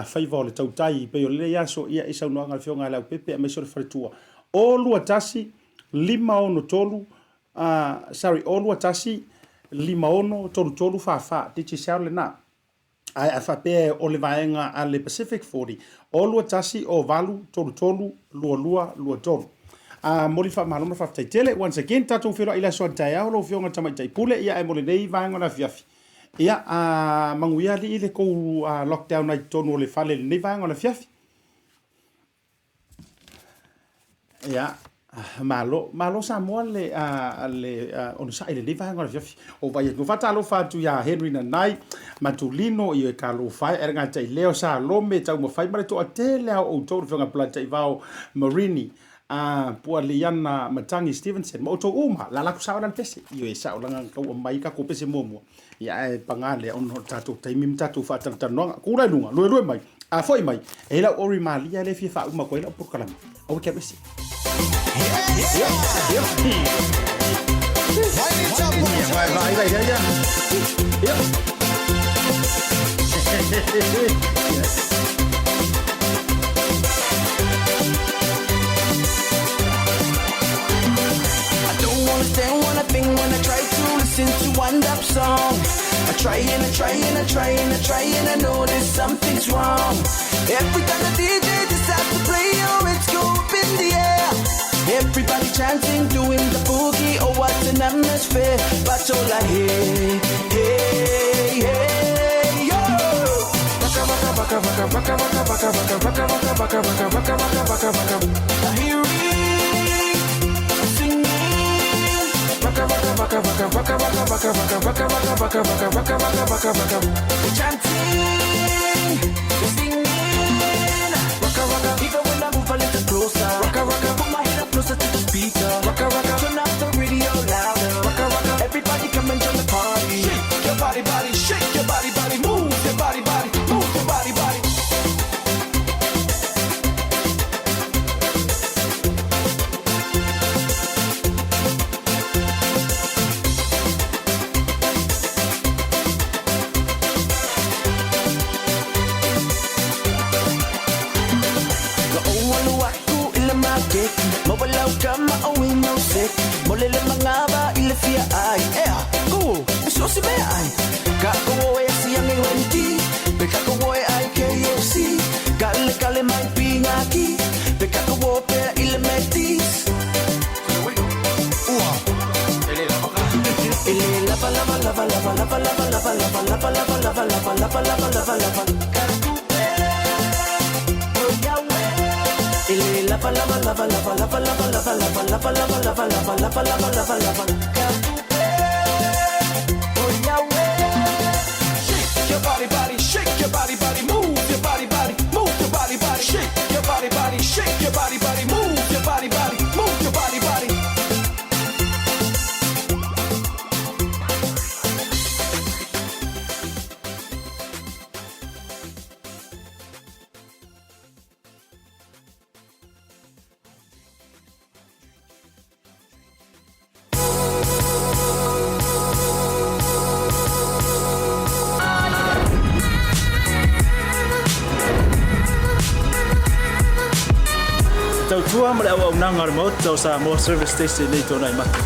faiva o le tautai pei o lenei aso, ia, i saunoaga a le Afioga ia Leaupepe aemaise o le faletua. O 21 563, sorry, o 21 56 33 44, Digicel lena. Ae a faapea o le vaega a le Pacific 40, o 21 o 8 33 22 23. A momoli faamalo ma faafetai tele. Once again, tatou feiloai i le aso a taeao lau Afioga i le Tamaitai Pule, ia ae mo lenei vaega o le afiafi. Ia, a manuia alii le tou lockdown ai totonu o le fale i lenei vaega o le afiafi. Ia, malo, malo Samoa le, le onosai i lenei vaega o le afiafi. O vai atu. Faatalofa atu ia Henry Nanai, Matulino, i e talofa e, Erga Taileo, Salome, Taumafai ma le toatele a outou le Afioga Polataivao Marini. A pua Liana Matangi Stevenson ma outou uma, la laku sao la le pese. Ioe, sao langa na taua mai ka ko pese muamua. Ia ae pagā lea ona o le tatou taimi ma tatou faatalatalanoaga. Kula i luga, luelue mai, a foi mai, e i lau ori malia lea e fia faauma atu ai lau polokalame. Aua ke alu ese. Vai, vai, vai, vai, vai. I don't understand what I think when I try to listen to one up song. I try and I try and I try and I try and I notice something's wrong. Every time the DJ decides to play, oh, it's go up in the air. Everybody chanting, doing the boogie, oh, what an atmosphere. But all I hear, hey, hey, yo. Waka waka waka waka waka waka waka waka waka waka waka waka waka waka waka. I hear it singing. Waka waka waka waka waka waka waka waka waka waka waka waka waka waka waka waka. They're chanting, they're singing. Waka waka. Even when I move a little closer. Waka waka. Put my head up closer to the speaker. Waka waka. Turn up the radio louder. Waka waka. Everybody come and join the party. Shake your body, body, shake your body, body, move your body, body, move your body, body. Na ou alu aku i le makeki Mawalau ka maoi mau seki Mo le le mangava i le fia ai Ea, ku, e so si mea ai Ka ko oe a siang e wenki Pe ka ko oe ai KFC Ka le kale mai pingaki Pe ka ko oe pea i le metis E le lava lava lava lava lava lava lava lava lava lava lava lava lava lava lava lava E le lava lava lava lava lava lava lava lava lava lava lava lava lava lava lava lava Shake your body, body, shake your body, body, move your body, body, move your body, body, shake your body, body, shake your body, body, move your body, body, move your body, body. Te tautua ma le auaunaga a le Maota o Samoa Service Station i nei Tuanaimato.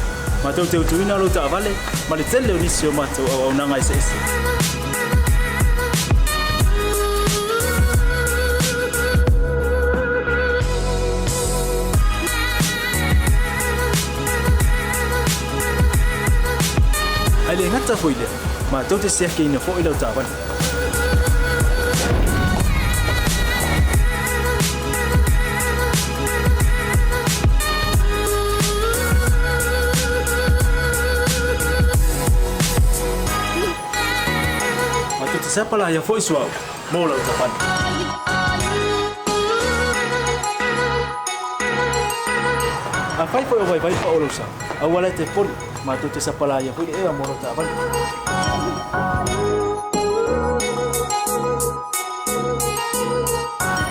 Matou te utuina lou taavale ma le tele o nisi o matou auaunaga eseese. Ae le gata foi lea, matou te siakiina foi lau taavale. Matou te sapalaia foi suauu mo lau taavale. Afai foi o vaivai pao lou sa, aua la e te poli, matou te sapalaia foi le ea mo lau taavale.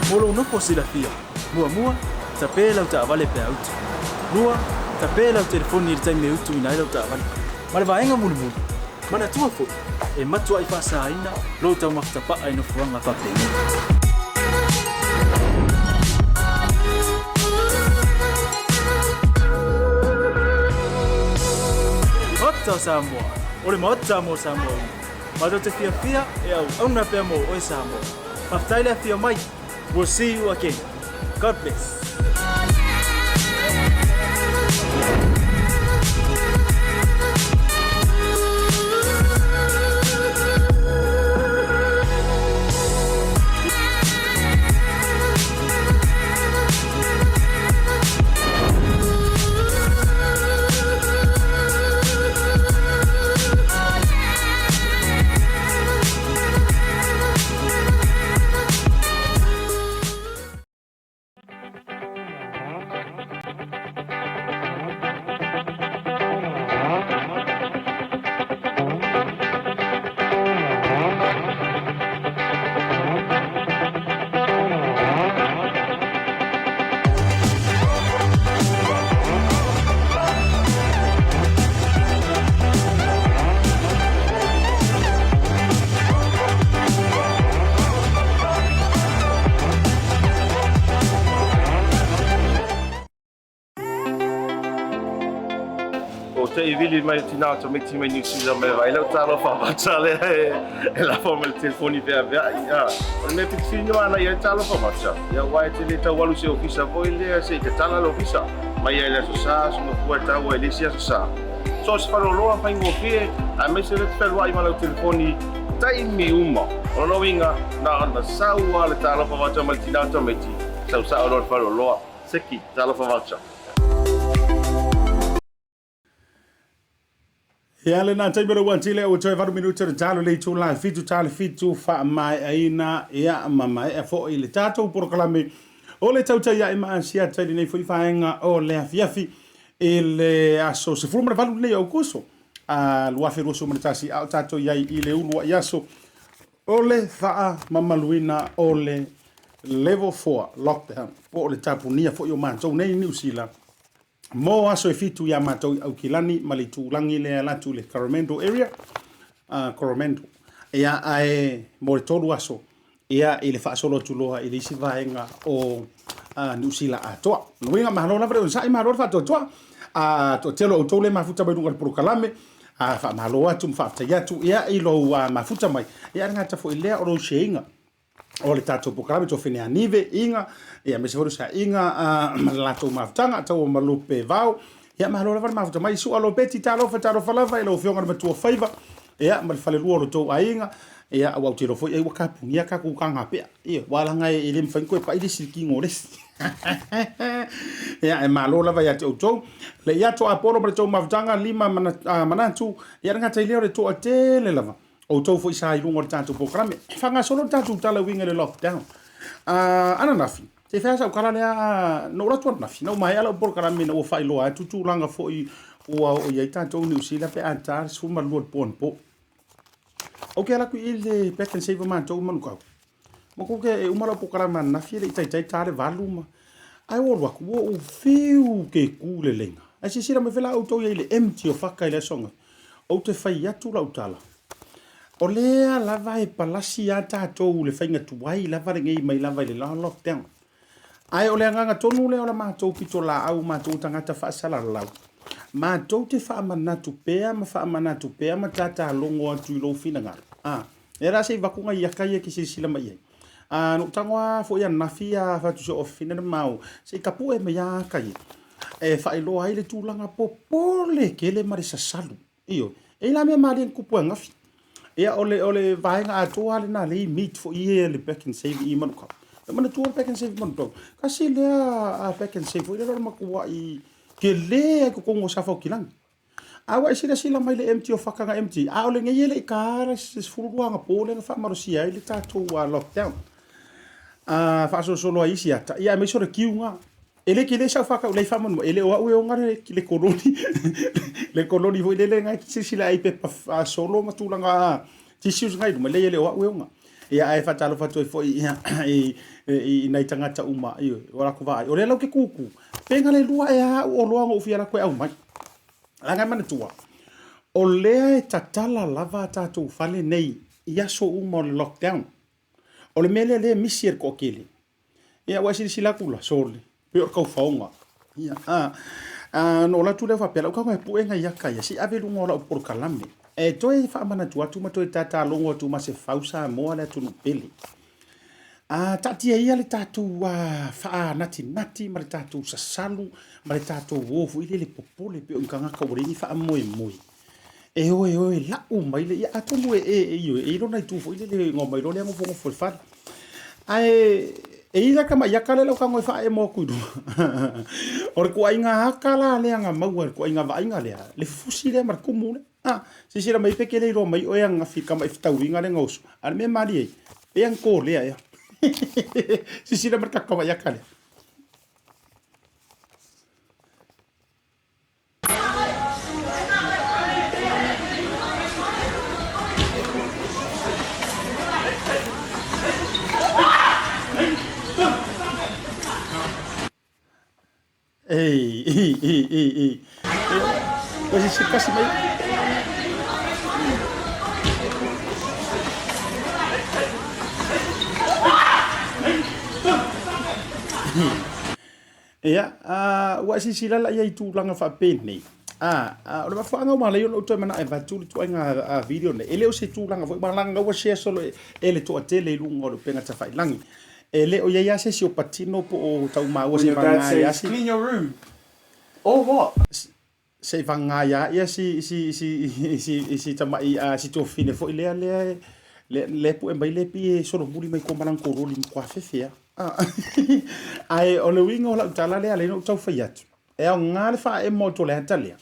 Mo lou nofo silafia, muamua, tape lau taavale pe a utu. Lua, tape lau telefoni i le taimi e utuina ai lau taavale. Ma le vaega mulimuli, manatua foi, e matuai faasaina lou taumafa tapaa i nofoaga faapenei. Maota o Samoa, o le Maota mo Samoa uma. Matou te fiafia e auauna pea mo oe Samoa. Faafetai le afio mai. We'll see you again. God bless. te vili mai o tina o tamaiti mai Niu Sila mai vaai lau talofa vata lea e lafo mai le telefoni feaveai. O le mea pito sili ona manaia ai talofa vata, ia aua e te le tau alu i se ofisa foi lea se i tatala le ofisa mai ai i le Aso Sa, Aso Gafua e tau ai i le isi Aso Sa. So o se faleoloa faigofie aemaise lea te fealuai ma lau telefoni taimi uma. O lona uiga, na ona sau lava le talofa vata mai le tina o tamaiti, sau sao loa i le faleoloa. Seki, talofa vata. Ia lena taimi o le ua tile ua toe 8 minute o le talo le itula e 7 tale 7 faamaeaina ia ma maea foi le tatou polokalame o le tautai ae ma Asiata i lenei foi vaega o le afiafi i le aso 18 lenei o Aukuso a 2021 a o tatou i ai i le uluai aso o le faamamaluina o le level 4 lockdown po o le tapunia foi o matou nei i Niu Sila mo aso e fitu iā matou i Aukilani ma le itulagi lea e ala atu i le Coromandel area, Coromandel. Ia, ae mo le tolu aso, ia, i le faasolo atu loa i le isi vaega o Niu Sila atoa. Lona uiga, malo lava le onosai, malo le faatoatoa. Toatele o outou lea e mafuta mai luga o le polokalame, faamalo atu ma faafetai atu, ia, i lou mafuta mai. Ia, e le gata foi i lea, o lou share ina o le tatou polokalame Tofene Anive, Iga, ia aemaise foi le osaiga ma le latou mafutaga, Taua ma Lupe Vao. Ia malo lava le mafuta mai. Sua Lopeti, talofa, talofa lava i lau Afioga i le Matua Faiva, ia ma le falelua o lo outou aiga. Ia aua ou te iloa foi ai ua kapunia tatou tagapea. Ia, aua leaga e le mafai ona toe pai le isi i le tino o le isi. Ia, e malo lava ia te outou. Le Iato Apolo ma le tou mafutaga, lima manatu, ia le gata i lea o le toatele lava. Outou foi sa i luga o le tatou polokalame. E faagasolo le tatou tala e uiga i le lockdown. Ananafi, se i fai lava sau tala lea, na ou alu atu ananafi, na ou maea lau polokalame ina ua faailoa atu tulaga foi ua oo i ai tatou i Niu Sila pe a ta le 12 i le po anapo. Ou te alu atu i le Pak'nSave a matou i Manukau. Matou te, e uma lau polokalame ananafi e le i taitai ta le 8 ma, ae ua alu atu, ua ou fiu ke ku le laina. Ae silasila mai foi la outou i ai i le empty o faka i le aso ananafi. Ou te fai atu lau tala, o lea lava e palasi a tatou le faiga tuai lava lenei mai lava i le lockdown. Ae o le agaga tonu lea o la matou pitolaau, matou tagata faasalalau, matou te faamanatu pea ma faamanatu pea ma tatalogo atu i lou finagalo. A, e la se i vaku ngai aka ia ke silasila mai i ai. A, na ou tago lava foi ananafi a fai atu si ou afafine le mau, se i tapue mai lava aka ia e faailoa ai le tulaga popole tele ma le sasalu. Ioe. E i ai la mea malie na tupu ananafi. Ia, o le, o le vaega atoa lava lena lea i meat foi ia le Pak'nSave i Manukau. E manatua le Pak'nSave i Manukau, tasi lea Pak'nSave foi lea o le matuai tele lava i totonu o Safa o Kilani. A ua e silasila mai i le empty o faka na empty, a o lenei e le i ta le 12 anapo lea na faamalosia ai le tatou lockdown. Faasolosolo ai isi ata, ia aemaise o le queue lena. E le tele sau faataulai faamolemole, e le o au e ona le koloni, le koloni foi lele na e silasila ai i pepa solo ma tulaga tissues na i luma, leai e le o au e ona. Ia ae faatalofa atu ai foi i, i, i nai tagata uma i o latou vaai. O lea la ou te tutu, pe na le lua ea au oloa na ou fia alu atu e aumai. Leaga e manatua, o lea e tatala lava a tatou fale nei i aso uma o le lockdown. O le mea lea lea e misi e le toatele, Ia, ua e silasila atu la, sole, pei o le kaufaoga. Ia, a, a, na ou alu atu lea faapea, lau tago e pue nai aka ia, se i ave i luga o lau polokalame. E toe faamanatu atu ma toe tatalogo atu ma se fau Samoa le atunuu pele. A, taatia ia le tatou a, faanatinati ma le tatou sasalu ma le tatou o foi lele popole pei o ni tagata ua leai ni faamoemoe. E o e o e lau mai le, ia atonu e, e, e, e, e i lona itu foi lele e igoa mai loa lea nofonofo i le fale. Ae e i ai la tamai aka lea lau tago e faaemo atu i luga. O le tuuaiga aka la lea na maua, le tuuaiga vaaiga lea, le fusi lea ma le kumu lea. Ah, silasila mai pe ke le iloa mai oe ananafi i le tamai fetauiga lea na oso. A o le mea malie ai, pei lava na kolea ea. Silasila mai le tatou tamai aka lea. Ei, ei, ei, ei, ei. Ua se kasi mai. Ia, ua e silasila la i ai i tulaga faapenei. A, a, o le mafuaaga ua ala ai ona ou toe manao e avatu le ituaiga a, video nei, e le o se tulaga foi ua laga ua share solo e, e le toatele i luga o le upega tafailagi. E le o i ai lava se isi o patino po o tau maua When se your dad vaga ia says, si, clean your room, or what? se i vaga ia ia si, si, si, si, si tamai a, si tuafafine foi lea, lea e, lea, lea e pue mai lea pei e solomuli mai kua malang kololi ma kua fefe a. Ae o le uiga o lau tala lea, lea na ou tau fai atu. E aoga le faaemo atu o le ata lea,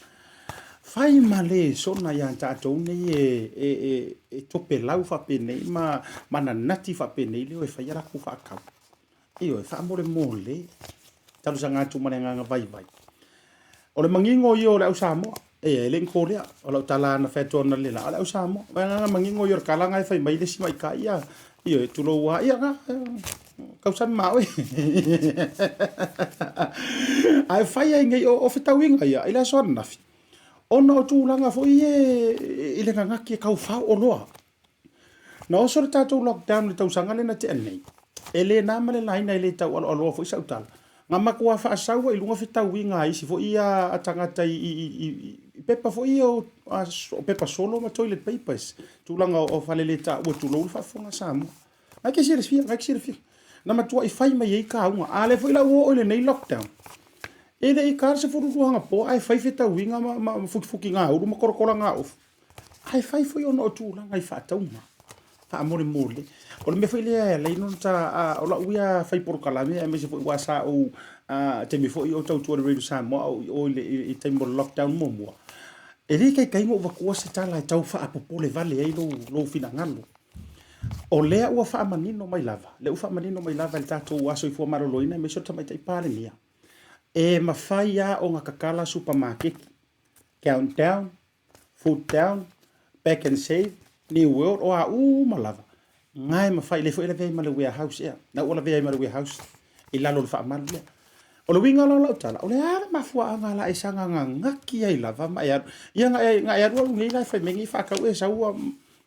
fai ma lesona iā tatou nei e, e, e, e topelau faapenei ma, ma nanati faapenei leo e fai a latou faatau. Ioe, faamolemole, talosaga atu ma le agaga vaivai. O le manino ia o le au Samoa. E, e le ni kōlea. O lau tala na fai atu ana le la, o le au Samoa. O le agaga manino ia o le kalaga e fai mai le isi maitai ia, ioe, tulou a, ia, na, kausani ma oe. Ae fai ai nei, o, o fetauiga ia, i le aso ananafi, ona o tulaga foi e, i le gagati e taufao oloa. Na oso le tatou lockdown i le tausaga lea na tea nei, e le na ma le laina e le taualoaloa foi sau tala. Na matua faasaua i luga fetauiga a isi foi ia a tagata i, i, i, i pepa foi ia o, a, o pepa solo ma toilet papers, tulaga o, o faleletaua tulou le faafofoga a Samoa. Nai ke silafia, nai ke silafia. Na matuai fai mai ai kauga. A lea foi la ua oo i lenei lockdown. E le i ka le 12 hanapoa ae fai fetauiga ma, ma, ma fukifukiga ulu ma kolokolaga ofu. Ae fai foi ona o tulaga i faatauga. Faamolemole. O le mea foi lea e ala ai ona ta, o lau ia fai polokalame aemaise foi aua sa ou, taimi foi o tautua i le Radio Samoa a o i o i le, i le taimi o le lockdown muamua, e le taitai ona ou avatua se tala e tau faapopole vale ai lou, lou finagalo. O lea ua faamanino mai lava, lea ua faamanino mai lava e le tatou Soifua Maloloina aemaise o le Tamaitai Palemia, e mafai lava ona tatala supamakeki, Countdown, Food Town, Pack and Save, New World, o a uma lava, na e mafai, lea foi e lavea ai ma le warehouse ea, na ua lavea ai ma le warehouse i lalo o le faamalu lea. O le uiga la o lau tala, o le a le mafuaaga la e saga gagaki ai lava ma e alu, ia na e, na e alualu nei la e fai mai nei faatau e sau ua,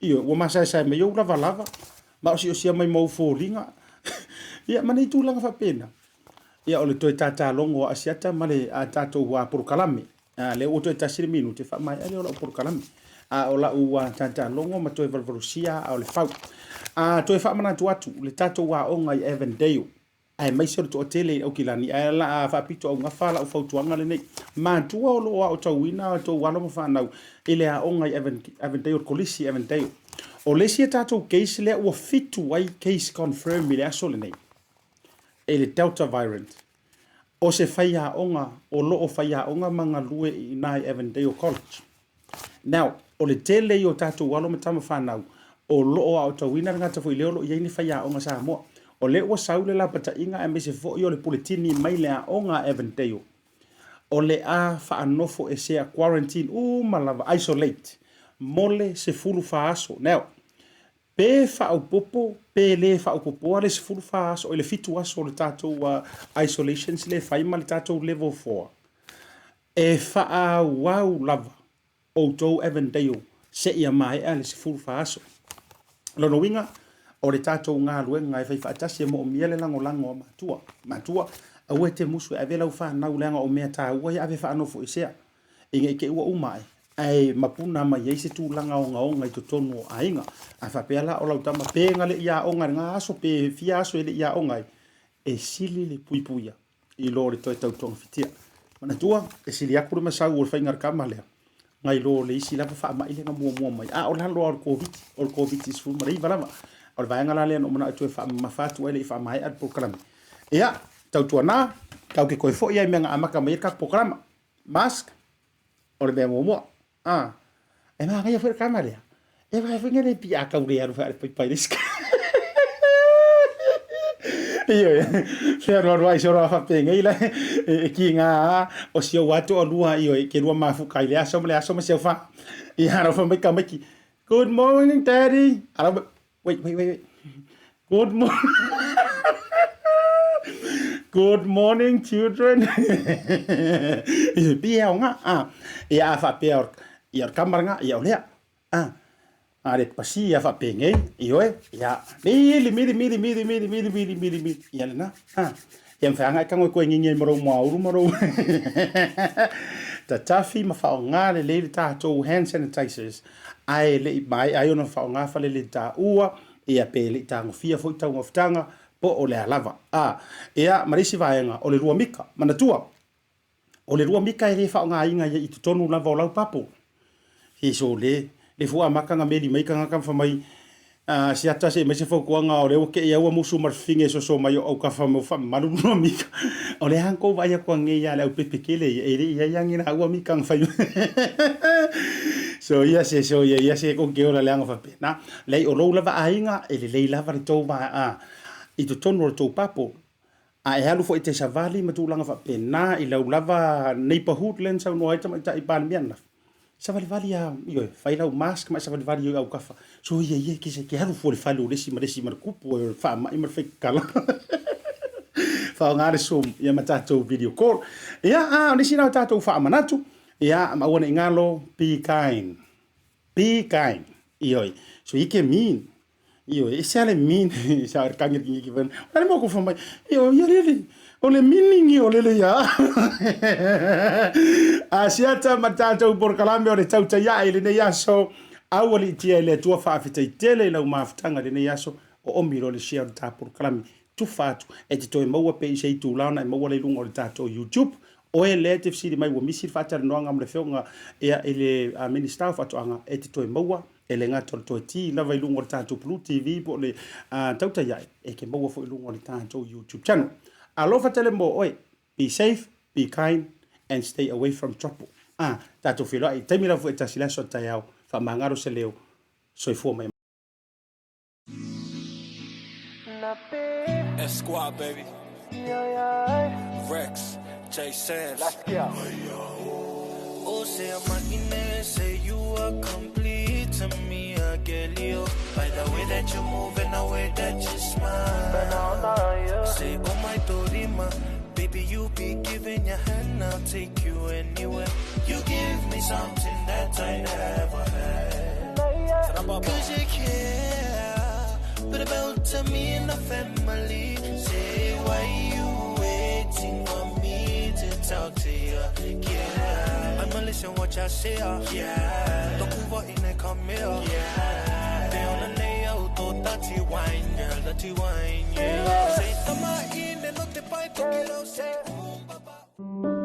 ioe, ua masaesae mai ou lavalava, ma osiosia mai ma ou foliga, ia ma nei tulaga faapena. Ia o le toe tatalogo a Asiata ma le a tatou polokalame. A, lea ua toe tasi le minute, faamaea lea o lau polokalame. A o lau tatalogo ma toe valuvalusia a o le fau. A, toe faamanatu atu le tatou aoga i Avondale, aemaise o le toatele i Aukilani, ae la a faapito augafa lau fautuaga lenei. Matua o lo o aotauina a outou alo ma fanau i le aoga i Avondale, le kolisi i Avondale. O le isi a tatou case lea ua fitu ai case confirm i le aso lenei, e le Delta variant. O se faiaoga o lo o faiaoga ma galue i ina i Avondale College. Now, o le tele ia o tatou alo ma tama fanau o lo o aotauina le gata foi lea o lo o i ai ni faiaoga Samoa. O lea ua sau le lapataiga aemaise foi o le puletini mai le aoga a Avondale o le a faanofo esea, quarantine uma lava, isolate, mo le 14 aso. Now, Pe faaopoopo pe le faaopoopoa le 14 aso, le 7 aso o le tatou isolations lea e fai ma le tatou level 4, e faaauau lava outou Avondale seia maea le 14 aso. O lona uiga, o le tatou galuega e fai faatasi e moomia le lagolago a matua. Matua, aua e te musu e ave lau fanau leaga o mea taua ia ave faanofoesea. Ina i te i ua uma ae, ae mapuna mai ai se tulaga ogaoga i totonu o aiga. A faapea la o lau tama pe na le i aoga i lena aso pe fia aso e le i aoga ai, e sili le puipuia i lo le toe tau togafitia. Manatua, e sili atu le masau o le faiga o le tama lea, nai lo le isi lava faamai lea na muamua mai. A o lalo lava o le Koviti, o le Koviti-19 lava. O le vaega la lea na ou manao e toe faamamafa atu ai le i faamaea le polokalame. Ia, tautuana, tatou te toe foi lava i mea na amata mai ai le tatou polokalama. Mask, o le mea muamua. A, e manaia foi le tama lea. E vaai foi nei pia a tau le alu foi a le paipai le isi. Ioe, fe alu alu ai solo a faapengei la e ki ngā o si au atu o lua ioe ke lua mafuka i le aso ma le aso ma si au wha. Ia rau wha mai ka maiki. Good morning, daddy. Arau, Wait, wait, wait, wait. Good morning. Good morning, children. I pia o ngā, a, e a whapea o, i o kamara ngā, i o lea, a, a le pasi a whapengei, i oe, ia, mili, mili, mili, mili, mili, mili, mili, mili, mili, ia le na, a, ia mwhanga e kango e koe ngingi ai marou mua uru marou. Tatafi ma faaaoga lelei le tatou hand sanitizers ae le i maea ai ona faaaoga faleletaua, ia pe le i tagofia foi taumaofitaga po o le a lava. A, ia ma le isi vaega o le lua mika. Manatua, o le lua mika e le faaaogaina ia i totonu lava o lau papo. He so le le fua amata na meli mai tagata ma fai mai a siata se i aumai se fautuaga o lea ua tei au ua musu ma le fafine e soso mai o autafa ma faamamalu lua mika. O lea lava na tou vaai atu anei a le au pepe tele ia e le i ai lava ni laua mika na fai mai. So ia se so ia ia se tou te ola leaga faapena. Leai o lou lava aiga e lelei lava le tou va a i totonu o le tou papo. A e alu foi e te savali ma tulaga faapena i lau lava neighbourhood lea na saunoa ai le Tamaitai Palemia ananafi, savalivali lava, ioe, fai lau mask ma e savalivali i autafa. Soia ia e te alu fua i le fale o le isi ma le isi ma le tupu ai o le faamai ma le faitala. Faaaoga le Zoom ia ma tatou video call. Ia, a o nisi na o tatou faamanatu, ia, ma aua ne i galo, be kind. Be kind. Ioe. So ike mean. Ioe, e se ale mean, sa ore kangi kingi ki wena. Ore mo ko mai. Io ia lele. O le meaning o lele ia. A siata ma tātou porokalame o le tautai ae i lenei aso. Aua liitia e le Atua faafetai tele i lau mafutaga i lenei aso. O omi loa le share o le tā porokalame. Tufa atu e te toe maua pe i se itula ona e maua lea i luga o le tatou YouTube. Oe lea e te fesili mai ua misi le faatalanoaga ma le afioga ia i le Minisita o Faatoaga e te toe maua e le gata o le toe ti lava i luga o le tatou Blue TV po o le tautai ae e te maua foi i luga o le tatou YouTube channel. Alofa tele mo oe. Be safe, be kind and stay away from trouble. Ah, tatou feiloai i taimi lava foi e tasi le aso a taeao. Faamagalo se leo. Soifua ma ia. S Squad baby. Rex, J Sam's. Let's go. Oh, say I'm say you are complete to me, I get you. By the way that you move and the way that you smile. Say, oh my Dorima, baby, you be giving your hand, I'll take you anywhere. You give me something that I never had. Cause you care, but about to me and the family. Say, why you waiting for me to talk to you? Yeah, I'ma listen what you say. Yeah, Don't in the come here. Yeah, they on the nail, to dirty wine, girl, dirty wine. Yeah, say, tama in and not the pipe, say, baba.